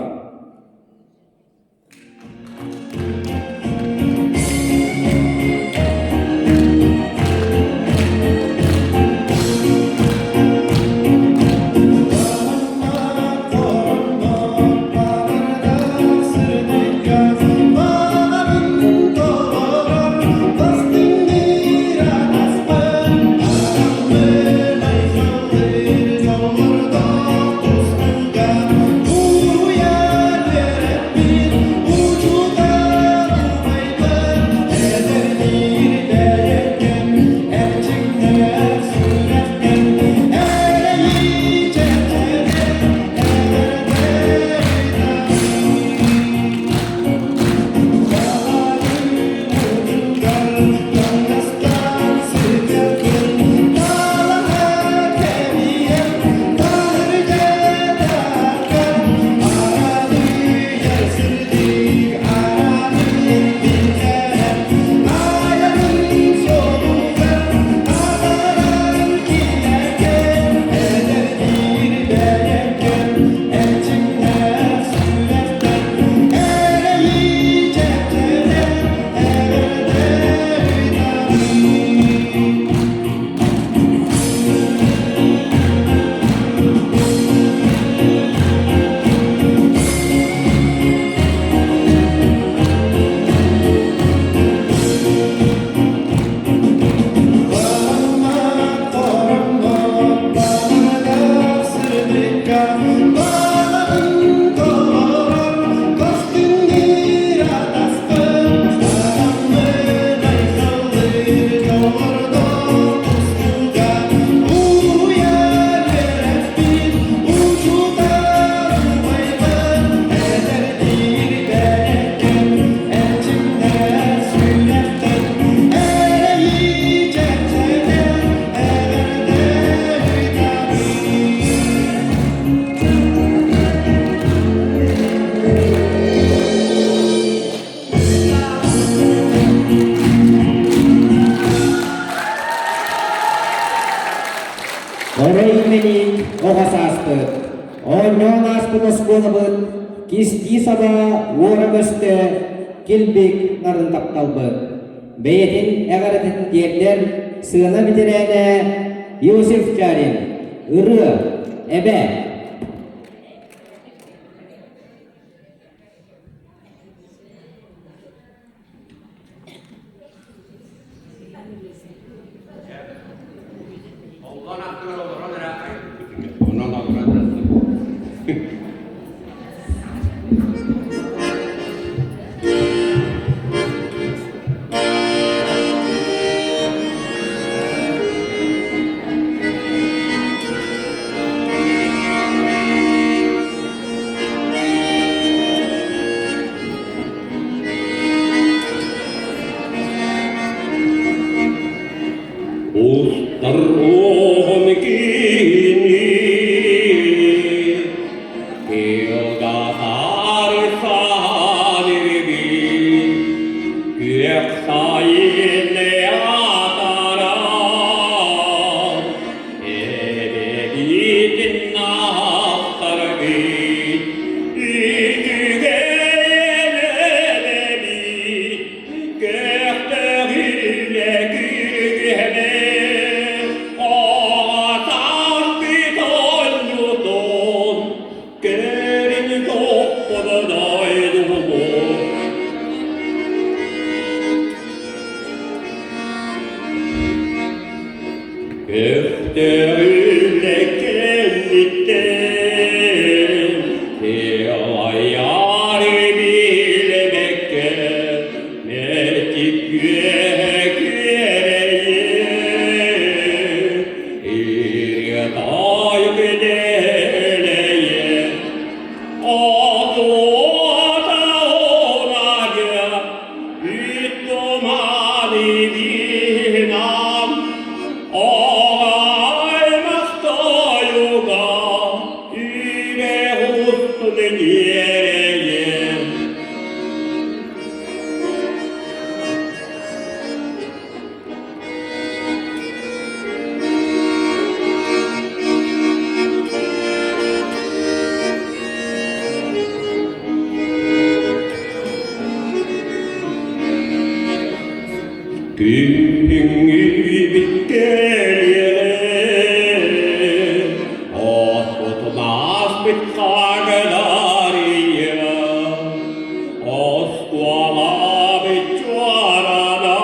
Орой мэник оҕо сааспыт, оонньоон ааспыт оскуолабыт, кистии саба уора-көстө килбик нарын тапталбыт. Бэйэтин эҕэрдэтин тиэрдэр сыана бэтэрээнэ Иосиф Чарин, ырыа, эбэ. Устар оҕом кини Кылгатар саныыбын Күөх сайын атаран Эбэбитин ахтарбыт Үтүгэн эбэбит Көхтөҕүнэ күргүһэмэ Аҕатарбыт оонньутун Кэрин топподай дуулур Көхтөҕүнэ кэнниттэн Кыайары билбэккэ Мэтик күөһэ күөрэйэн Ырыатай күнэлэйэн Отуота орагы Дивинам, Оҕаймах тойуга, Үбэ устун дьиэрэйэн. Күһүҥҥү бүттэлиэҕэ, оспутунааспыт хагдарыйа, оскуолабыт чуорана,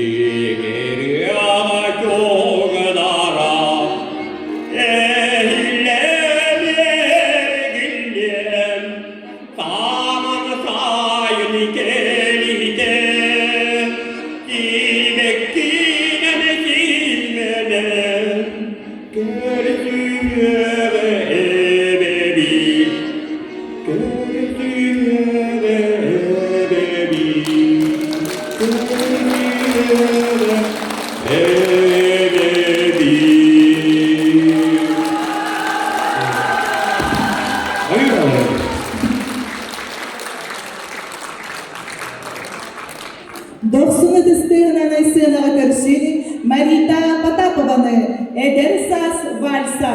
игириэҕэ чугдара, эһиллэн эргиллиэн, Тааман сайын кэлиитэ, тиибэккинэн симэнэн, көрсүөҕэ эбэбит, көрсүөҕэ эбэбит, көрсүөҕэ эбэбит. Дохсун ытыстыынан сыанаҕа көрсүн Марита Потапованы «Эдэр саас вальса».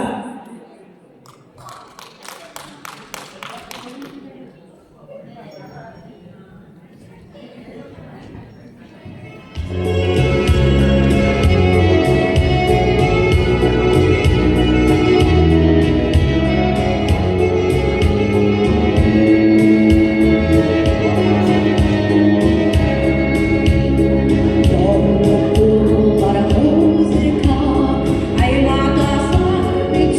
Музыка, аймата сарбыча.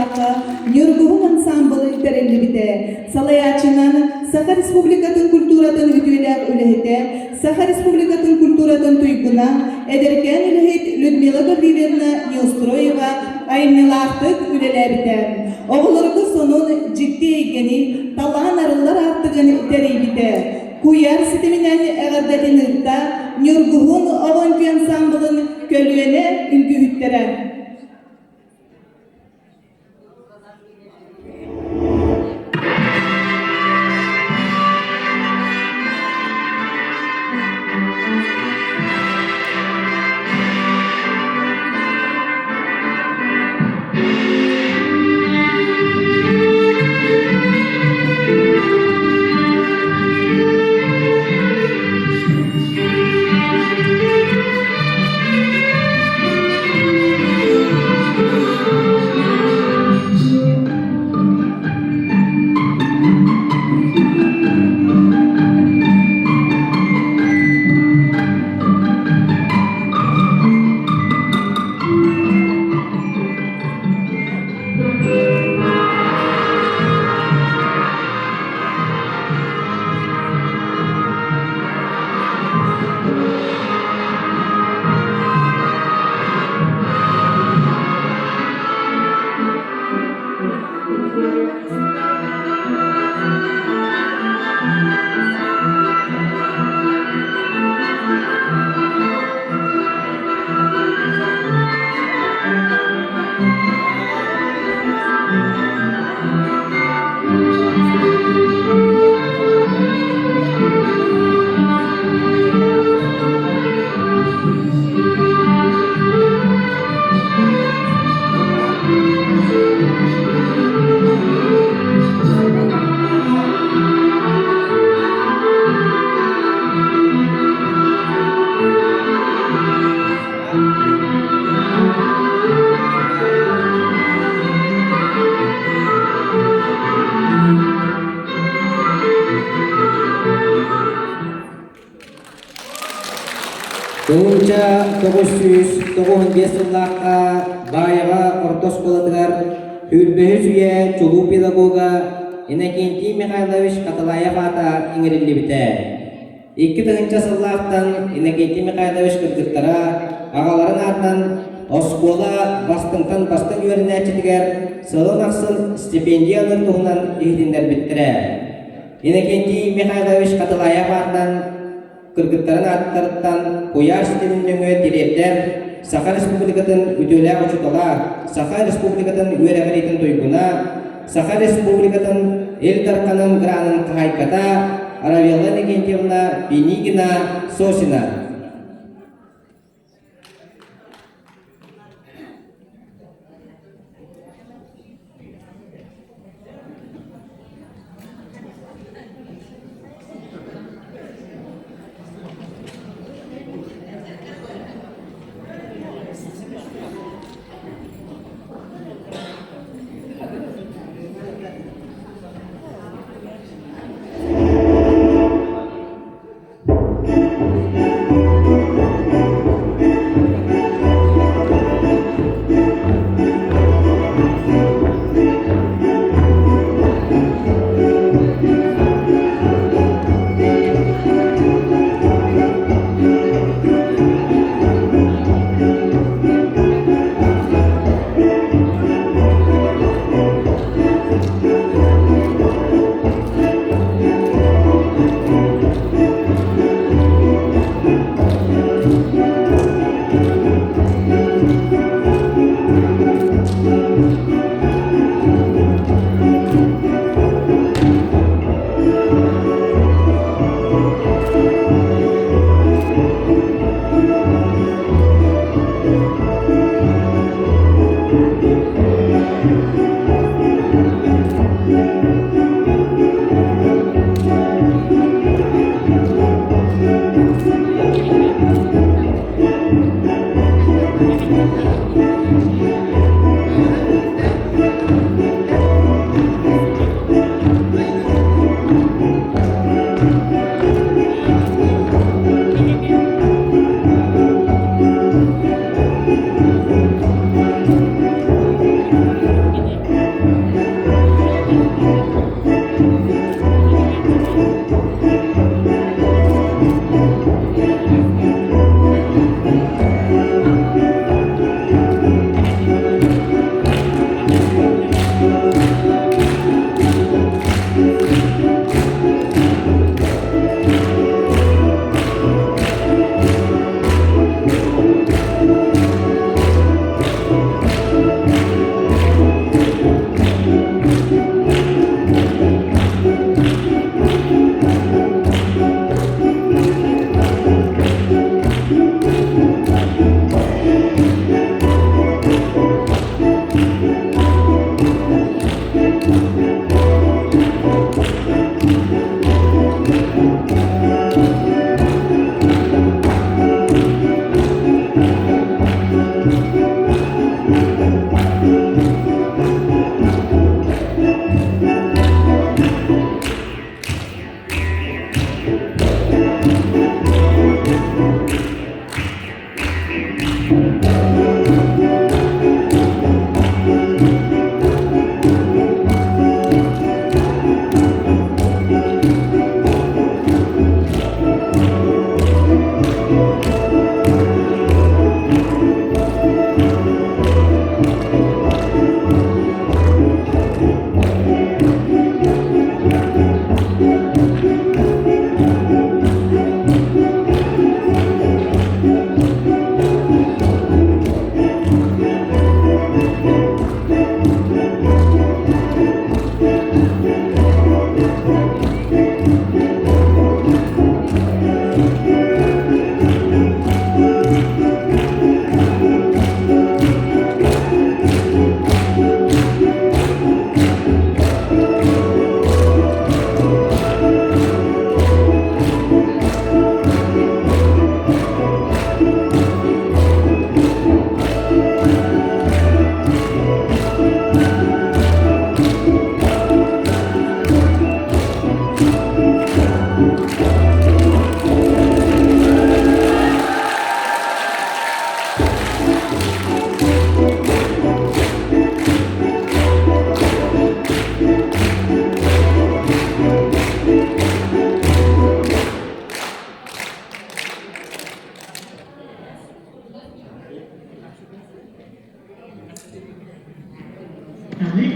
сыллаахха Ньургуһун ансаамбыл тэриллибитэ. Салайааччынан Саха Республикатын культуратын үтүөлээх үлэһитэ, Саха Республикатын культуратын туйгуна, эдэркээн үлэһит Людмила Гаврильевна Неустроева айымньылаахтык үлэлээбитэ. Оҕолорго сонун дьикти эйгэни, талаан арыллар аартыгын тэрийбитэ. Куйаар ситиминэн эҕэрдэтин ыытта Ньургуһун оҕо үҥкүү ансаамбылын көлүөнэ үҥкүүһүттэрэ. Тыһыынча 995 сыллаахха Баайаҕа орто оскуолатыгар Сүүрбэһис үйэ чулуу педагога Иннокентий Михайлович Хатылаев аата иҥэриллибитэ. 2000 сыллаахтан Иннокентий Михайлович кыргыттара аҕаларын аатынан оскуола бастыҥтан бастыҥ үөрэнээччитигэр сылын ахсын стипендия ылар туһунан иһитиннэрбиттэрэ. Иннокентий Михайлович Хатылаев аатынан кыргыттарын ааттарыттан куйаар ситимин нөҥүө дириэктэр, Саха Республикатын үтүөлээх учуутала, Саха Республикатын үөрэҕириитин туйгуна, Саха Республикатын Ил Дарханын гранын хаһаайката Равелла Иннокентьевна Пинигина Сосина.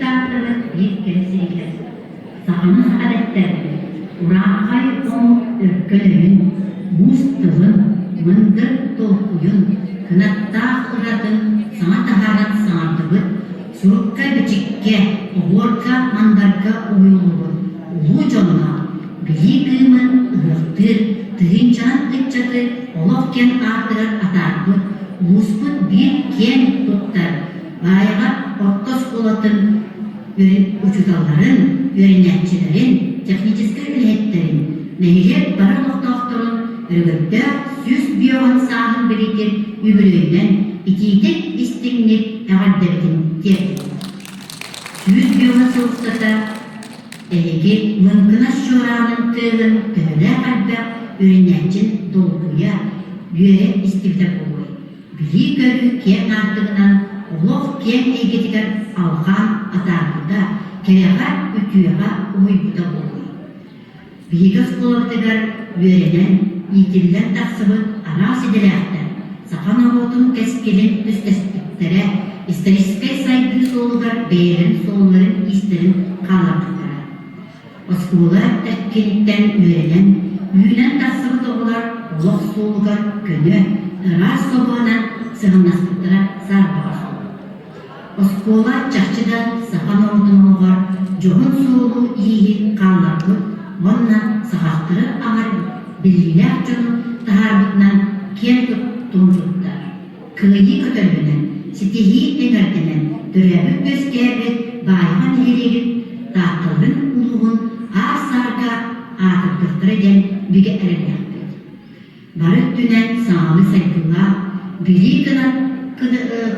Тааттабыт биир кэрэ сиригэр саханы саха дэттэрбит, урааҥхай омук өркөн өйүн, муус тылын, мындыр толкуйун, кынаттаах ыратын саҥа таһааран саҥардыбыт, сурукка-бичиккэ, оһуорга-мандарга уһуйуллубут улуу дьонноох, билии кыымын ыһыахтыыр, тыһыынчанан ыччаты олох кэм аартыгар атаарбыт улууспут биир киэн туттар Баайаҕа орто оскуолатын учууталларын, үөрэнээччилэрин, техническэй үлэһиттэрин, нэһилиэк бары олохтоохторун өрөгөйдөөх 150 сааһын билигин үбүлүөйүнэн итиитик-истиҥник эҕэрдэбитин тиэрдэбит. 150 сыл устата эһиги Лыҥкынас чуораанын тыаһын төһөлөөх элбэх үөрэнээччин долгуйа, үөрэ истибитэ буолуой? Билии-көрүү киэҥ аартыгынан олох киэҥ эйгэтигэр алҕаан атаарбыта, кэрэҕэ, үтүөҕэ уһуйбута буолуой? Биһиги оскуолабытыгар үөрэнэн, иитиллэн тахсыбыт араас идэлээхтэр саха норуотун кэскилин түстэспиттэрэ, историческай сайдыы суолугар бэйэлэрин суолларын-иистэрин хаалларбыттара. Оскуола эркиниттэн үөрэнэн, үүнэн тахсыбыт оҕолор олох суолугар көнө, ыраас собуонан сыһыннаспыттара саарбаҕа суох. Оскуола чахчы да саха норуотун олоҕор дьоһун суолу-ииһи хаалларбыт уонна саҕахтары аҕар биллиилээх дьону таһаарбытынан киэн туттун туттар. Кыайыы көтөллөнөн, ситиһии эҥэрдэнэн төрөөбүт-үөскээбит Баайаҕа нэһилиэгин Таатталарын улууһун аар-саарга аатырдыахтара диэн бигэ эрэллээхпит. Бары өттүнэн саҥалыы сайдыылаах, билии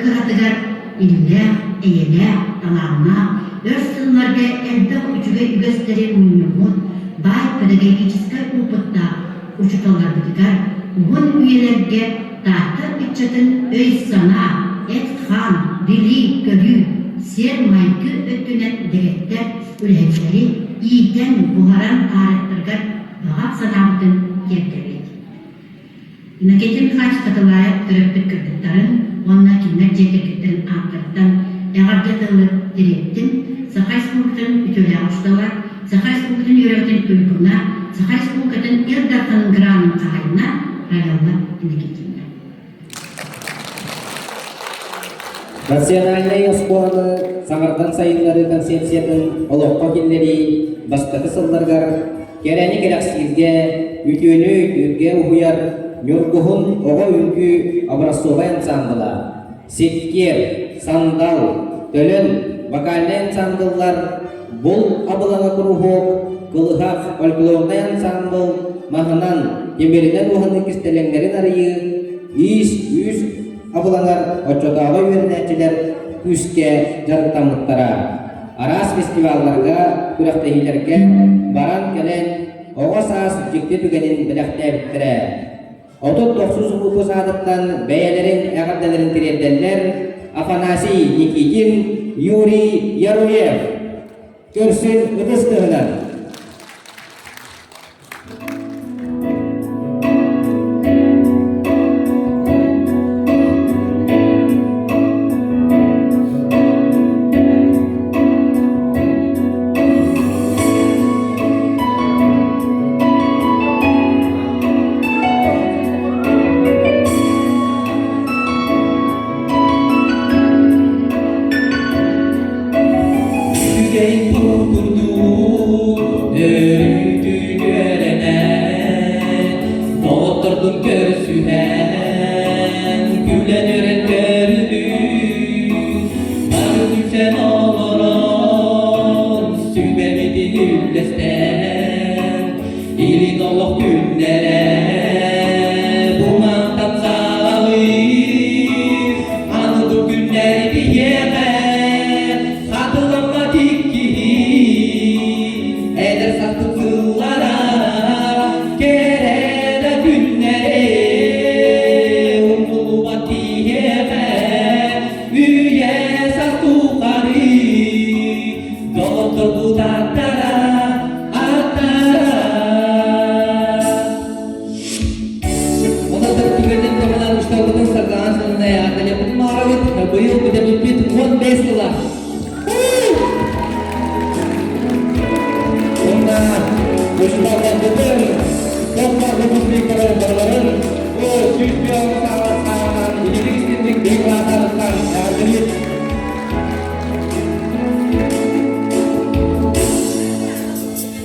кыһатыгар иллээх, эйэлээх, талааннаах, өр сылларга элбэх үчүгэй үгэстэри мунньуммут баай педагогическай опыттаах учууталларбытыгар уһун үйэлэргэ Таатта ыччатын өй-санаа, эт-хаан, билии-көрүү, сиэр-майгы өттүнэн дэгэттэр үлэһиттэри иитэн, буһаран таарыктарыгар баҕа санаабытын тиэрдэбит. Иннокентий Михайлович Хатылаев төрөппүт кыргыттарын уонна кинилэр дьиэ кэргэттэрин ааттарыттан эҕэрдэ тылы тириэртим, Саха Республикатын үтүөлээх учуутала, Саха Республикатын үөрэҕин туйгуна, Саха Республикатын Ил Дарханын гранын хаһаайына Равелла Иннокентьевна. Национальнай оскуоланы саҥардан сайыннарыы концепциятын олоххо киллэрии бастакы сылларыгар кэрэни кэрэхсииргэ, үтүөнү өйдүүргэ уһуйар Ньургуһун оҕо үҥкүү образцовай ансаамбыла, Сиккиэр, Сандал, Төлөн вокальнай ансаамбыллар, Булт абылаҥа куруһуок, Кылыһах фольклорнай ансаамбыл маһынан, тимиринэн уһаныы кистэлэҥнэрин арыйыы, иис-үүс абылаҥар оччотооҕу үөрэнээччилэр күүскэ дьарыктаммыттара. Араас фестивалларга, күрэхтэһиилэргэ баран-кэлэн оҕо саас дьикти түгэнин бэлэхтээбиттэрэ. 39 выпуск аатыттан бэйэлэрин эҕэрдэлэрин тириэрдэллэр Афанасий Никитин, Юрий Яруев. Көрсүн ытыс тыһынан. Үчүгэй курдук. Эҕэрдэлиир.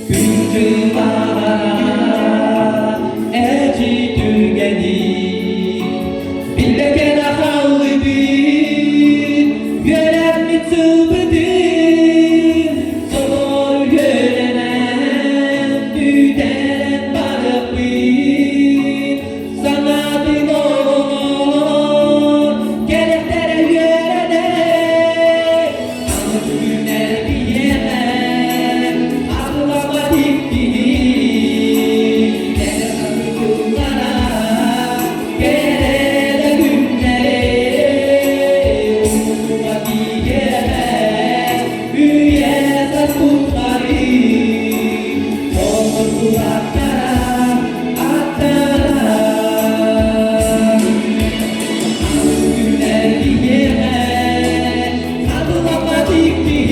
Күн-дьыл эчи түргэни биллэ кэлэ хааллыбыт, үөрэммит сылбытын толору үөрэнэн бүтэрэн барыахпыт. Санаатын оҕолор кэлэхтэрэ үөрэнэр, аны күннэр биһиэхэ Атлама тиккини, кэлэ кэрэ күннэри, умнума биһиэхэ, үйэ саккуннары, оҥордулаттара аттара. Күннэр биһиэхэ, хатылама тиккини,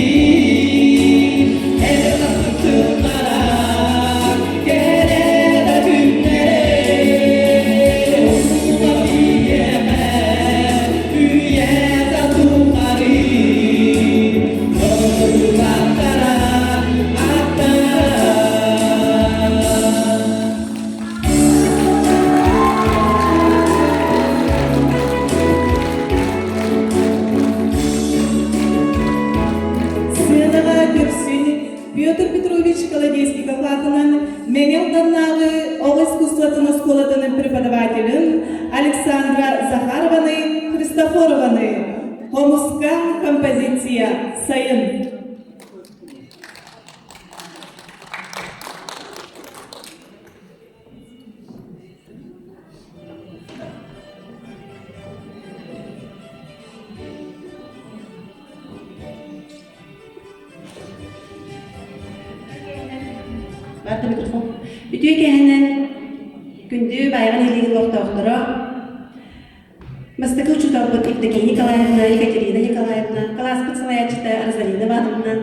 Сыанаҕа көрсүн Петр Петрович Колодезников аатынан Мэҥэ Алданнааҕы оҕо искусствотын оскуолатын преподавателин Александра Захарованы Христофорованы Хомуска композиция сайын. Барда микрофон. Үтүө кэһэнэн күндү Байҕан илиигин олохтоохторо Бастакы учууталбыт Евдокия Николаевна, Екатерина Николаевна, кылааспыт салайааччыта Розалина Ивановна,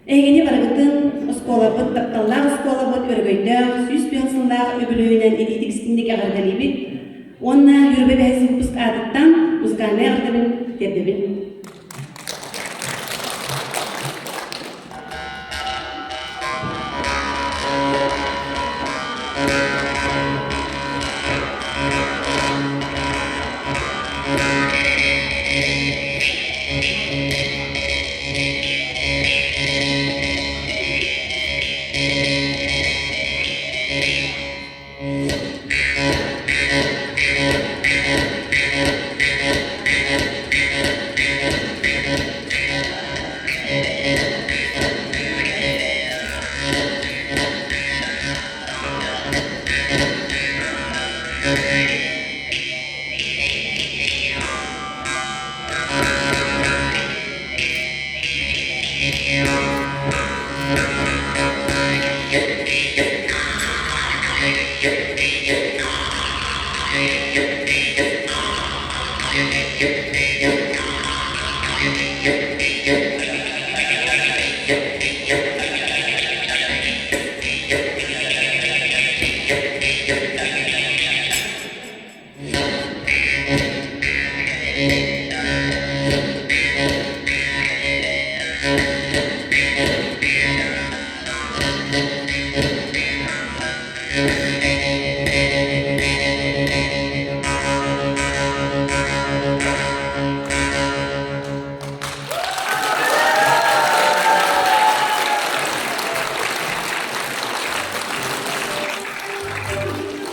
Эһигини барыгытын оскуолабыт, тапталлаах оскуолабыт өрөгөйдөөх 105 сыллаах үбүлүөйүнэн итиитик-истиҥник эҕэрдэлиибит уонна Юрба бэһис выпуск аатыттан музыкальнай эҕэрдэбин тиэрдэбин.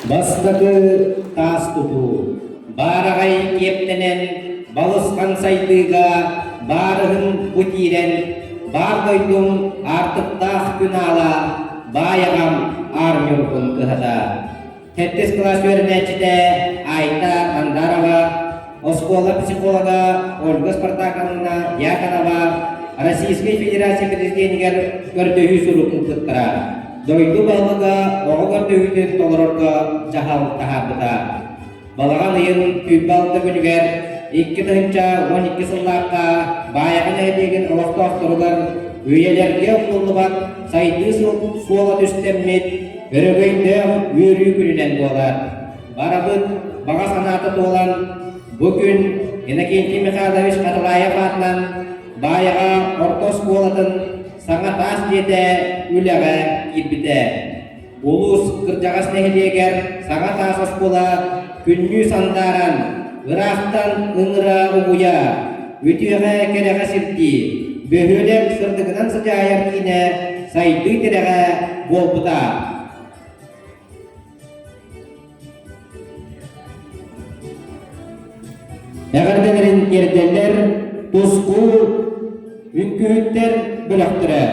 Бастакы таас тутуу баараҕай киэптэнэн балысхан сайдыыга баарыһын бу киирэн баар дойдум аартыктаах күн аала баай аҕам аар ньургун кыһата. Сэттис кылаас үөрэнээччитэ Айта Мандарова, оскуола психолога Ольга Спартаковна Дьяконова Российскай Федерация Президенигэр көрдөһүү сурук ыыппыттара. Дойду баһылыга оҕо көрдөһүүтүн толорорго дьаһал таһаарбыта. Балаҕан ыйын 26 күнүгэр 2012 сыллаахха Баайаҕа нэһилиэгин олохтоохторугар үйэлэргэ умнуллубат сайдыы суола түстэммит өрөгөйдөөх үөрүү күнүнэн буолар. Барабыт баҕа санаата туолан, Бу күн Иннокентий Михайлович Хатылаев аатынан Баайаҕа орто оскуолатын саҥа таас дьиэтэ үлэҕэ киирбитэ. Улуус кырдьаҕас нэһилиэгэр саҥа таас оскуола күннүү сандааран, ыраахтан ыҥыра угуйа, үтүөҕэ кэрэҕэ сирдии, бөһүөлэк сырдыгынан сыдьаайар киинэ сайдыы тирэҕэ буолбута. Эҕэрдэлэрин тиэрдэллэр Туску үҥкүүһүттэр бөлөхтөрө.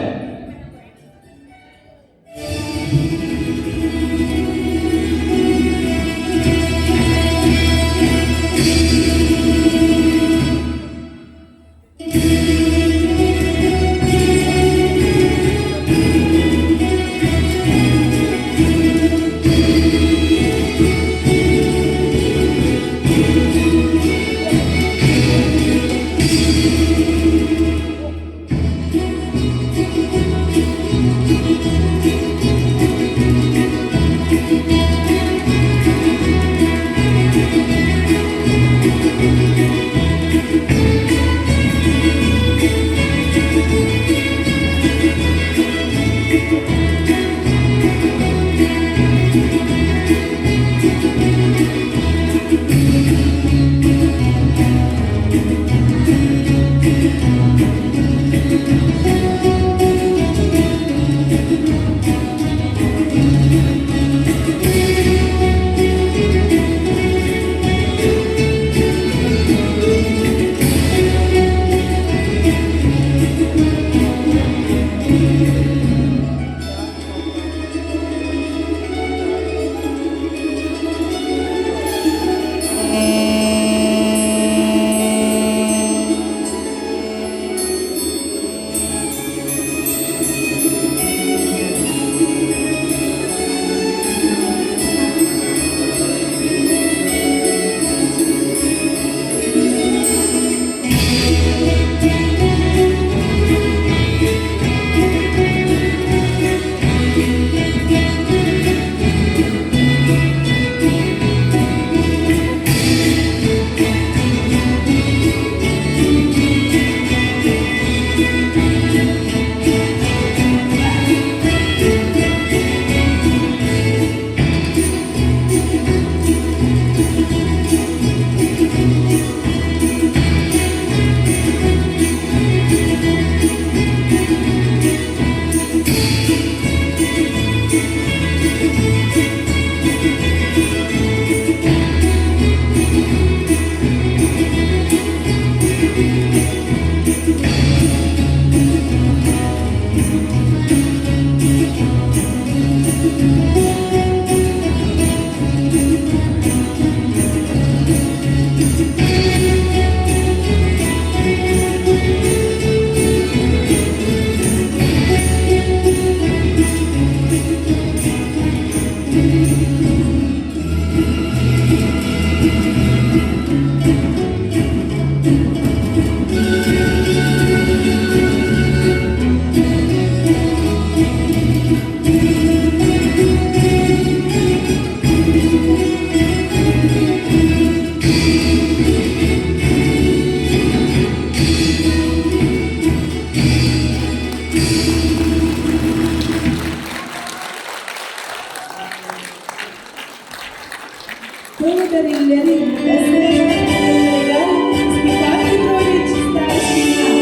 Тыл бэриллэрин оскуолаларыгар Степан Петрович Старостина.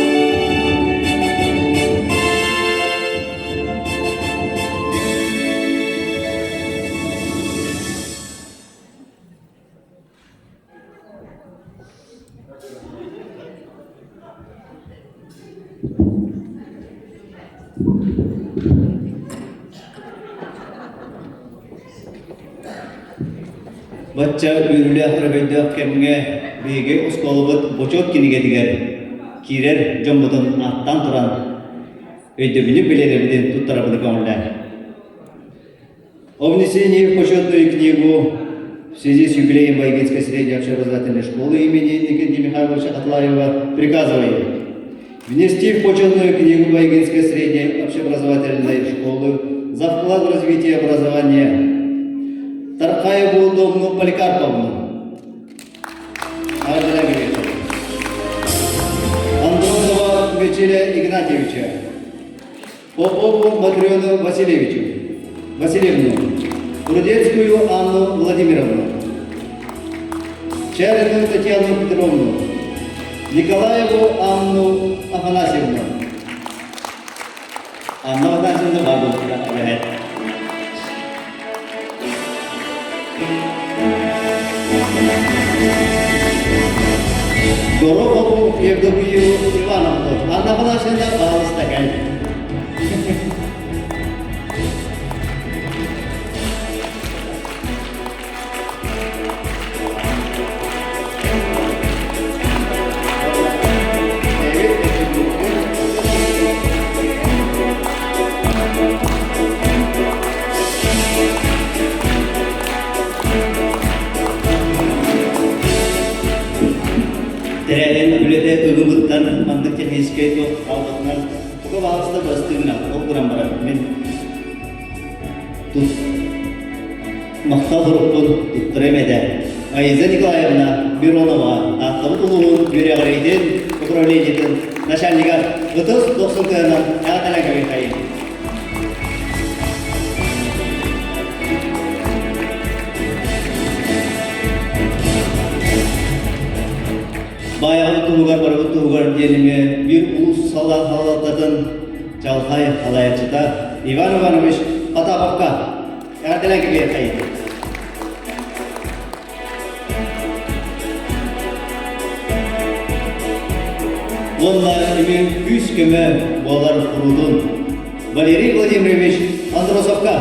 Бачча үөрүүлээх өрөгөйдөөх кэмҥэ биһиги оскуолабыт бочуот кинигэтигэр киирэр дьоммутун ааттаан туран өйдөбүнньүк бэлиэлэрбитин туттарабыны көҥүллээн. О внесении в почетную книгу в связи с юбилеем Байгинской средней общеобразовательной школы имени Никиты Михайловича Атлаева приказываю внести в почетную книгу Байгинской средней общеобразовательной школы за вклад в развитие образования Тархаеву Домну Поликарповну. Василия Игнатьевича, Попову Матрёну Васильевичу, Васильевну, Рудецкую Анну Владимировну, Чарину Татьяну Петровну, Николаеву Анну Афанасьевну. Анна Афанасьевна бар буолбута Горохову Евдокию Ивановну. Анна Афанасьевна, пожалуйста, кэл. Тэрээһин үлэтэ ыгыбыттан маннык техническэй туох хаалбытынан туга баҕаста бастыҥна ол гынан баран мин тут махтал сурукпун туттарым этэ. Аиза Николаевна Миронова Тааттабыт улууһун үөрэҕириитин управлениетын начальнига ытыс дохсун тыынан эҕэрдэлээн Михаил. Баайаҕабыт туһугар барыбыт туһугар диэн эмиэ биир улуус салалтатын чалхай халайааччыта Иван Иванович Потаповка эҕэрдэлээн кэбиһиэххэйин. Уонна эмиэ күүс-көмө буолар куруутун Валерий Владимирович Андросовка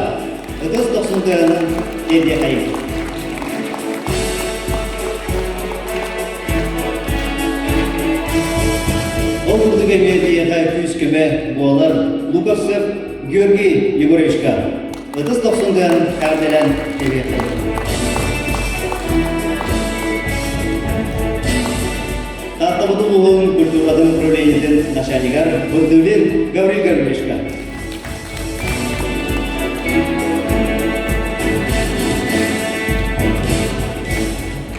ытыс дохсун тыаһынан тиэрдиэхэйин. Ол курдук эмиэ биһиэхэ күүс-көмө буолар Луковцев Георгий Егоровичка ытыс дохсун тыаһын эҕэрдэлээн кэбиэххэйин. Тааттабыт улууһун культуратын управлениетын начальнигар Бурдулин Гаврил Гавриловичка.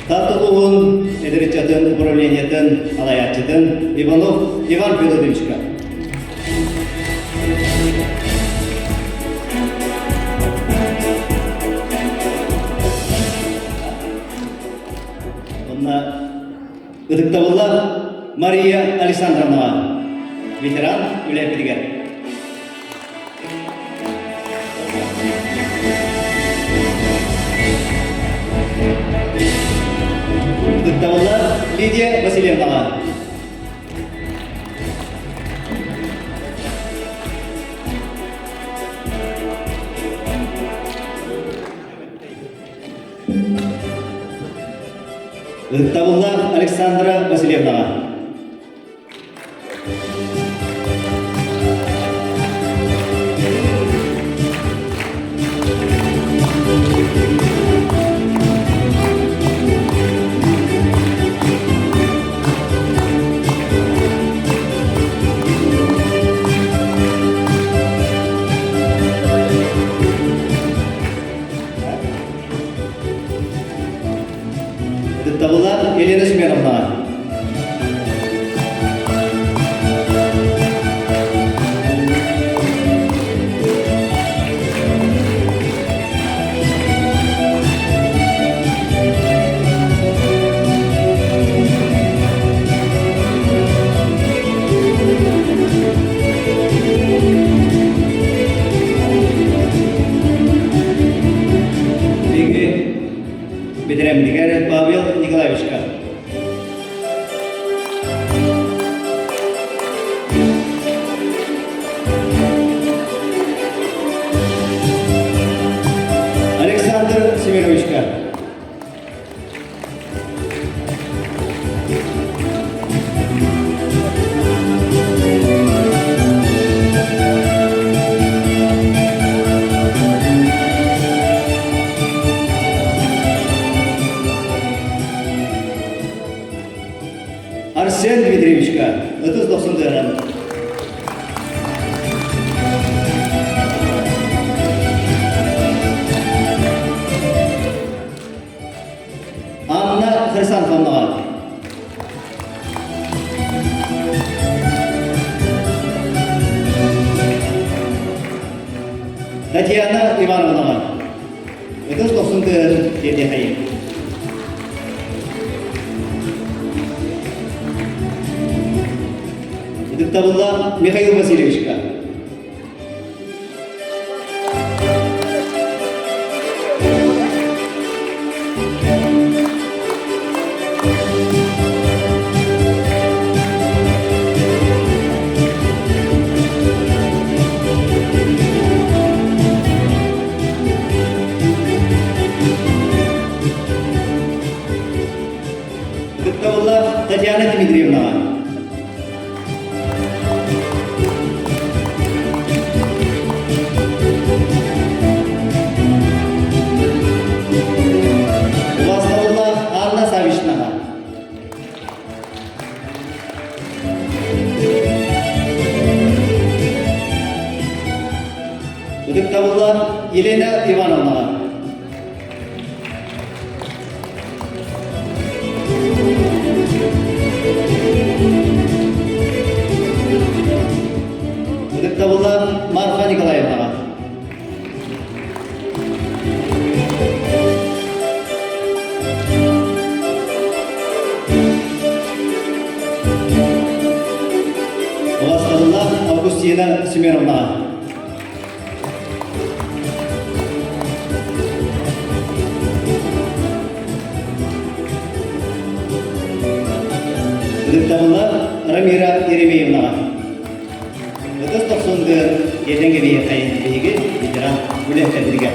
Таатта улууһун эдэр ыччатын управлениетын салайааччытын Иванов Иван Федотовичка. Онна ытыктабыллаах Мария Александровнаҕа ветеран үлэпитигэр. Ытыктабыллаах Лидия Васильевнаҕа. Ытыктабыллаах Александра Васильевнаҕа. Ытыктабыллаах Елена Семеновна. Биһиги бэтэрээммитигэр Павел Николаевичка. Александр Семеновичка. Арсен Дмитриевичка ытыс дохсун тыынан. Анна Хрисанфовнаҕа. Татьяна Ивановнаҕа. Ытыс дохсун тыаһын тиэрдиэхэйин. Ытыктабыллаах Михаил Васильевичка. Ытыктабыллаах Татьяна Дмитриевнаҕа. Убаастабыллаах Анна Савичнаҕа. Ытыктабыллаах Елена Ивановнаҕа. Ытыктабыллаах Марфа Николаевнаҕа. Убаастабыллаах Августина Семеновнаҕа. Ытыктабыллаах Рамира Еремеевнаҕа. Ытыс тохсундур иэтэн кэбиһиэххэйин биһиги ветеран үлэһиттэрбитигэр.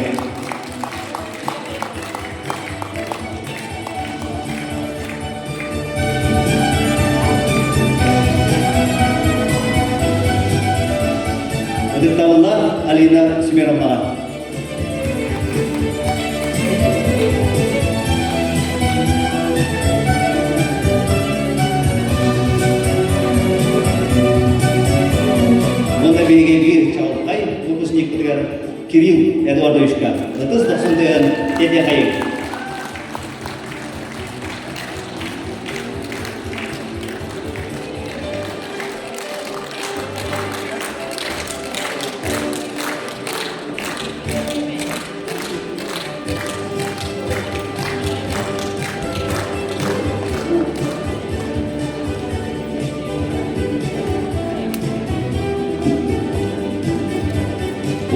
Ытыктабыллаах Алина Семеновнаҕа. Уонна биһиги биир чаҕылхай выпускникпытыгар Кирилл Эдуардовичка ытыс дохсун тыаһын тиэрдиэхэйиҥ.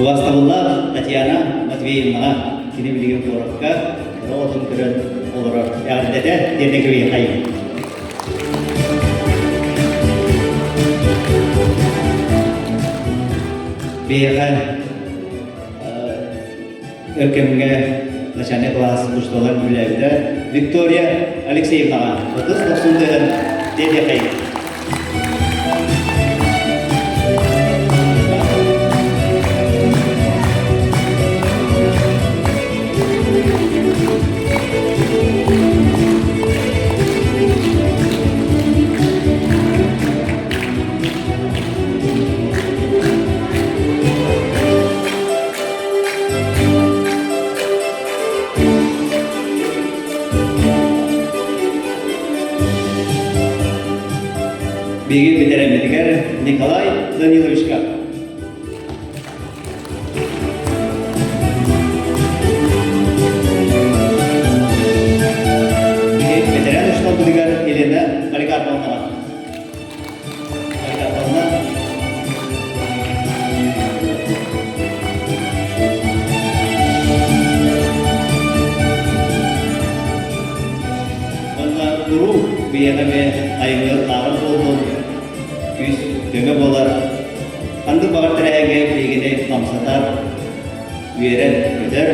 Убаастабыллаах Татьяна Матвеевнаҕа кини билигин куоракка оҕотун көрөн олорор эҕэрдэтэ тиэрдэн кэбиһиэхэйиҥ. Биһиэхэ өр кэмҥэ начальник кылаас учууталлар үлэлээбитэ Виктория Алексеевнаҕа ытыс дохсун тыаһын тиэрдиэхэйиҥ. Биһиги бэтэрээммитигэр Николай Даниловичка. Биһиги бэтэрээн учууталбытыгар Елена Поликарповнаҕа. Поликарповна. Уонна куруук биһиэхэ эмиэ айымньы лааҕыр буоллун, күүс көмө буолар. Ханнык баҕар тэрээһиҥҥэ биһигини хамсатар, үөрэр-көтөр,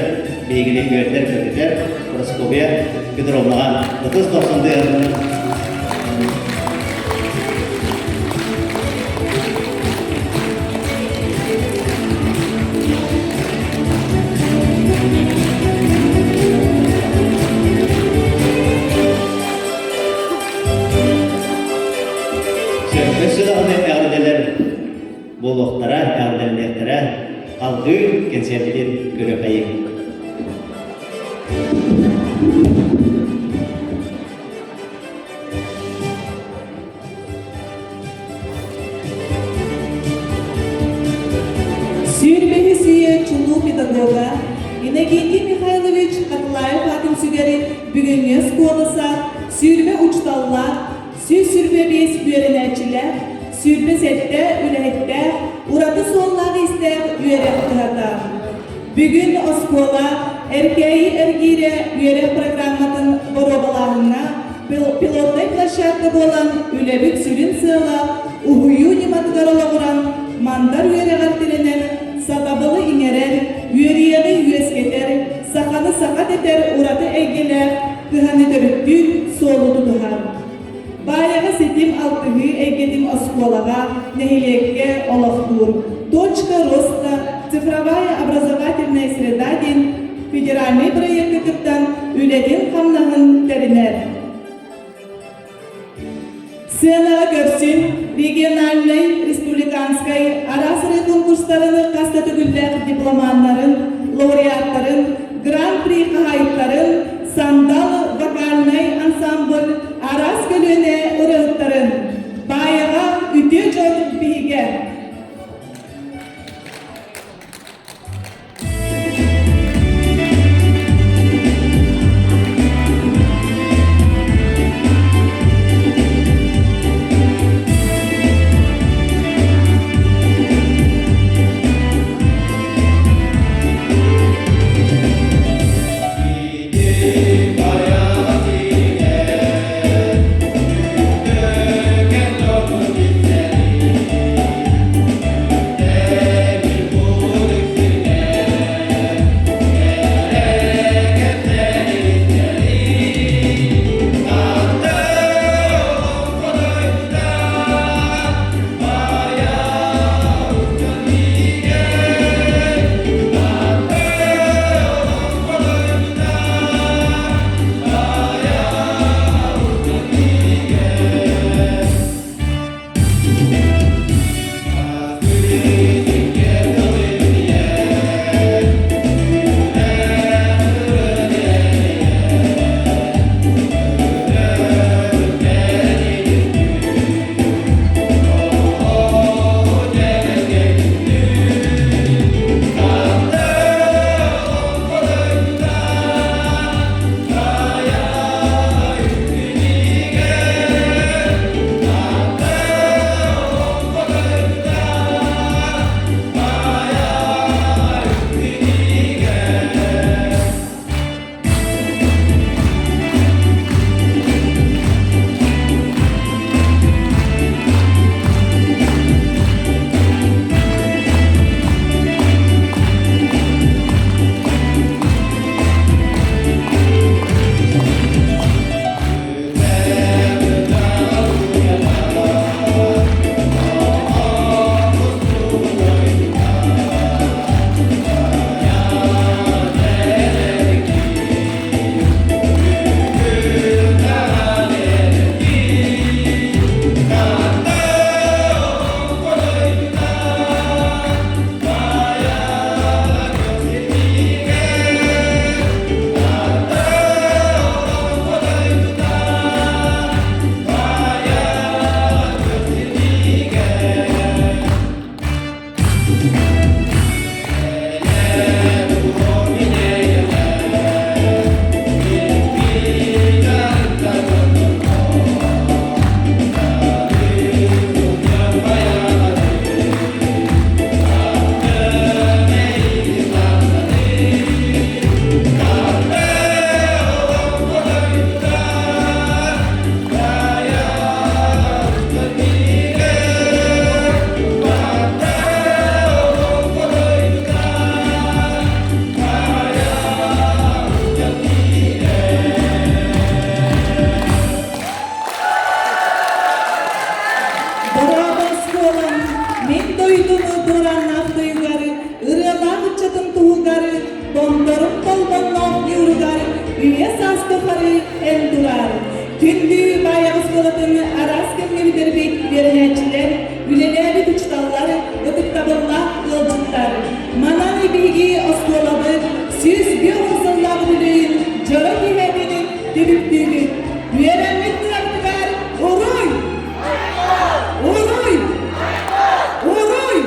биһигини үөрдэр-көтүтэр Прасковья Петровнаҕа ытыс дохсун тыаһын Өссө даҕаны эҕэрдэлэр буолуохтара, эҕэрдэлэниэхтэрэ. Алгыы кэнсиэрбитин көрүөххэйиҥ. Сүүрбэһис үйэ чулуу Иннокентий Михайлович Хатылаев аатын сүгэри бүгүҥҥү оскуола-саад 20 учууталлаах, 125 үөрэнээччилээх, 27 үлэһиттээх, ураты суоллаах-иистээх үөрэх кыһата. Бүгүн оскуола Эркээйи эргиирэ үөрэх программатын боруобалааһыҥҥа пилотнай площадка буолан үлэбит сүрүн сыала уһуйуу ньыматыгар олоҕуран мандар үөрэҕэр тирэнэн сатабылы иҥэрэр, үөрүйэҕи үөскэтэр, саханы саха дэтэр ураты эйгэлээх кыһаны төрүттүүр суолу тутуһар. Баайаҕа ситим алтыһыы эйгэтин оскуолаҕа, нэһилиэккэ олохтуур «Точка роста. Цифровая образовательная среда» диэн федеральнай бырайыакка кыттан үлэтин-хамнаһын тэринэр. Сыанаҕа көрсүн региональнай, республиканскай араас ырыа конкурстарын хас да төгүллээх дипломаннарын, лауреаттарын, гран-при хаһаайыттарын, Сандал вокальнай ансамбль араас көлүөнэ ырыаһыттарын, Баайаҕа үтүө дьон биһигэ. Дорообо оскуолам, мин дойдуну дуорааннаах тойугар, ырыалаах ыччатын туһугар, бонторум толбонноох ньууругар үйэ саас тухары эн тураар. Күндү Баайаҕа оскуолатын араас кэмҥэ бүтэрбит үөрэнээччилэр, үлэлээбит учууталлар, ытыктабыллаах ыалдьыттар. Манан биһиги оскуолабыт 105 сыллаах үбүлүөйүн дьоро киэһэтин түмүктүүбүт. Үөрэммит кыахпытыгар уруй! Уруй! Уруй!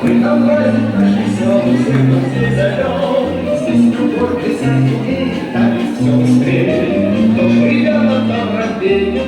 Мы на праздник наших сел всех друзей зовем. Здесь любовь без людей, там все быстрее. То ребята там робеют,